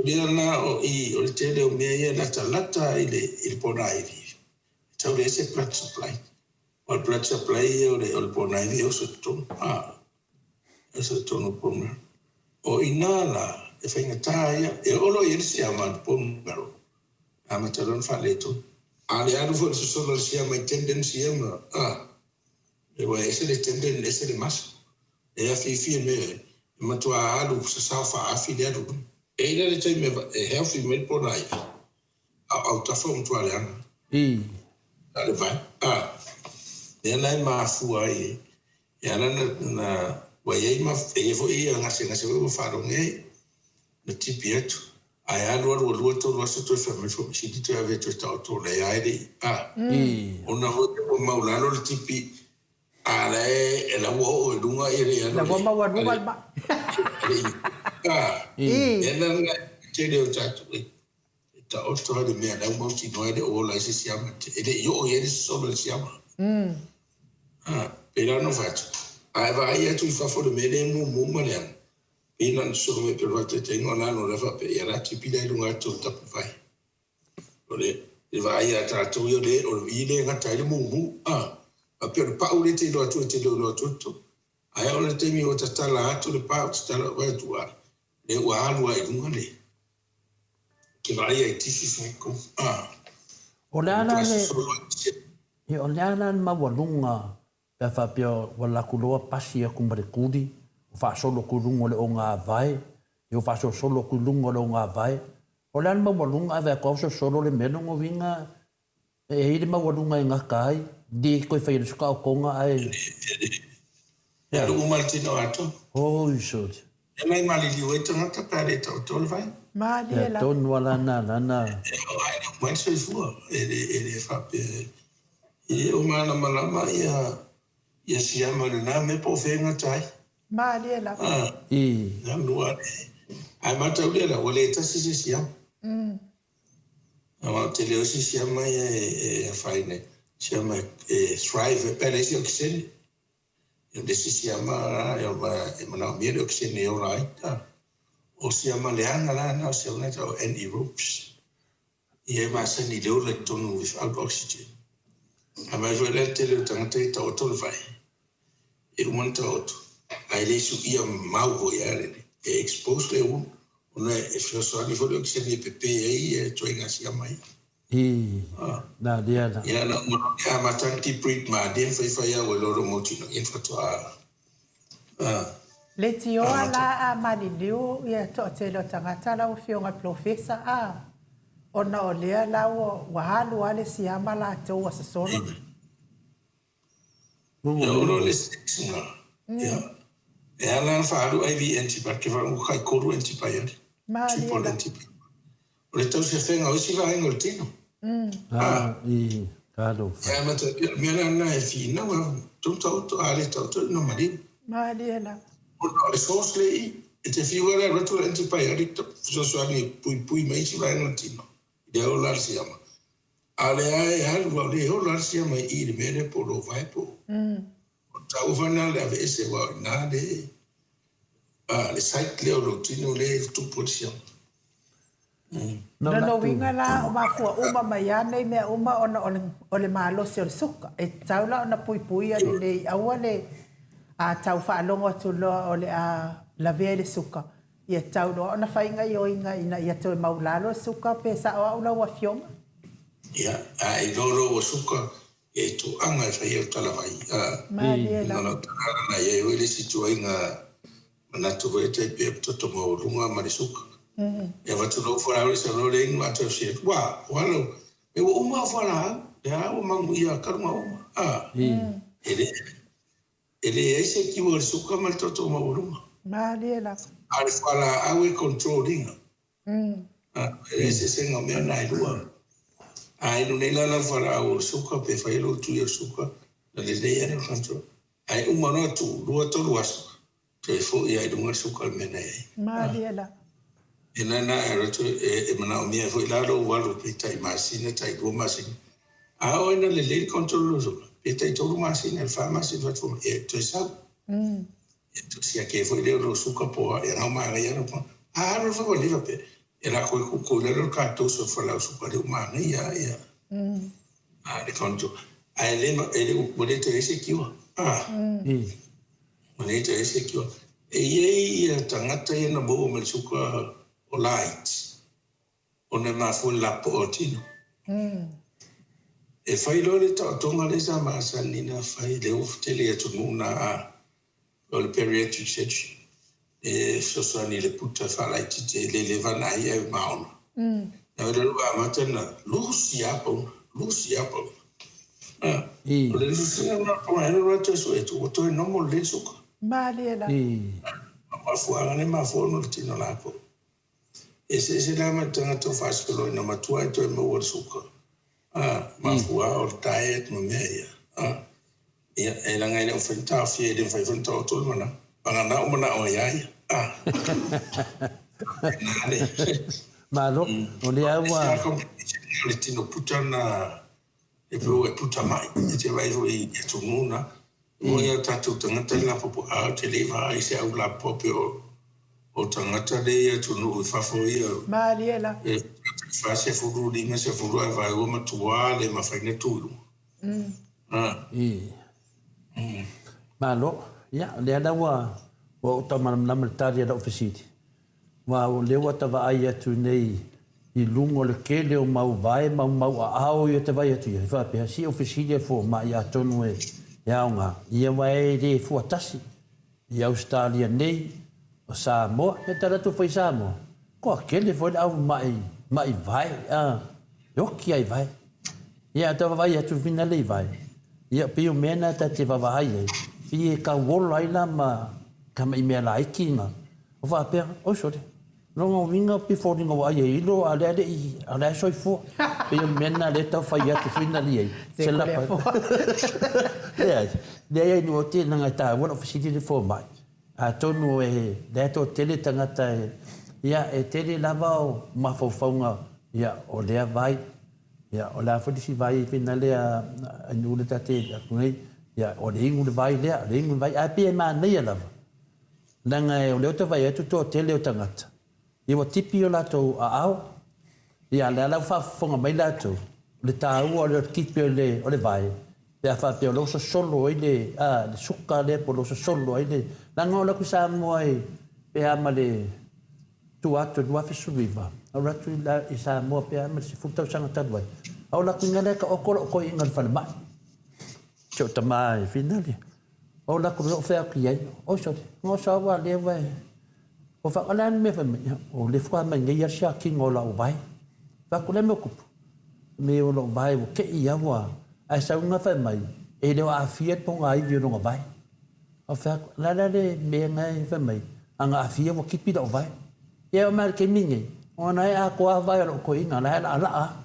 Lea la o i, o le tele o mea ia e latalata i le, i le ponaivi. E tau leai se blood supply. O le blood supply ia o le, o le ponaivi e oso i totonu. A, e oso i totonu o bone marrow. O i ina la, e faigata ia, e oo loa i ai le siama i le bone marrow, e amata loa ona faaletonu. A le alu foi i le sosolo o le siama i tendons ia ma, a, aua e ese le tendon ese le muscle. E afifi e mea e matua alu sasao faaafi le alu i luga. E i ai la le taimi e healthy mai le ponaivi, a o autafa ua matua leaga. Na o le vae. A, lea la e mafua ai e ala na, ua i ai ma, e i ai foi ia gasegase foi ua faaloge ai, na tipi atu. Ae alu alu ua 2, 3 aso toe fai mai le faamasini toe ave e toe taoto o lea e le i, a. Ona foi ua maulalo le tipi A la e la ua oo i luga ia le alu. La ua maualuga le mai. A. Lea la na tele o tatou e taoto ai le mea la ua mautinoa e le o ola ai se siama e le i oo i ai le sosolo i le siama. A, pei la ona ou fai atu, a e vaai atu i fafo i le mea lea e mumu ma leaga, pei na ona sosolo mai pea o le faataitaiga o lalo o la e faapea, ia la tipi la i luga atu o le tapuvae. O le vaai ia tatou ia, o le i lea e gata ai le mumu, a faapea o le pau lea e te iloa atu e te le iloa atu ai totonu. Ae oo i le taimi ua tatala atu le pau, tatala ua atu a, lea ua alu lava i luga le, ke vaai ai tissues nei kou, a. O le a la le, o le a la le maualuga Pe a faapea ua alu atu loa pasi atu ma le tuli, ua faasolo atu i luga o le ogāvae, ia ua faasolosolo atu i luga o le ogāvae. O le a le maualuga ae vaai atu lava ua solosolo le mea, lona uiga e i ai le maualuga e gata ai, le toe faia loa se taotoga ae. E alu uma le tino atoa. Oi sole. E mai maliliu ai tagata pe a le taoto le vai. Malie Mea lava. tonu lava la na, lana. E oo ae lau mai le soifua, e le faapea e le o malamalama ia siama i lena mea po o fea e gata ai. Malie lava. I. Lua ae mataulia la, ua le tasi se siama. Aua ou te le o isi siama ia e afaina ai, siama e thrive pe a leai se okesene. O le isi siama e manaomia le okesene e ola ai. O siama leaga la na, o siama na e tau o anaerobes. Ia e masani i le ola i totonu without oxygen. A mai foi la le tele o tagata ia e taoto le vai. E uma ona taoto, ae le suia mau foi a le e expose le ulu, ona e fesoasoani foi le okesene e pepe ai ia ituaiga siama ia. I, na lea la. Ia na uma loa e amata ona deep breathe malie ma faifai au e lolo mautino ia faatoa Leitioa amata. la a maliliu ia toatele o tagata lau afioga i le polofesa a, ona o lea la ua alu lava le siama latou ua sosolo. Ia o le sex na. Ia. E ala ona faaalu IV antibiotic, faaalu tai tolu antibiotic. Triple antibiotic. O le tausefega o isi vaega o le tino. Ah, i talofa. E amata, o le mea la lena e finau a tou taoto, a le taoto ina maliu. Malie lava. Ona o le source lea i i, e te fiu lava e alu atu le antibiotic fesoasoani e puipui mai isi vaega o le tino, i le ola a le siama. A o lea e alu a o lea e ola lava le siama i i le mea lea po o lou vae po o. O le taua foi lena o le aveese aua o i ina le, a, le site lea o lou tino lea e tupu ai le siama. Lona uiga la, o mafua uma mai a nei mea uma ona o le malosi o le suka. E tatau la ona puipuia lelei, aua le a tau faalogo atu loa o le a lavea i le suka, ia tatau loa ona fai gaioiga ina ia toe maulalo le suka pe sao au lau afioga? Ia, a i lou lou o suka, e toaga e fai ai o talavai. A, Malie ona lava. o tala na i ai foi le isi ituaiga Manatu foi e tai pea toto maualuga ma le suka. E avatu lou fualaau i le saunoa le inu a tau sia atu, Ua, ua lau, me ua uma au fualaau, lea a ua manuia kaluga uma. A, e le, e leai se kiu o le suka ma le toto maualuga. Malie lava. A o le fualaau e control ina. A, e le eseesega o mea na e lua. A inu nei la lau fualaau o le suka pe fai lou tui o le suka, na lelei ane le control. Ae uma loa tuu, lua tolu aso, Toe foi lava i luga le suka o le mea na i ai. Malie la. E nānā e alu atu e manaomia ai foi la lou alu pe tai masina, tai lua masina. A oo ina lelei le control o lou suka, pe tai tolu masina i le fa masina faatoa mai, e toe sau. E toe siaki ai foi lea o lou suka po o a, ia na o manaia lou pa. A alu foi ua leva pea, e lako ai kuku i lalo le ka dose o le fualaau suka lea ua manaia lava ia le control. Ae le, e le, ua le toe i ai se cure. Nei te ese ki E i ai ia tagata ia na maua mai le suka o laiti, ona e mafua le lapoa o tino. E fai loa le taotoga lea sa masani na fai lea ua tele i atunuu na a o le bariatric surgery e fesoasoani i le puta e faalaitiiti ai le leva na ai ae maona. Na oi lalo ua amata na lusi a pauna, lusi a pauna. A, o le lusiga lena o le pauna, e alu loa toe sue atu, ua toe normal lelei le suka. Malie la. O mafuaaga nei mafua ona o le tino lapoa. E eseese la ma le tagata o faasolo ina matua e toe maua le suka. A, mafua o le diet ma mea ia. A, ia, e leaga e le o mafai ona taofia, e le mafai foi ona taoto le manao. Vagana o manao ai a ia. A, faapena le. Malo, o lea ua. O le complication o le tino puta na E pei e puta mai, e te vaai foi i atunuu na, e moni o tatou tagata i lapopo, a ou te le i vaai i se au lapopo pei o tagata lea i atunuu i fafo ia. Malie la. E 40, 50 ae vaai ua matua le mafai ona tu i luga. Malo, ia, o lea la ua ou taumalamalama i le tali a lau fesili. Aua o lea ua ta vaai atu nei i luga o le tele o mau vae ma mau aao ia te vaai atu i ai, faapea, si ou fesili a le fomai atonu e aoga, ia aua e le fua tasi i Ausetalia nei, o Samoa, ia tala atu foi i Samoa, kua tele foi le au ma'i, ma'i vae, a, e oki ai vae. Ia a ta vaavaai atu finale i vae, ia pei o mea na ta te vaavaai ai, pei e tau ola ai la ma ka ma'i mea laiti ma O faapea, oi sole, lona uiga pe foliga ua ai e ilo a o lea e le'i, a o la e soifua. Pei o le mea lena lea e tau fai atu foi na li ai, se lapa. Leai, leai ai nuu te leaga e taua lau fesili le fomai. Atonu e, lea e toatele tagata e, ia e tele lava o mafaufauga, ia o lea vai, ia o le a foi le isi vai fina lea ai nuu le ta te atu nei, ia o le inu le vai lea, o le inu le vai, ae pei e manaia lava. Leaga o lea ou te vaai atu toatele o tagata, ia ua tipi o latou aao, ia lea la ua faafofoga mai latou, o le taua o le tipi o le vae, Pe a faapea o lea ua sosolo ai le, a, le suka lea po o lea ua sosolo ai le, leaga o atu i Samoa i, pe a ma le 2000 i le 2019, na ou alu atu i Samoa pe a ma le 10 tausaga talu ai, a o latou iga lea e taoto lou toeaina i le falemai. Si ou tama e finale. O latou mea o fea atu i ai, oi sole, na o sau a lea ua e, o fa, o le a le mea fai mai, o lea faatoa mai nei lava le siakiina o lau vae. Fai atu, o le a le mea o tupu? Me o lou vae ua te i lava ua, ae sau na fai mai, e le o aafia le pogaiwi o lona vae. Ou fai atu, o le a la le mea na e fai mai, a na aafia ua tipi lau vae. Ia e oo mai lava i le taimi lenei, o na e atoa lava vae o lou toeaina, o la e laalaa lava.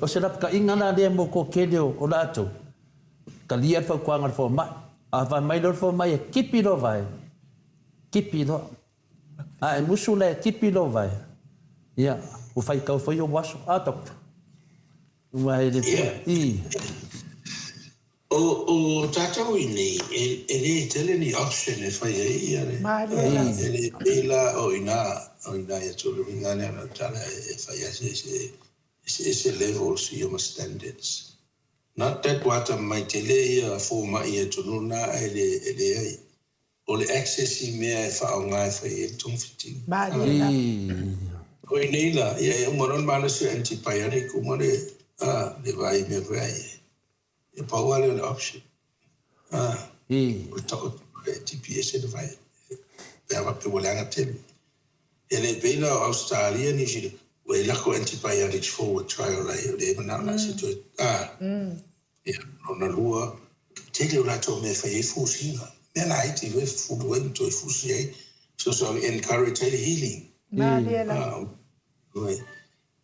O se lapataiga la lea mo le toatele o latou, talia le fautuaga a le fomai. A fai mai loa le fomai e tipi lou vae, tipi loa. A e musu la e tipi lou vae, ia, ua faitau foi ou aso. A, Doctor? Ua e le fua. I. O tatou i nei, e le tele ni option e fai ai ia le, e le pei la o ina, o ina ia te le uiga lea o lau tala e fai lava se, se eseese levels ia ma standards. Not that ua atamamai tele ia fomai i atunuu na ae le, e leai. O le access i mea e faaaoga e fai ai le togafitiga. Malie la. O i nei la, ia e uma loa le malosi o antibiotic uma le, a, le vaai i mea foi a ia. E pau lava lea o le option. A, o le taoto e tipi ese le vai pe a faapea ua leaga tele. E le pei la o Ausetalia, Niu Sila, ua i lako antibiotics fou ua trial ai, o lea e manao la se toe, a, ia, lona lua, tele o latou mea e fai ai fusiga. Mea laiti foi e fufulu ai ma toe fusi ai, fesoasoani encourage ai le healing. Malie la.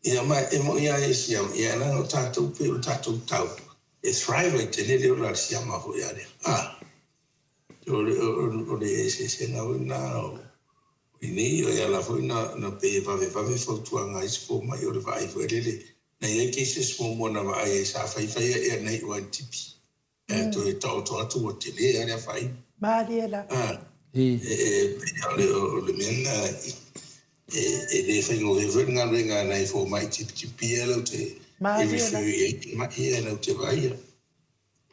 Ia ma e moi a e siama, ia leaga o tatou pei o le tatou tau e thrive ai tele le ola a le siama foi a lea. A, o le, o le eseesega foi na o i nei, o e ala foi na, na pei e vavevave fautuaga a isi fomai o le vaai foi lele, na i ai cases muamua na vaai ai sa faifai ea na iu ai i le tipi. Ae toe taoto atu ua tele lava le afaina. Malie la. A, e pei o le, o le mea lena e le faigofie foi le galuega a nai fomai tipitipi ia latou te e refer i ai i ma'i ia latou te vaaia.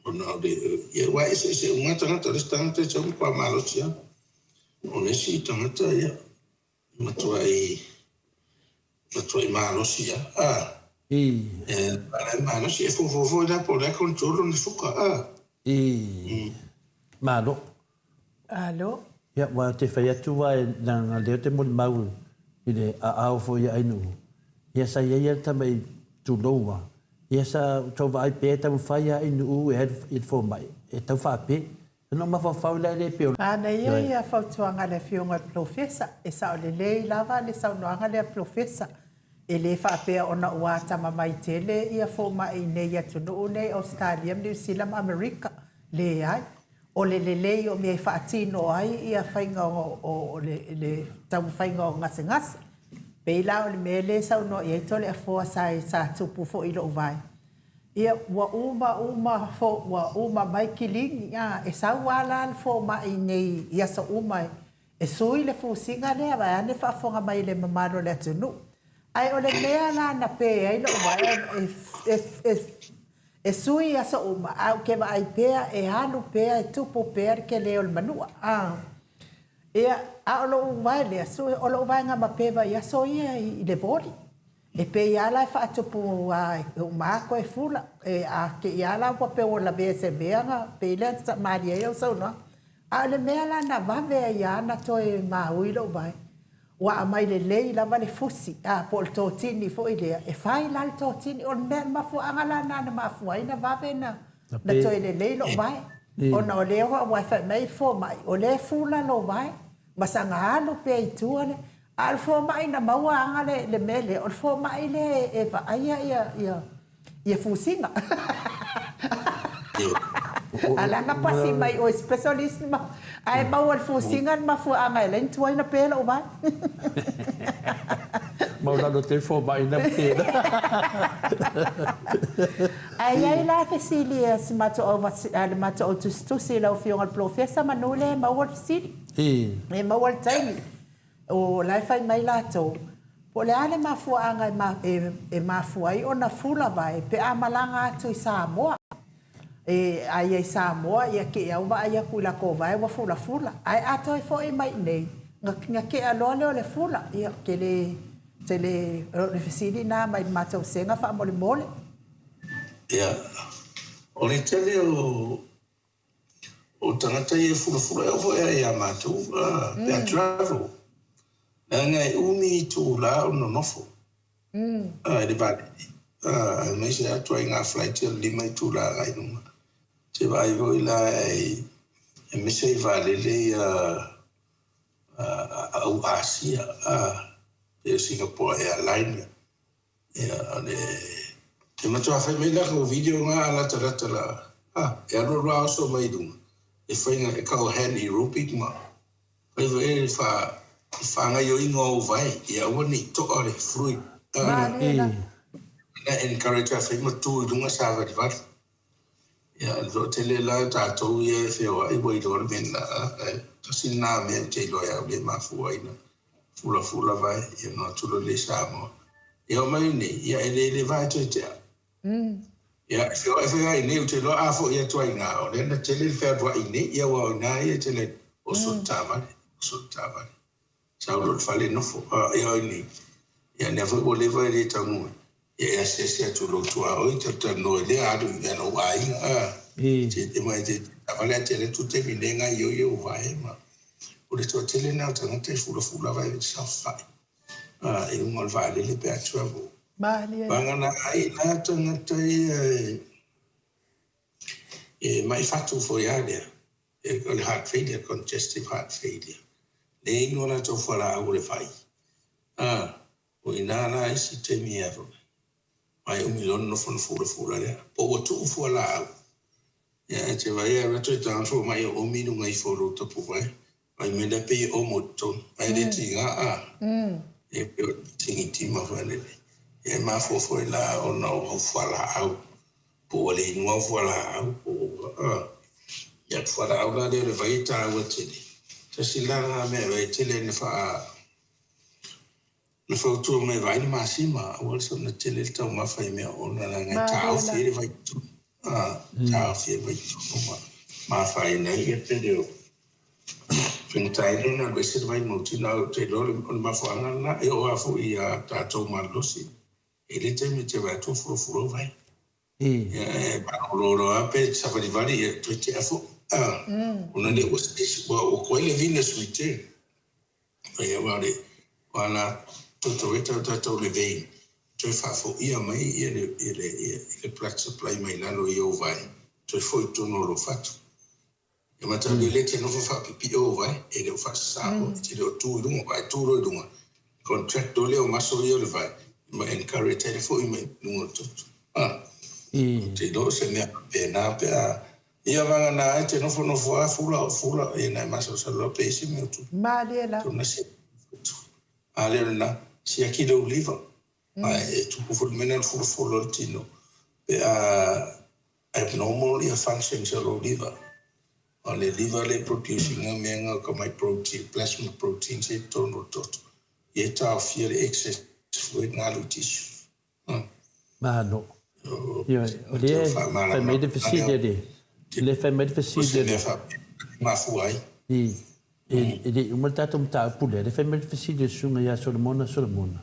Ona o le, ia aua e eseese uma lava tagata, o le isi tagata e sau matua malosi lava, o le isi tagata ia Matuai, matuai malosi lava, a. I. E, malosi, e fuafua foi la po o le a control lona suka, a. I. Malo. Alo. Ia, aua ou te fai atu aua leaga o lea ou te molimau i le aao foi a Ainuu, ia sa i ai lava le tamai tulou lava, ia sa tau vaai pea e taumafai lava Ainuu e alu i le fomai e tau faape. Ona ou mafaufau lea e pei o. Manaia ia fautuaga a le Afioga i le Polofesa. E sao lelei lava le saunoaga lea Polofesa. E le faapea ona ua atamamai tele ia fomai i nei atunuu nei Ausetalia ma Niu Sila ma Amerika. Leai. O le lelei o mea e faatino ai ia faiga o le taumafaiga o gasegase. Pei la o le mea lea e saunoa i ai Toleafoa sa tupu foi i lou vae. Ia, ua uma uma fo, ua uma mai kilini, a, e sau a la le fomai nei i aso uma e, e sui le fusiga lea, vaeane faafofoga mai le mamalu o le atunuu. Ae o le mea la na pe ai lou vae, e, e, e, e sui i aso uma, ae ou te vaai pea e alu pea, e tupu pea le tele o le manua, a. Ia, a o lou vae lea, o lou vaega mapeva i aso ia i le voli. E pei lava la e faatupu a e uma atu e fula, e a kei lava la ua pei ua lavea i se mea na pei lea na malie ai au saunoaga. A o le mea la na vave ai lava ona toe maui lou vae, ua aumai lelei lava le fusi, a po o le totini foi lea, e fai la le totini. O le mea, le mafuaaga la lena na mafua ai ona vave ona toe lelei lou vae, ona o lea ua fai mai le fomai, o lea e fula lou vae, ma saga alu pea i tua le A o le fomai na maua aga le le mea lea, o le fomai lea e vaaia ia ia ia fusiga. A la na pasi mai o specialist ma ae maua le fusiga le mafuaaga e ala ai ona tuai ona pe lou vae. Maulalo tele fomai na pe. Ae i ai la fesili a si matou au a le matou au tusitusi i lau Afioga i le Polofesa manu lea e maua le fesili. E maua le taimi. O la e fai mai latou, Po o le a le mafuaaga e mafua ai ona fula vae pe a malaga atu i Samoa? E aia i Samoa ia keau vaai atu i latou vae ua fulafula, ae a toe foi mai i inei, na tea loa lea o le fula. Ia, ou te le, te le, o le fesili lena mai le matou sega faamolemole. Ia, o le tele o O tagata ia e fulafula, e oo foi lava ia matou pe a travel, leaga e umi itula o nonofo i le vaalele, aemaise lava ituaiga flight o le 5 itula agai i luga. Ou te vaai foi la aemaise i vaalele ia a au Asia, pei o Singapore Airline. Ia, o le... E matua fai mai laka o video nga a latalata la, ah, e alu alu a oso mai i luga, e fai e kau hand aerobic ma fai foi e le fa, le faagaioiga o ou vae, ia aua ne i toa le fluid. Ah, Malie la. Na encourage a fai ma tu i luga savalivali. Ia, o le toatele la o tatou ia e feoai ua iloa le mea lena, ae tasi lena mea ou te iloa ai au lea e mafua ai na fulafula vae, ia ona o atu loa lea i Samoa. Ia oo mai nei, ia e le le vae toe tea. Ia, e feoai foi lava i inei, ou te iloa a foi atu ai i ina, o lea na tele le fealuai i inei, ia aua o i ina ia e tele oso le taavale, oso le taavale. Sau loa i le fale nofo, a ia oi nei, ia lea foi ua leva e le taunuu ai, ia e asiasi atu i lou tuaoi, talatalanoa i lea alu i lou aiga, a, te te mai te taavale a te alu atu taimi nei gaioio ua vae ma o le toatele lena o tagata e fulafula lava e saofai a i luga o le vaalele pe a travel. Malie. Vagana ai la tagata ia e mai fatu foi a lea. O le heart failure, congestive heart failure, lea e inu a latou fualaau o le vai. A, o i ina la isi taimi e aua e umi loa ona nofo ona fulafula lea, po ua tuu fualaau. Ia ae te vaai e alu atu e tago le fomai e oomi i luga ifo o lou tapuvae, Fai mai lea pei e omo i totonu, ae le tiga a. E pei o le tigitima foi lele. E mafua foi la ona o au fualaau, po ua le inu au fualaau, po ua a. Ia, fualaau la lea o le vai e taua tele. Tasi la lena mea e tele ina faa Na fautua mai vaai le masima, aua le soona tele le taumafa i mea ona leaga e taofi ai le vai totonu. A, taofi ai le vai totonu ma ma afaina ai ia pele o faigata ai lea ona alu ese le vai mautino. Ae ou te iloa o le mafuaaga lena, e oo lava foi ia tatou malolosi, e i ai le taimi e te vaai atu ua fulofulou vai. Ia e malolo loa lava pe savalivali ia toe tea foi. A, ona lea ua ua koe le venous return. Ai aua o le o ala totoeta o tatou le vein toe faafoia mai ia le ia le ia le blood supply mai lalo i ou vae toe foi i totonu o lou fatu. Ia mataulia lea e te nofo faapipii ou vae e le o faasasa oe, e te le o tu i luga, aua e tu loa i luga, contract loa lea o muscle ia o le vae ma encourage ai le foi mai luga o le toto. A, ou te iloa o se mea faapena pe a Ia vagana ai te nofonofo a fula o fula ia na e masalosalo loa pe isi mea o tupu. Malie la. Tona sia futu. A lea o lena, siaki lou liver. Ma e tupu foi le mea lena o le fulafula o le tino pe a abnormal ia functions o lou liver. O le liver lea e produce ina mea na o ka mai protein, plasma proteins ia i totonu o le toto. Ia e taofia le excess fluid na alu i tissue. Malo. Ioe, o lea e fai mai le fesili a le, o lea e fai mai le fesili a le. Mafua ai. I, e le i uma le tatou mataupu lea, lea e fai mai le fesili a le Susuga ia Solomona Solomona,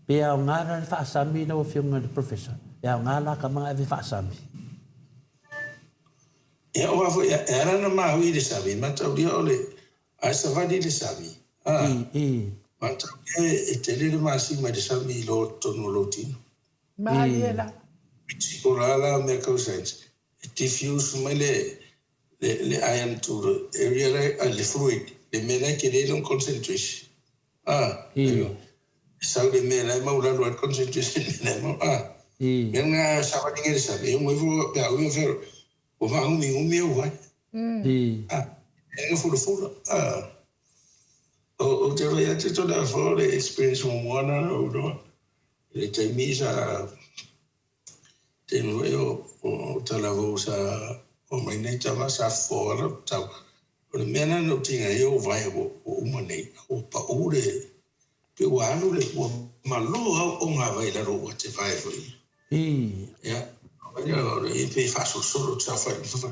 pe aoga la le faasami lau Afioga i le Professor? E aoga la ka maga ave faasami? Ia, aua foi, e ala ona maui i le sami, mataulia o le, Ae savali le sami, a, mataulia e tele le masima i le sami i lo totonu o lou tino. Malie la. Physical la la mea kau science, e diffuse mai le le iron to the area la, le fluid, le mea la e tele lona concentration, a, e sau le mea la e maualalo ai le concentration i le mea la e mau, a, mea lena savali nei le sami, e ogo ifo pe a ui o fea, Ua faagumiugumi ou ai. A, e na fulafula. A, ou te vaai atu Tulafono o le experience muamua lena na ou iloa. I le taimi sa, taimi foi o Talavou sa omai nei tama sa fofo lava lau tau. O le mea lena na ou tiga ai ou vae ua uma nei, ua pau le, pei ua alu le, ua Malo aoaoga a vai i lalo o uate vae foi ia. Ii. Ia, e pei faasolosolo te saofai i le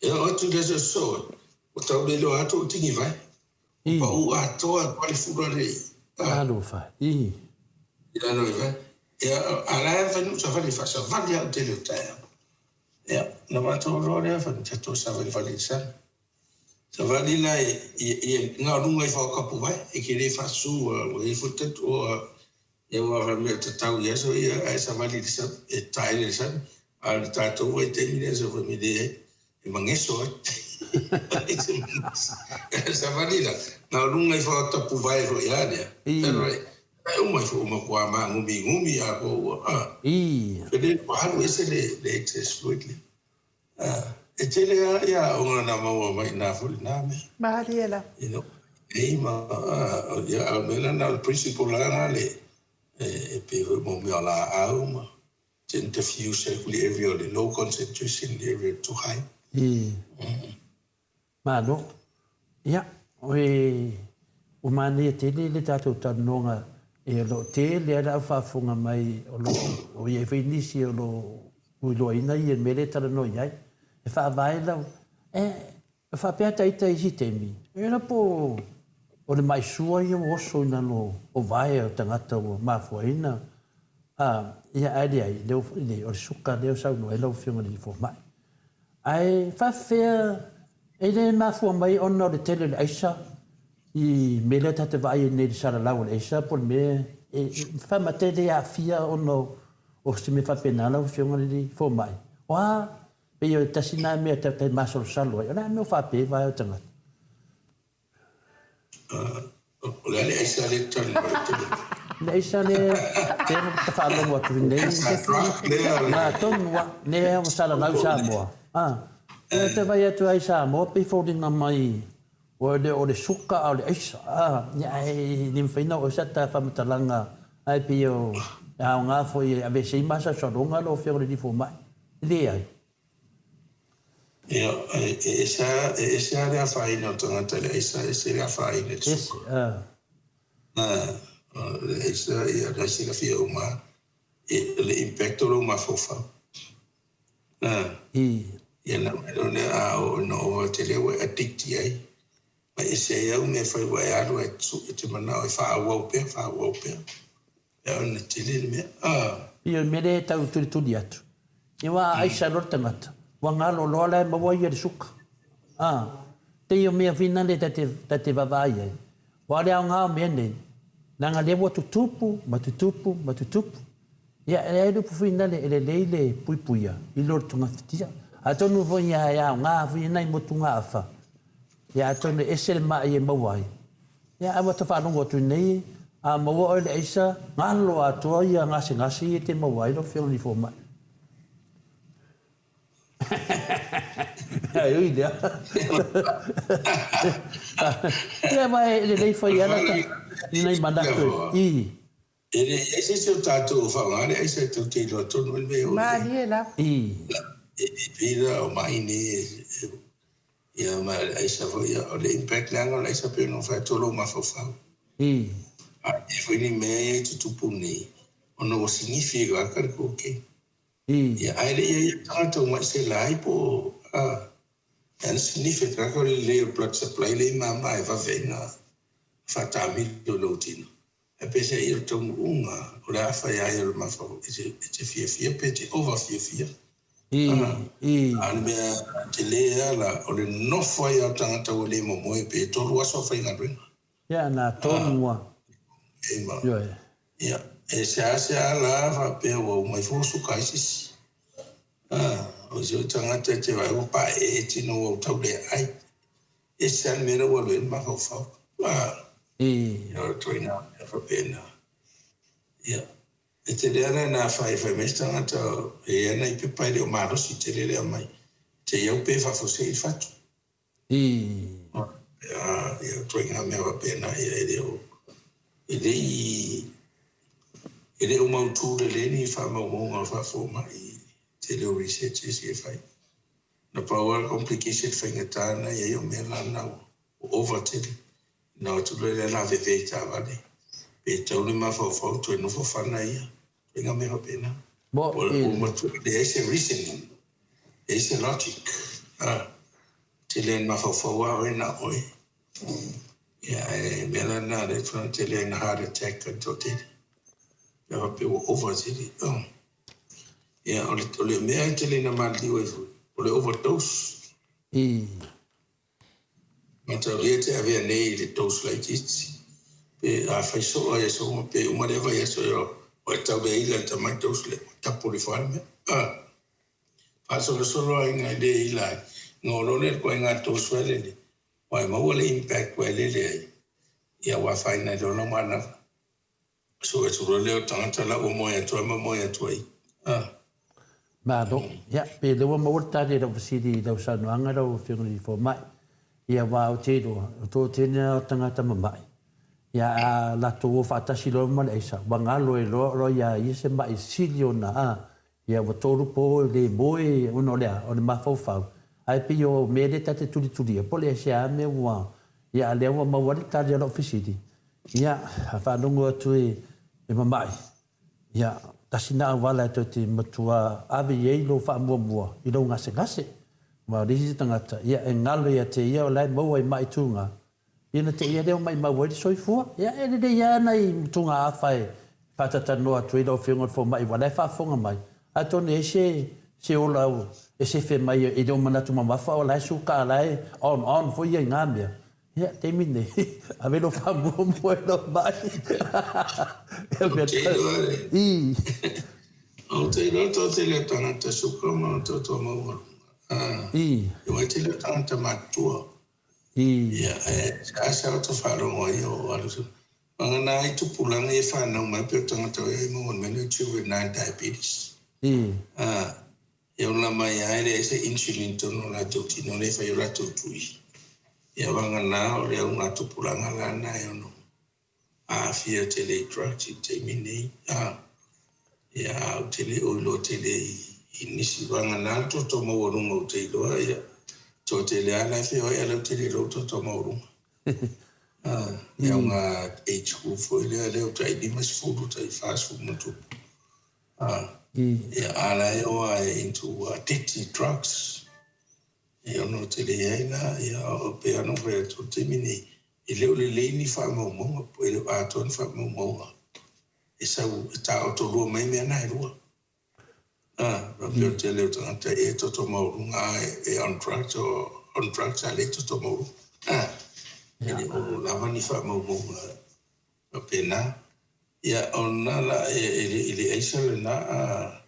E oo atu i le aso aso, ua tau le iloa atu o tigi vae. Ii. Ua pau atoa atu le fula le... Talofa. Ii. I lalo i vae. Ia, a la e fai nu savali faasavali au tele o taeao. Ia, na matou loa lea fai tatou savalivali i le sami. Savali la i na o luga ifo o kapu vai, e ke le faasu ua i foi tatu o ia ua fai mea tatau i aso ia ae savali i le sami, e taele i le sami. A o le tatou vaitaimi lea sa fai mai leai, e mageso ai. Savali la, na o luga ifo o tapuvae foi a lea. E uma ifo uma kua magumigumi a ko ua. Fele ua alu ese le excess fluid lea. E tele lava ia aoga na maua mai i na foi lena mea. Malie lava. You know, e ma, ia, a o le mea la lena o le principle lava lena le, e pei foi mo mea o laau ma centrifuge ai le area o le low concentration le area too high. I. Malo. Ia, e, ua manaia tele le tatou talanoaga e o lo o tele lava le au faafofoga mai o lo o i ai foi nisi o lo o iloaina ia mea lea e talanoa i ai. E faavae lau, e, e faapea ta ita i isi taimi, e iloa po o le mai sua ia ua oso i lalo o vae o tagata ua mafuaina, a, ia ae leai, o le suka lea ua saunoa ai lau Afioga i le Fomai. Ae faafefea e le mafua mai ona o le tele o le aisa i mea lea tatou te vaai ai nei i le salalau o le aisa po o le mea e faamate le aafia ona o se mea faapena lau Afioga i le Fomai? O a? Pei o le tasi lena mea tatou te masalosalo ai, o le a le mea o faapea ai vae o tagata? O le a le aisa lea e talanoa ai tele? Le aisa lea pea ta faalogo atu nei. Na tonu a, lea ua salalau i Samoa. A, lea te vaai atu ai i Samoa pei foliga mai ua le o le suka a o le aisa. A, ia ae le mafai ona oo i sa ta faamatalaga ae pei o e aoga foi e aveese ai masalosaloga lau Afioga i le Alii Fomai. Leai. Ia, e ese lava, e ese lava le afaina o le tagata i le aisa, ese le afaina i le suka. Ese, a. A, o le aisa, ia, o la e silafia uma lava, e, le impact o lou mafaufau. A. I. Ia, na uma loa lea, a oo ina ova tele ua e addict i ai, ma e ese ai au mea e fai ua e alu ae e te manao e faaauau pea, faaauau pea. Ia ona tele le mea, a. Ia, o le mea lea e tau tulituli atu, ia aua a aisa loa le tagata, ua galo loa la e maua ia le suka. A, pei o mea foi nale ta te, ta te vaavaai ai, aua o le aoga o mea nei, leaga lea ua tutupu ma tutupu ma tutupu. Ia, e leai le upu foi nale e lelei le puipuia i lo le togafitia. Atonu foi ia e aoga foi nai motugaafa, ia atonu e ese le mai e maua ai. Ia, ae ua ta faalogo atu nei, a maua oe le aisa, galo atoa ia gasegase ia e te maua ai lau Afioga i le Fomai. Ae ui lea. Ia, ma e lelei fai ala ta, i nai manatu i. E le i ai se isi o tatou o faaaoga le aisa e tou te iloa tonu ai le mea e oo nei. Malie lava. I. E pei la o mai nei e, ia ma le aisa foi ia, o le impact leaga o le aisa pei ona ou fai atu o lou mafaufau. I. A i ai foi ni mea ia e tutupu nei, ona ua sinifi e kaka le cocaine. I. Ia, ae le i ai le tagata ua mai sela ai po o, a, e ana sinifi e kaka o le lelei o le blood supply lea i mama e vave ai ona faataamilo i lou tino. Ae peiseai o le taunuuga o le a fai ai o le mafaufau e te fiafia pe te ova fiafia. A o le mea tele lava la, o le nofo ai lava o tagata ua le momoe pe 3 aso o faigaluega. Ia, na tonu lava. Ioe. Ia, e seasea la faapea ua uma ifo ua suka ai se isi. O isi foi tagata e te vaai ua paeee tino ua tau le ai. Ese lava le mea la ua alu ai le mafaufau. Ia, o le ituaiga mea faapena. Ia, e tele lava la ina fai fai mai se tagata e i ai nai pepa e le o malosi tele le aumai, te i au pe faafuasei le fatu. Ia, ituaiga mea faapena, ia e le o, e le i, e le o mautu lelei ni faamaumauga faafomai i le tele o researches ia e fai. Na pau lava le complication faigata na i ai o mea la na ua ova tele. Na o atu loa lea lavevea i taavale. Pe tau le mafaufau toe nofo fana ia. Ituaiga mea faapena. Mo Ua i ua le. matua leai se reasoning, leai se logic. A, tele lava ina mafaufau lava oe na o oe. Ia ae mea la lena lea e tele ai ina heart attack ai le toatele. Pe a faapea ua over tele. Oh. Ia o le, o le mea e tele ina maliliu ai foi, o le overdose. I. Mataulia e te avea nei i le dose laitiiti. Pe a fai soo ai aso uma, pe uma lea vaiaso e o e tau le ila le tamai dose lea, ua tapu le fale mea. Ah. Faasolosolo ai ina le ila ai. Golo lea le ituaiga dose foi lele, ua e maua le impact ua e lele ai, ia ua afaina i lona manava. Suesu loa lea o tagata la ua moe atu ai ma moe atu ai. Ah. Malo. Ia, pe lea ua maua le tali i lau fesili i lau saunoaga lau Afioga i le Fomai. Ia, aua ou te iloa, o toatele lava o tagata mamai, ia a latou o faatasi loa ma le aisa, ua galo ai loa loa ia ia se mai sili ona, a, ia ua tolupo e le moe ona o le a? O le mafaufau. Ae pei o mea lea ta te tulitulia, po o le aisea mea ua, ia a lea ua maua ai le tali a lau fesili, Ia, a faalogo atu e mamai, ia, tasi na auala e toe te matua ave i ai lou faamuamua i lou gasegase. Aua o le isi tagata, ia, e galo ia te ia o la e maua i mai tūga, ia na te ia lea o maimau ai le soifua. Ia, e lelei lava nai motugaafa e faatatalanoa atu ai lau Afioga i le Fomai aua o la e faafofoga mai, atonu e i ai se se ola e sefe mai e le o manatu mamafa o la e suka, la e on on foi ia i ngā mea. Ia, taimi nei, ave lou faamuamua i lou mai. Ou te iloa le... I. Ou te iloa toatele o tagata suka ma toto maualuga. I. Aua e tele o tagata matutua. I. Ia, e seasea o ta faalogo ai o alu se... Vagana ai tupulaga ia e fanau mai pei o tagata o ia e maua mai le juvenile diabetes. I. E ola mai lava e leai se insulin i totonu o latou tino lea e fai o latou tui. Ia vagana o le augatupulaga la na e ono aafia tele i drugs i le taimi nei. Ia a ou te le o iloa tele i nisi vagana le toto maualuga ou te iloa ia toatele lava la e feoai ae lautele i lou toto maualuga. Le auga age group foi lea lea ua tai 50 tai 40 ma tupu. Ia, a la e o a e into addictive drugs. E ono tele ai la, ia, o pe ano fai atu o le taimi nei, e le o lelei ni faamaumauga, e le o atoa ni faamaumauga e sau, e taotolua mai mea na e lua. A, faapea o le tele o tagata e toto maualuga a e on drugs o on drugs a le toto maualuga. A, e le o lava ni faamaumauga Faapena. Ia, ona la e, e le aisa lena, a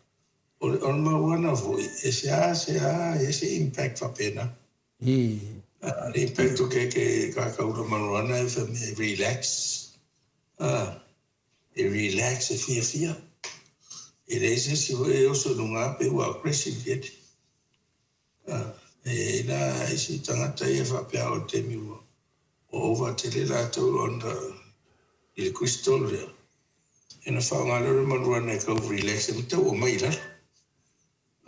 o le, o le mauana foi, e seasea i ai se impact faapena. I. A, le impact o ke, ke kākau marijuana e fai mea e relax, a, e relax e fiafia. E leai se isi foi e oso i luga pe ua aggressive ieti. A, e i ai la isi tagata ia faapea o le taimi ua ova tele latou on the, i le crystal lea, ia ona faaaoga lea o le marijuana e tau relax ai ma tau omai i lalo.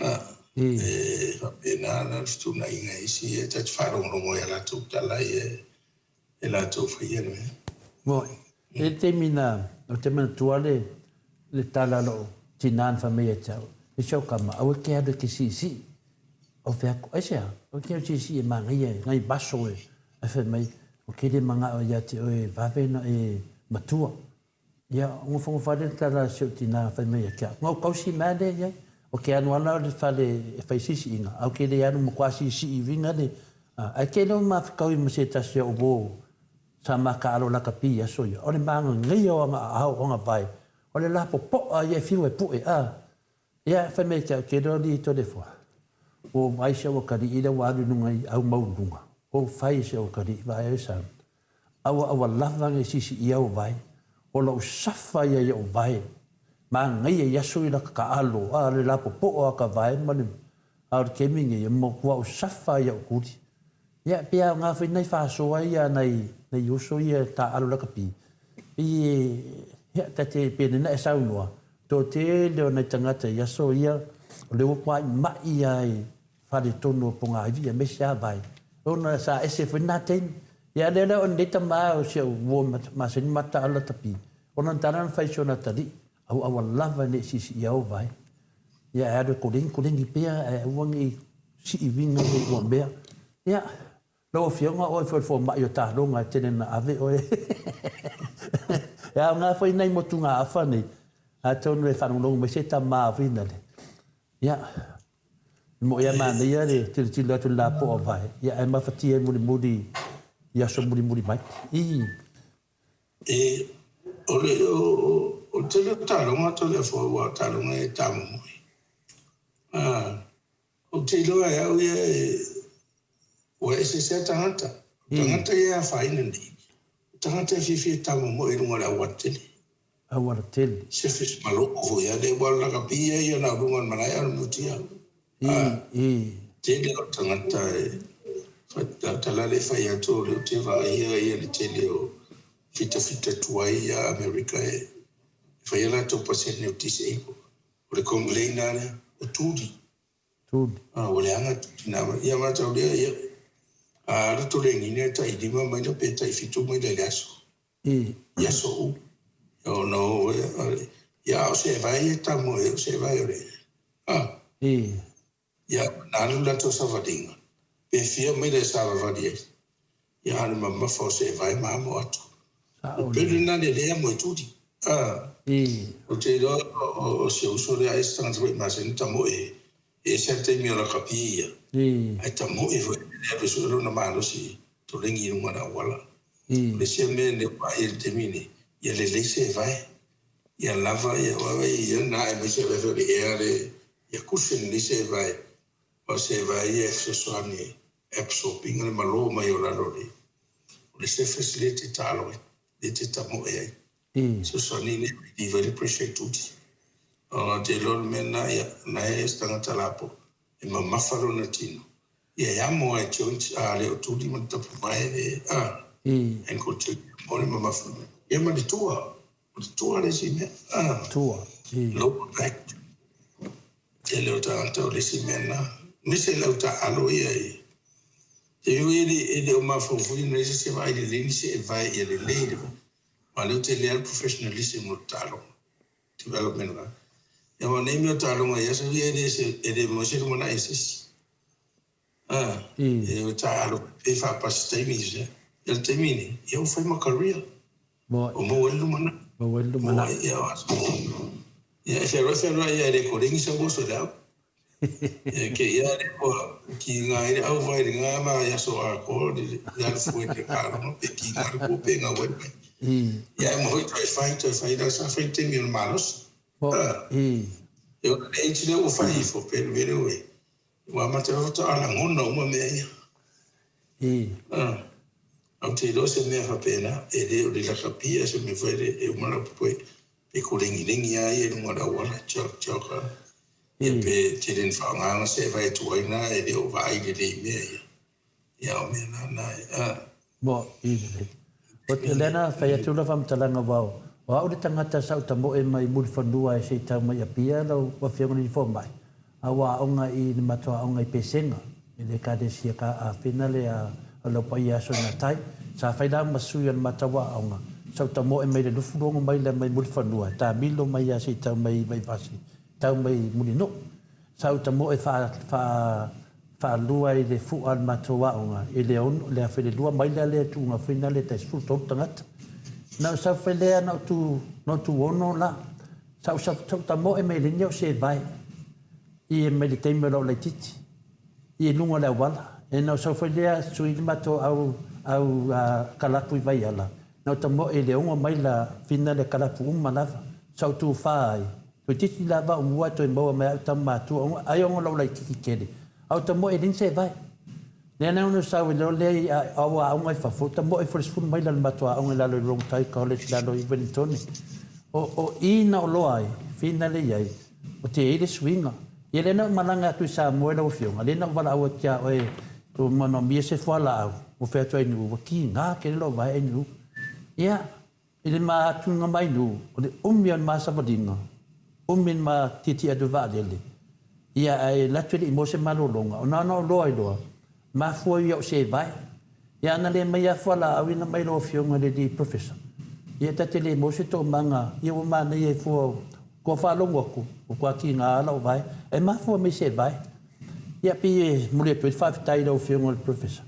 A, e faapena la le fetuunaiga i isi ia ta te faalogologo i a latou tala ia e latou faia le mea. Moi. I le taimi na, ou te manatua le, le tala a lou tina na fai mai ia te au, E si au kama, aua e te alu e te siisii. Ou fai atu, Aisea? Aua e te alu e siisii e manaia e nai maso e. Ae fai mai, Ou te le manao ia te oe e vave ona e matua. Ia, nofonofo lava lea le tala a si ou tina fai mai ia te au, Na ou tausi mai lea i ai. O ke alu ana o le fale e fai siisiiga, a o ke le alu matua siisii uiga le, ae tele o mafekaui ma se tasi o uo sa ma taalo lakapi i aso ia, o le magagaia o ana aao o ana vae, o le lapopoa ia e fiu e pue, a. Ia, fai mai te au, ke loa li to le fua. Ua ou vaai si au akalii lea ua alu i luga i au maualuluga. Ua ou fai i si au akalii, vaai oe son. Aua aua lava nei sisiia au vae. O lou safa ia i ou vae. Manaia i aso i laka taalo, a le lapopoa a ka vae ma le, a o le taimi nei, e matua ou safa ai i au tuli. Ia, pei aoga foi nai faasoa ia a nai, nai uso ia e taaalo lakapi, pei e, ia, ta te, pei nena e saunoa, toatele o nai tagata i aso ia, o lea ua kuai mai lava i fale tonu o Pogaivi, aemaise lava Vai, ona sa ese foi lena taimi. Ia, a lea la o lenei tama o si au uo masani ma taaalo lakapi, Ona na tala na fai si ona atalii, Aua aua lava ne i siisiia ou vae. Ia e alu e koleni koleni pea ae aua ne i sii uiga nei ua mea. Ia, lau Afioga o oe foi o le fomai o taaloga e tele na ave oe. E aoga foi nai motugaafa nei, atonu e faalogologo mai se tama foi nale. Ia, e moʻi a manaia le tilotilo atu i le lapoa o vae, ia ae mafatia ai mulimuli i aso mulimuli mai. Ii. E, o le, o, o, o le tele o taaloga Toleafoa aua o taaloga e tamomoe. Ah, ou te iloa e au ia e, ua eseese a tagata. O tagata ia e afaina nei, o tagata e fiafia e tamomoe i luga o le auala tele. Auala tele. Surface maloo foi a le aua o le lakapi ia ia na o luga o le malae a o le mutia. Ii, ii. Tele o tagata e tala le fai atu o lea ou te vaaia ia le tele o fitafita tuai ia Amerika e fai a latou pasene o disable. O le complain lava lea, o tuli. Tuli. Ah, ua leaga tuli na ia matau lea ia. A alu tolengina e tai 5 maila pe tai 7 maila i le aso. I. I aso uma. Ona o ia a o se vae ia tamoe o se vae o le a. I. Ia na alu latou savaliga pe fia maila e savavali ai. Ia a o le mamafa o se vae ma amo atu. Sao O pele lelei. na le le amo e tuli. A. I. Ou te iloa o si ou uso lea ai se tagata foi e masani tamoe e ese a le taimi o lakapi ia. I. Ae tamoe foi le alu e sue lona malosi i tolegi i luga o le auala. I. O le isi mea lea ua vaai i le taimi lenei, ia lelei se vae, ia lava ia ia na aemaise e foi o le ea le ia cushion lelei se vae, aua o se vae ia e fesoasoani e absorb ina le malo mai o lalo o le o le surface lea e te taalo ai, lea e te tamoe ai. I. Fesoasoani lea e relieve ai le pressure i tuli. Ou te iloa o le mea lena, ia, o na e se tagata lapoa e mamafa lona tino, ia e amo lava i joints, a le o tuli ma le tapuvae le, a, ankle joint, mo le mamafa. Ia ma le tua, o le tua le isi mea, a, Tua, i. Lower back, tele o tagata o le isi mea lena. Aemaise le au taaalo ia i, te ui e le, e le o mafaufau ona i se se vaai lelei ni seevae ia lelei le, aua o lea ou te le professionalism o le taaloga. Development la. Ia aua nei mea o taaloga i aso ia e le se e le maua se lumanai e se isi. A, e o taaalo pe faapasi taimi i se. Ia le taimi nei, ia ua fai ma career. Moe. Ua maua ai le lumanai. Maua ai le lumanai. Ia o aso. Ia e fealuai fealuai ia e le koleni sau oso i le au. Ia ke ia le ua ki ngā i le au vai le ngā ma i aso a ko le le alu fue le taaloga pe ki ngā le ko pe ngā wai mai. Ia e mo hoi toi whai toi whai la sa whai te mi o le malosi. Mo, i. E o le age lea ua whai ifo pe le vere ue. Ua amata loa faatoa lagona uma mea ia. I. Ou te iloa se mea faapena, e le o le lakapia se mea foi lea e uma lau popoe pe kolegilegia ai ia i luga o le auala, jog jog a, ia pe tele ina faaaogaina se e vae atu ai na e le o vaai lelei i mea ia. Ia o mea na na e, a. Mo, i lelei. O te lea na fai atu lau faamatalaga aua o au le tagata sa ou tamoe mai Mulifanua e se i tau mai Apia lau afioga i le fomai, A ua aoga i le matou aoga i Pesega, i le Ekalesia ka āwhina le a lau paia aso i ngā tai. Sa whai rā ma sui o le matou aoga, sa uta moe mai le lufurongo mai la mai Mulifanua, tāmilo mai ia se i tau mai i Vaivase, tau mai i Mulinuu. Sa uta moe wha, wha, whaalua i le fua le matou aoga, i le ono, le awhi le lua maila lea tuunga whina le tai 13 tangata. Na o sau whai lea na o tu, na o tu ono la, Sa ou sa ou tamoe mai le nia o se vae i e mai le taimi o lau laititi i e luga o le auala. E na ou sau foi lea sui le matou au au kalapu i Vaiala, na ou tamoe i le ogo mai la fina le kalapu uma lava. Sa ou tufa ai, toeitiiti lava o mua toe maua mai au tama matua ona ai ona lou laititi tele. A ou tamoe i le se vae. Lea na ona sau i lea i au aoga i fafo, tamoe foi le 10 maila le matou aoga i lalo i Rongotai College i lalo i Wellingtone. O, o i na oloa ai, whina le i ai, o te i le suiga. Ia lea na ou malaga atu i Samoa i lau Afioga, lea na ou valaau atu ia oe, ua manaomia se fualaau, ua fai atu ai Nu'u, ua kīgā tele lou vae ai Nu'u. Ia, I le ma atuga mai nu, o le umi o le ma savaliga, umi le ma tietie atu i vaalele, ia ae alu atu e le i maua se malologa, ona ona o loa i loa, mafua ia o se vae. Ia ana le mai afu a laau ina mai lau Afioga i le alii Professor. Ia ta te le maua se toomaga, ia ua manaia ai fua o kua faalogo atu, ua kua tiga lau vae, e mafua mai se vae. Ia pei e momoli atu ai le faafetai i lau Afioga i le Professor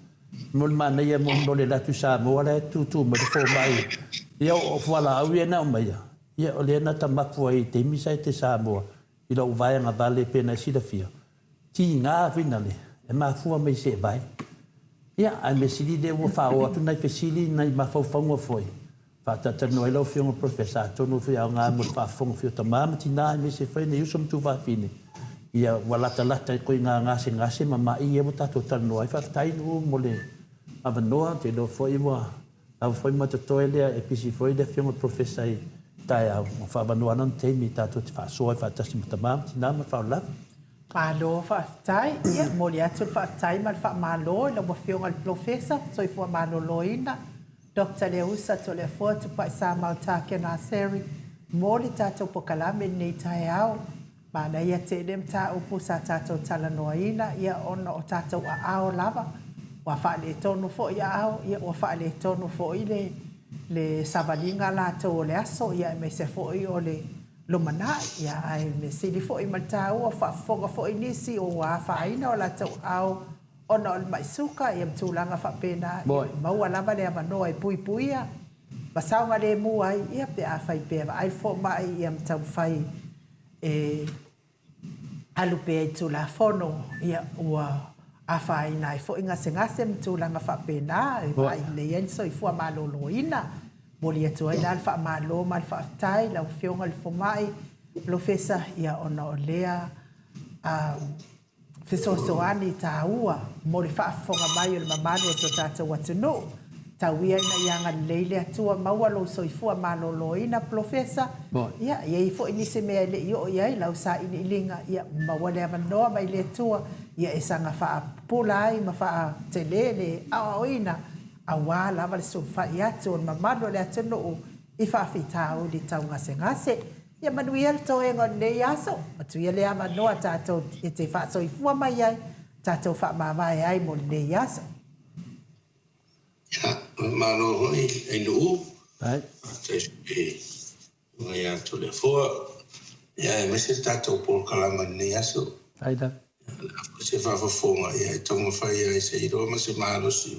mo le manaia mo le alu atu i Samoa la e tutu mai le fomai. Ia o fualaau ia na aumaia, ia o lea na ta mapu ai i taimi sa i te Samoa i lau vaega vale pei ona e silafia, tiga finale e mafua mai se vae. Ia, ae mea sili lea ua faaoo atu nai fesili, nai mafaufauga foi, faatatalanoa ai lau Afioga Professor, atonu foi e aoga mo le faafofoga foi o tama ma tina aemaise foi nai uso ma tuafafine, ia ua latalata i koiga gasegase ma mai ia ua tatou talanoa ai. Faafetai Nu'u mo le avanoa, ou te iloa foi ua lava foi ma totoe lea e pisi foi le Afioga Professor i taeao, ua faaavanoa lana taimi tatou te faasoa ai faatasi ma tama ma tina ma le faaaloalo lava. Malo faafetai. Ia, momoli atu le faafetai ma le faamalo i lau Afioga i le Polofesa Soifua Maloloina, Doctor Leausa Toleafoa Tupaisamau Takenaseri mo le tatou polokalame i lenei taeao. Manaia tele mataupu sa tatou talanoaina, ia, ona o tatou aao lava, ua faaletonu foi aao, ia, ua faaletonu foi le le savaliga latou o le aso, ia, aemaise foi o le lumanai, ia, ae mea sili foi ma le taua, faafofoga foi nisi o ua afaina o latou aao ona o le mai suka, ia, ma tulaga faapena, ia, maua lava le avanoa e puipuia ma saogalemu ai, ia, pe afai pea vaai le fomai, ia, ma taumafai e alu pea i Tulafono, ia, ua afaina ai foi gasegase ma tulaga faapena e vaai lelei ai le soifua maloloina. Momoli atu ai la le faamalo ma le faafetai i lau Afioga i le Fomai Polofesa, ia, ona o lea fesoasoani taua mo le faafofoga mai o le mamalu o si o tatou atunuu. Tau ia ina ia agalelei le Atua maua lou soifua maloloina Polofesa. Ia, e i ai foi nisi mea e le i oo i ai lau sailiiliga, ia maua le avanoa mai le Atua, ia e saga faapupula ai ma faatele le aoaoina aua lava le sulufai atu o le mamalu o le atunuu i faafitauli tau gasegase. Ia manuia le toega o lenei aso, atu ia le avanoa tatou e te faasoifua mai ai, tatou faamavae ai mo lenei aso. Ia, malo foi Ainuu, faafetai foi i luga ia Toleafoa, ia aemaise le tatou polokalama i lenei aso. Ia, o le a foi se faafofoga, ia e taumafai lava i se iloa ma se malosi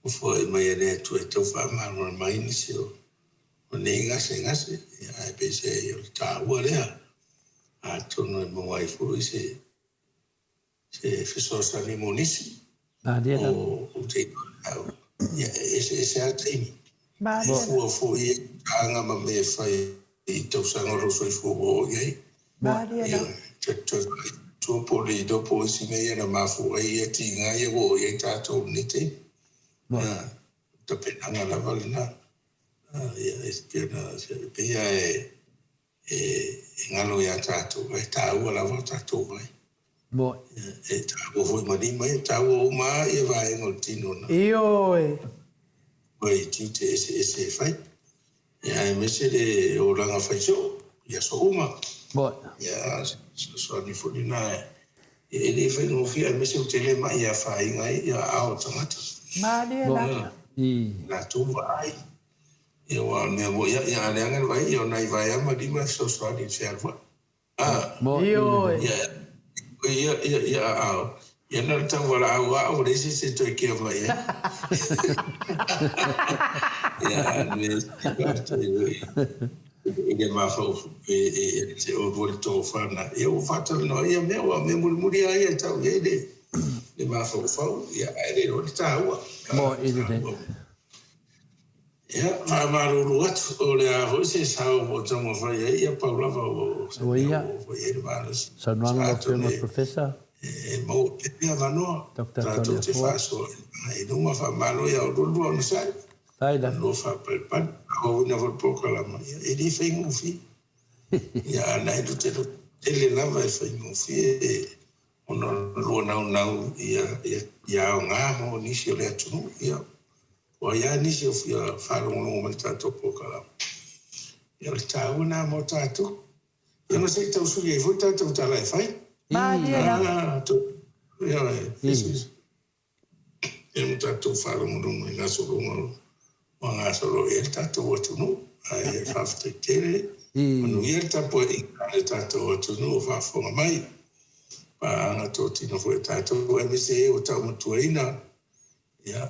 ua foai mai e le Atua e tau faamalamalama ai nisi o nei gasegase, ia ae peiseai o le taua lea, atonu e maua ai foi se se fesoasoani mo nisi. O ou te iloa au, ia e eseese lava taimi. E fua foi i taaga ma mea e fai i tausaga o lou soifua ua oo i ai. Ia, toe vaai tua po o le iloa po o isi mea ia na mafua ai ia tiga ia ua oo i ai tatou i lenei taimi. Ia, tapenaga lava lena. Ia, e pei lava e e galo ia tatou, ae taua lava o tatou vai. E taua foi ma lima, e taua uma lava ia vaega o le tino na. Ioe. Mai i tiute eseese e fai. Ia aemaise le olaga fai soo, i aso uma. Ia fesoasoani foi lena e le faigofie aemaise ua tele mai e afaina ai ia aao o tagata. Malie lava. Latou vaai. Ia aua o le mea moni ia, a leaga le vai, ia o nai vaea ma lima e fesoasoani i le fealuai. A! Ioe. Ia, ia, ia, ia aao, ia na o le tau valaau lava ua leai se isi e toe kea mai ai. Ia, a o le mea sili faafetai foi i le mafaufau e te oulua le tofa lena. Ia ua faatalanoa ia mea, aua o mea mulimuli lava ia e tau i ai le mafaufau, ia ae le iloa le taua. Moni lelei. Ia, faamalulu atu, o le a foi se sao ua taumafai ai, ia pau lava o se mea ua oo foi i ai le malosi. Saunoaga lau Afioga i le Professor. E maua pea le avanoa, tatou te faasoa i luma, faamalo ia oulua lua onosai, lua faapalepale, faaauauina foi le polokalama, ia e le faigofie. Ia, a na e tele lava e faigofie ona o le lua naunau ia aoga mo nisi o le atunuu. Ia, ua i ai lava nisi o fia faalogologo mai i le tatou polokalame. Ia, o le taua lena mo tatou. Ia ma se i tau sui ai foi tatou tala e fai. Malie lava. Ioe, ia ma tatou faalogologo i gasologa o. Ua gasolo i ai le tatou atunuu, ae faafetai tele. Manuia le tapuaiga a le tatou atunuu o faafofoga mai. Paaga totino foi a tatou aemaise e ua taumatuaina. Ia,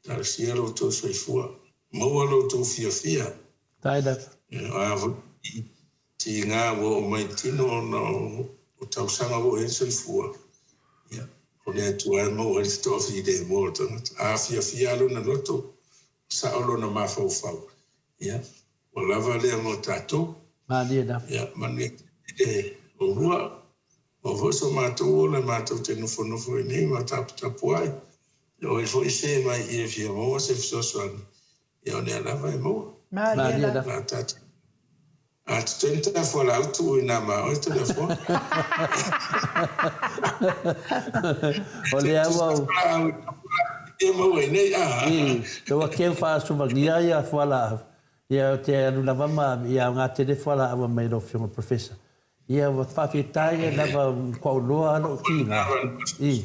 talosia lo outou soifua, maua lo outou fiafia. Faafetai lava. O a foi tiga ua oo mai i tino ona o tausaga ua oo i ai le soifua, ia, o le Atua e maua ai le toafilemu o le tagata. A fiafia lava lona loto, sao lona mafaufau, ia, ua lava lea mo tatou. Malie lava. Ia, manuia tele oulua. Maua foi so matou ola matou te nofonofo ai nei ma taputapuai. O ai foi se mai i e fia maua se fesoasoani, Ia o lea lava e maua. Malie lava. A totoe ni ta fualaau tuu i na ma oe Toleafoa. O lea ua ou. Ia maua i nei a. I, ua keu faasuvagia ia fualaau. Ia ou te alu lava ma ia aoga tele fualaau mai lau Afioga Professor. Ia ua faafetai ai lava kua uloa lou tiga. I.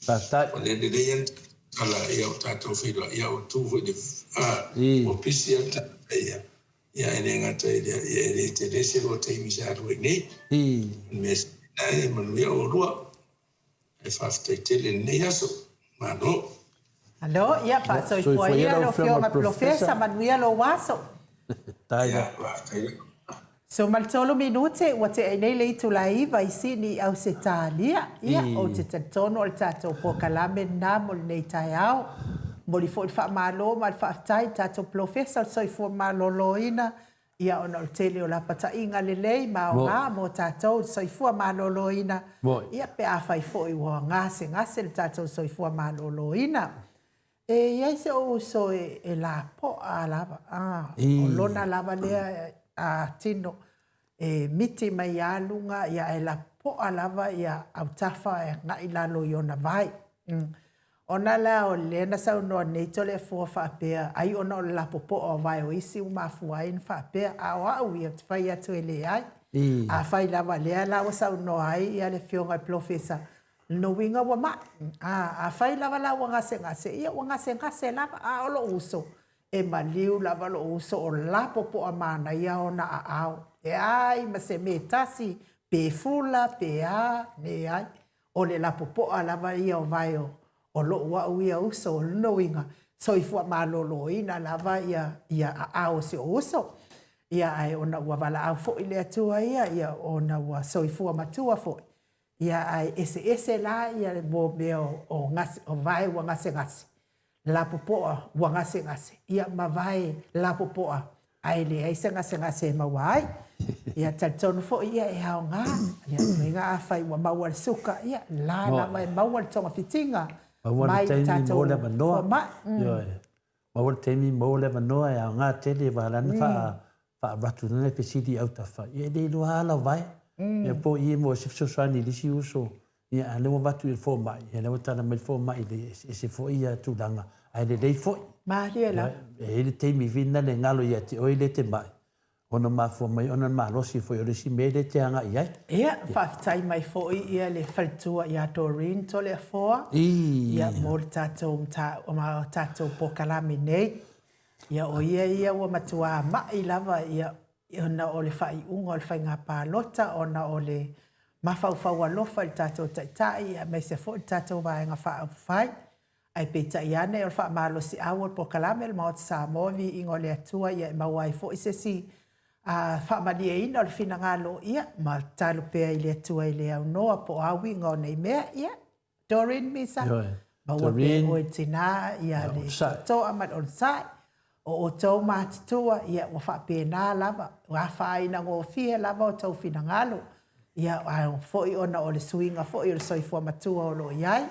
Faafetai. O le lelei ia tala ia o tatou feiloai ia ua tu foi le a ua pisi a le tagata ia ia e le gata i lea ia e le tele se lua taimi sa alu ai nei. I. O le mea sili lena ia manuia oulua. Ae faafetai tele i lenei aso. Malo. Malo, ia faasoifua ia lau Afioga Polofesa, manuia lou aso. Faafetai lava. Faafetai lava. 13 minute ua tea ai nei le itula e 9 i Sini i Ausetalia. Ia, ou te talitonu o le tatou polokalame lena mo lenei taeao. Momoli foi le faamalo ma le faafetai i le tatou Polofesa o le Soifua Maloloina, ia ona o le tele o lapataiga lelei ma aoga mo tatou i le soifua maloloina, ia pe afai foi ua gasegase le tatou soifua maloloina. E i ai si ou uso e lapoa lava, o lona lava lea tino e miti mai lava luga ae lapoa lava autafa e agai i lalo i ona vae. Ona la o lea na saunoa nei Toleafoa faapea, ai ona o le lapopoa o vae o isi ua mafua ai ona faapea, a o au ia ou te fai atu e leai. Afai lava lea la ua saunoa ai le Afioga i le Polofesa, lona uiga ua mai. A, afai lava la ua gasegase, ia ua gasegase lava, a o lou uso, e maliu lava lou uso o lapopoa manaia ona aao. E ai ma se mea e tasi, pe fula, pe a, leai. O le lapopoa lava ia o vae o lou au ia uso, o lona uiga, soifua maloloina lava ia aao o si ou uso. Ia ae ona ua valaau foi le Atua ia, ia ona ua soifua matua foi. Ia ae eseese la ia mo mea o o vae ua gasegase, lapopoa ua gasegase, ia ma vae lapopoa ae leai se gasegase e maua ai. Ia talitonu foi ia e aoga, ia uiga afai ua maua le suka, ia la lava e maua le togafitiga Maua le taimi, maua le avanoa. Ioe. Maua le taimi, maua le avanoa e aoga tele aua la na faaavatu lana fesili i autafa, ia e le iloa lava lau vae. Ia po o i mo se fesoasoani i le isi uso, ia a o lea ua avatu i le fomai, ia lea ua tala mai le fomai e eseese foi ia tulaga, ae lelei foi. Malie lava. E i ai le taimi foi lena e galo ia te oe lea e te mai, ona mafua mai ona malosi foi o le isi mea lea e te agai i ai. Ia, faafetai mai foi ia le faletua ia Doreen Toleafoa, ia mo le tatou tatou polokalame nei. Ia o ia ia ua matuā ma'i lava ia ona o le faaiuga o le faiga palota, ona o le mafaufau alofa i le tatou Taitai aemaise foi le tatou Vaega Faaupufai. Ae peitai ane o le faamalosiau o le polokalame o le Maota Samoa, viiga o le Atua ia e maua ai foi se isi faamalieina o le finagalo ia ma tatalo pea i le Atua i le aunoa po o a uiga o nei mea. Ia, Doreen Misa, maua pea oe tina ia le toa ma le onosai. O outou matutua, ia ua faapena lava, ua afaina gofie lava outou finagalo. Ia ae foi ona o le suiga foi o le soifua matua o lo o i ai.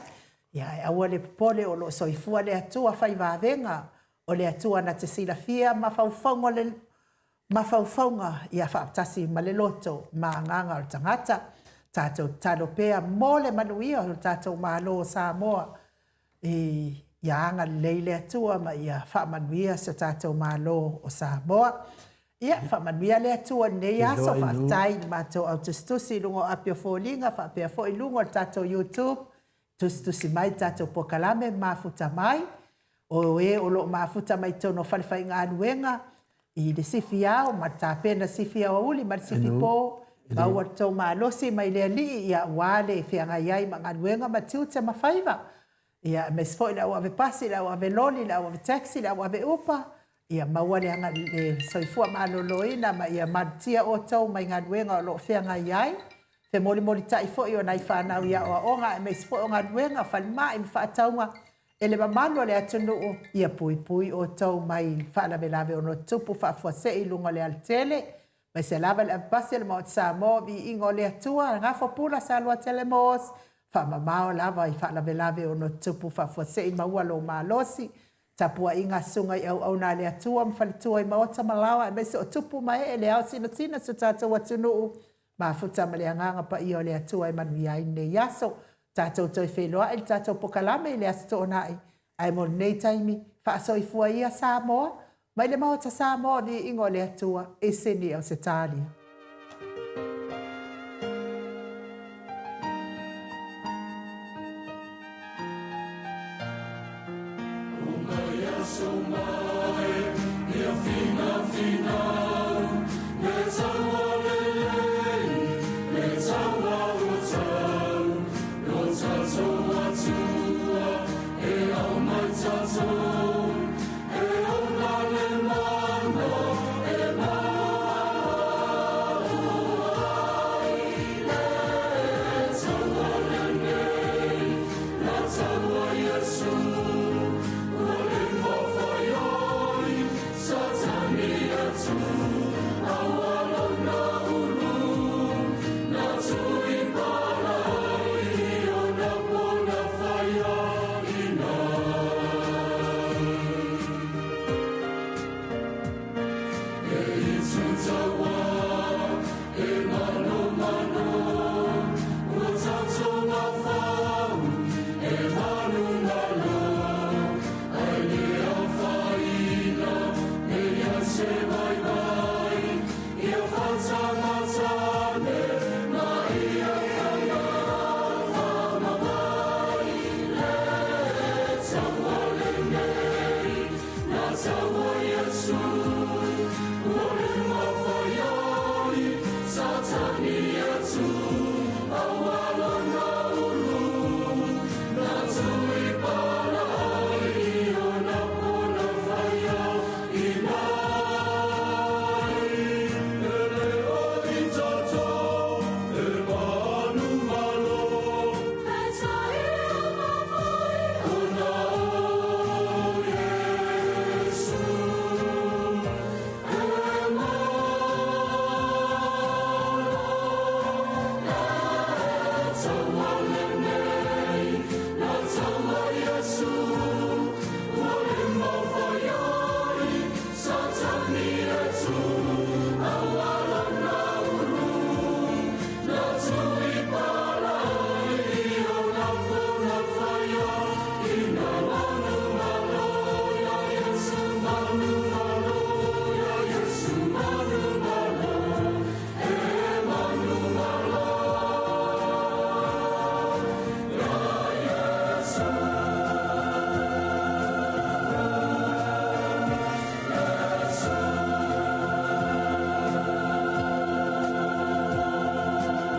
Ia ae aua le popole o lo o soifua le Atua fai vavega, o le Atua na te silafia mafaufauga o le mafaufauga ia faatasi ma le loto ma agaga o le tagata. Tatou tatalo pea mo le manuia o le tatou Malo o Samoa i ia agalelei le Atua ma ia faamanuia so tatou Malo o Samoa. Ia, faamanuia le Atua i lenei aso. Faafetai i le matou au tusitusi i luga o api o foliga faapea foi i luga o le tatou YouTube. Tusitusi mai le tatou polokalame mafuta mai. O e o lo o mafuta mai totonu o falefaigaluega i le sifi ao ma le tapena sifi aoauli ma le sifi po, maua le tou malosi mai le Alii ia aua le feagai ai ma galuega ma tiute ma faiva. Ia aemaise foi le au ave pasi, le au ave loli, le au ave taxi, le au ave upa, ia maua le aga le soifua maloloina ma ia malutia outou mai galuega o lo o feagai ai. Femolimolitai foi o nai fanau i aoaoga aemaise foi o galuega, falemai ma faatauga e le mamalu o le atunuu, ia puipui outou mai faalavelave ono tutupu faafuasei i luga o le alatele, aemaise lava le avepasi o le Maota Samoa, viiga o le Atua, Gafo Pula Saluatele Moos, faamamao lava i faalavelave ono tutupu faafuasei maua lou malosi, tapuaiga a susuga i auauna a le Atua ma faletua i maota ma laoa aemaise o tupu ma ee le ao sinasina si o tatou atunuu, mafuta ma le Agaga Paia o le Atua e manuia ai lenei aso. Tatou toe feiloai i le tatou pokalame i le Aso Toonai, ae mo lenei taimi, faasoifua ia Samoa, mai le Maota Samoa, viiga o le Atua, i Sini, Ausetalia.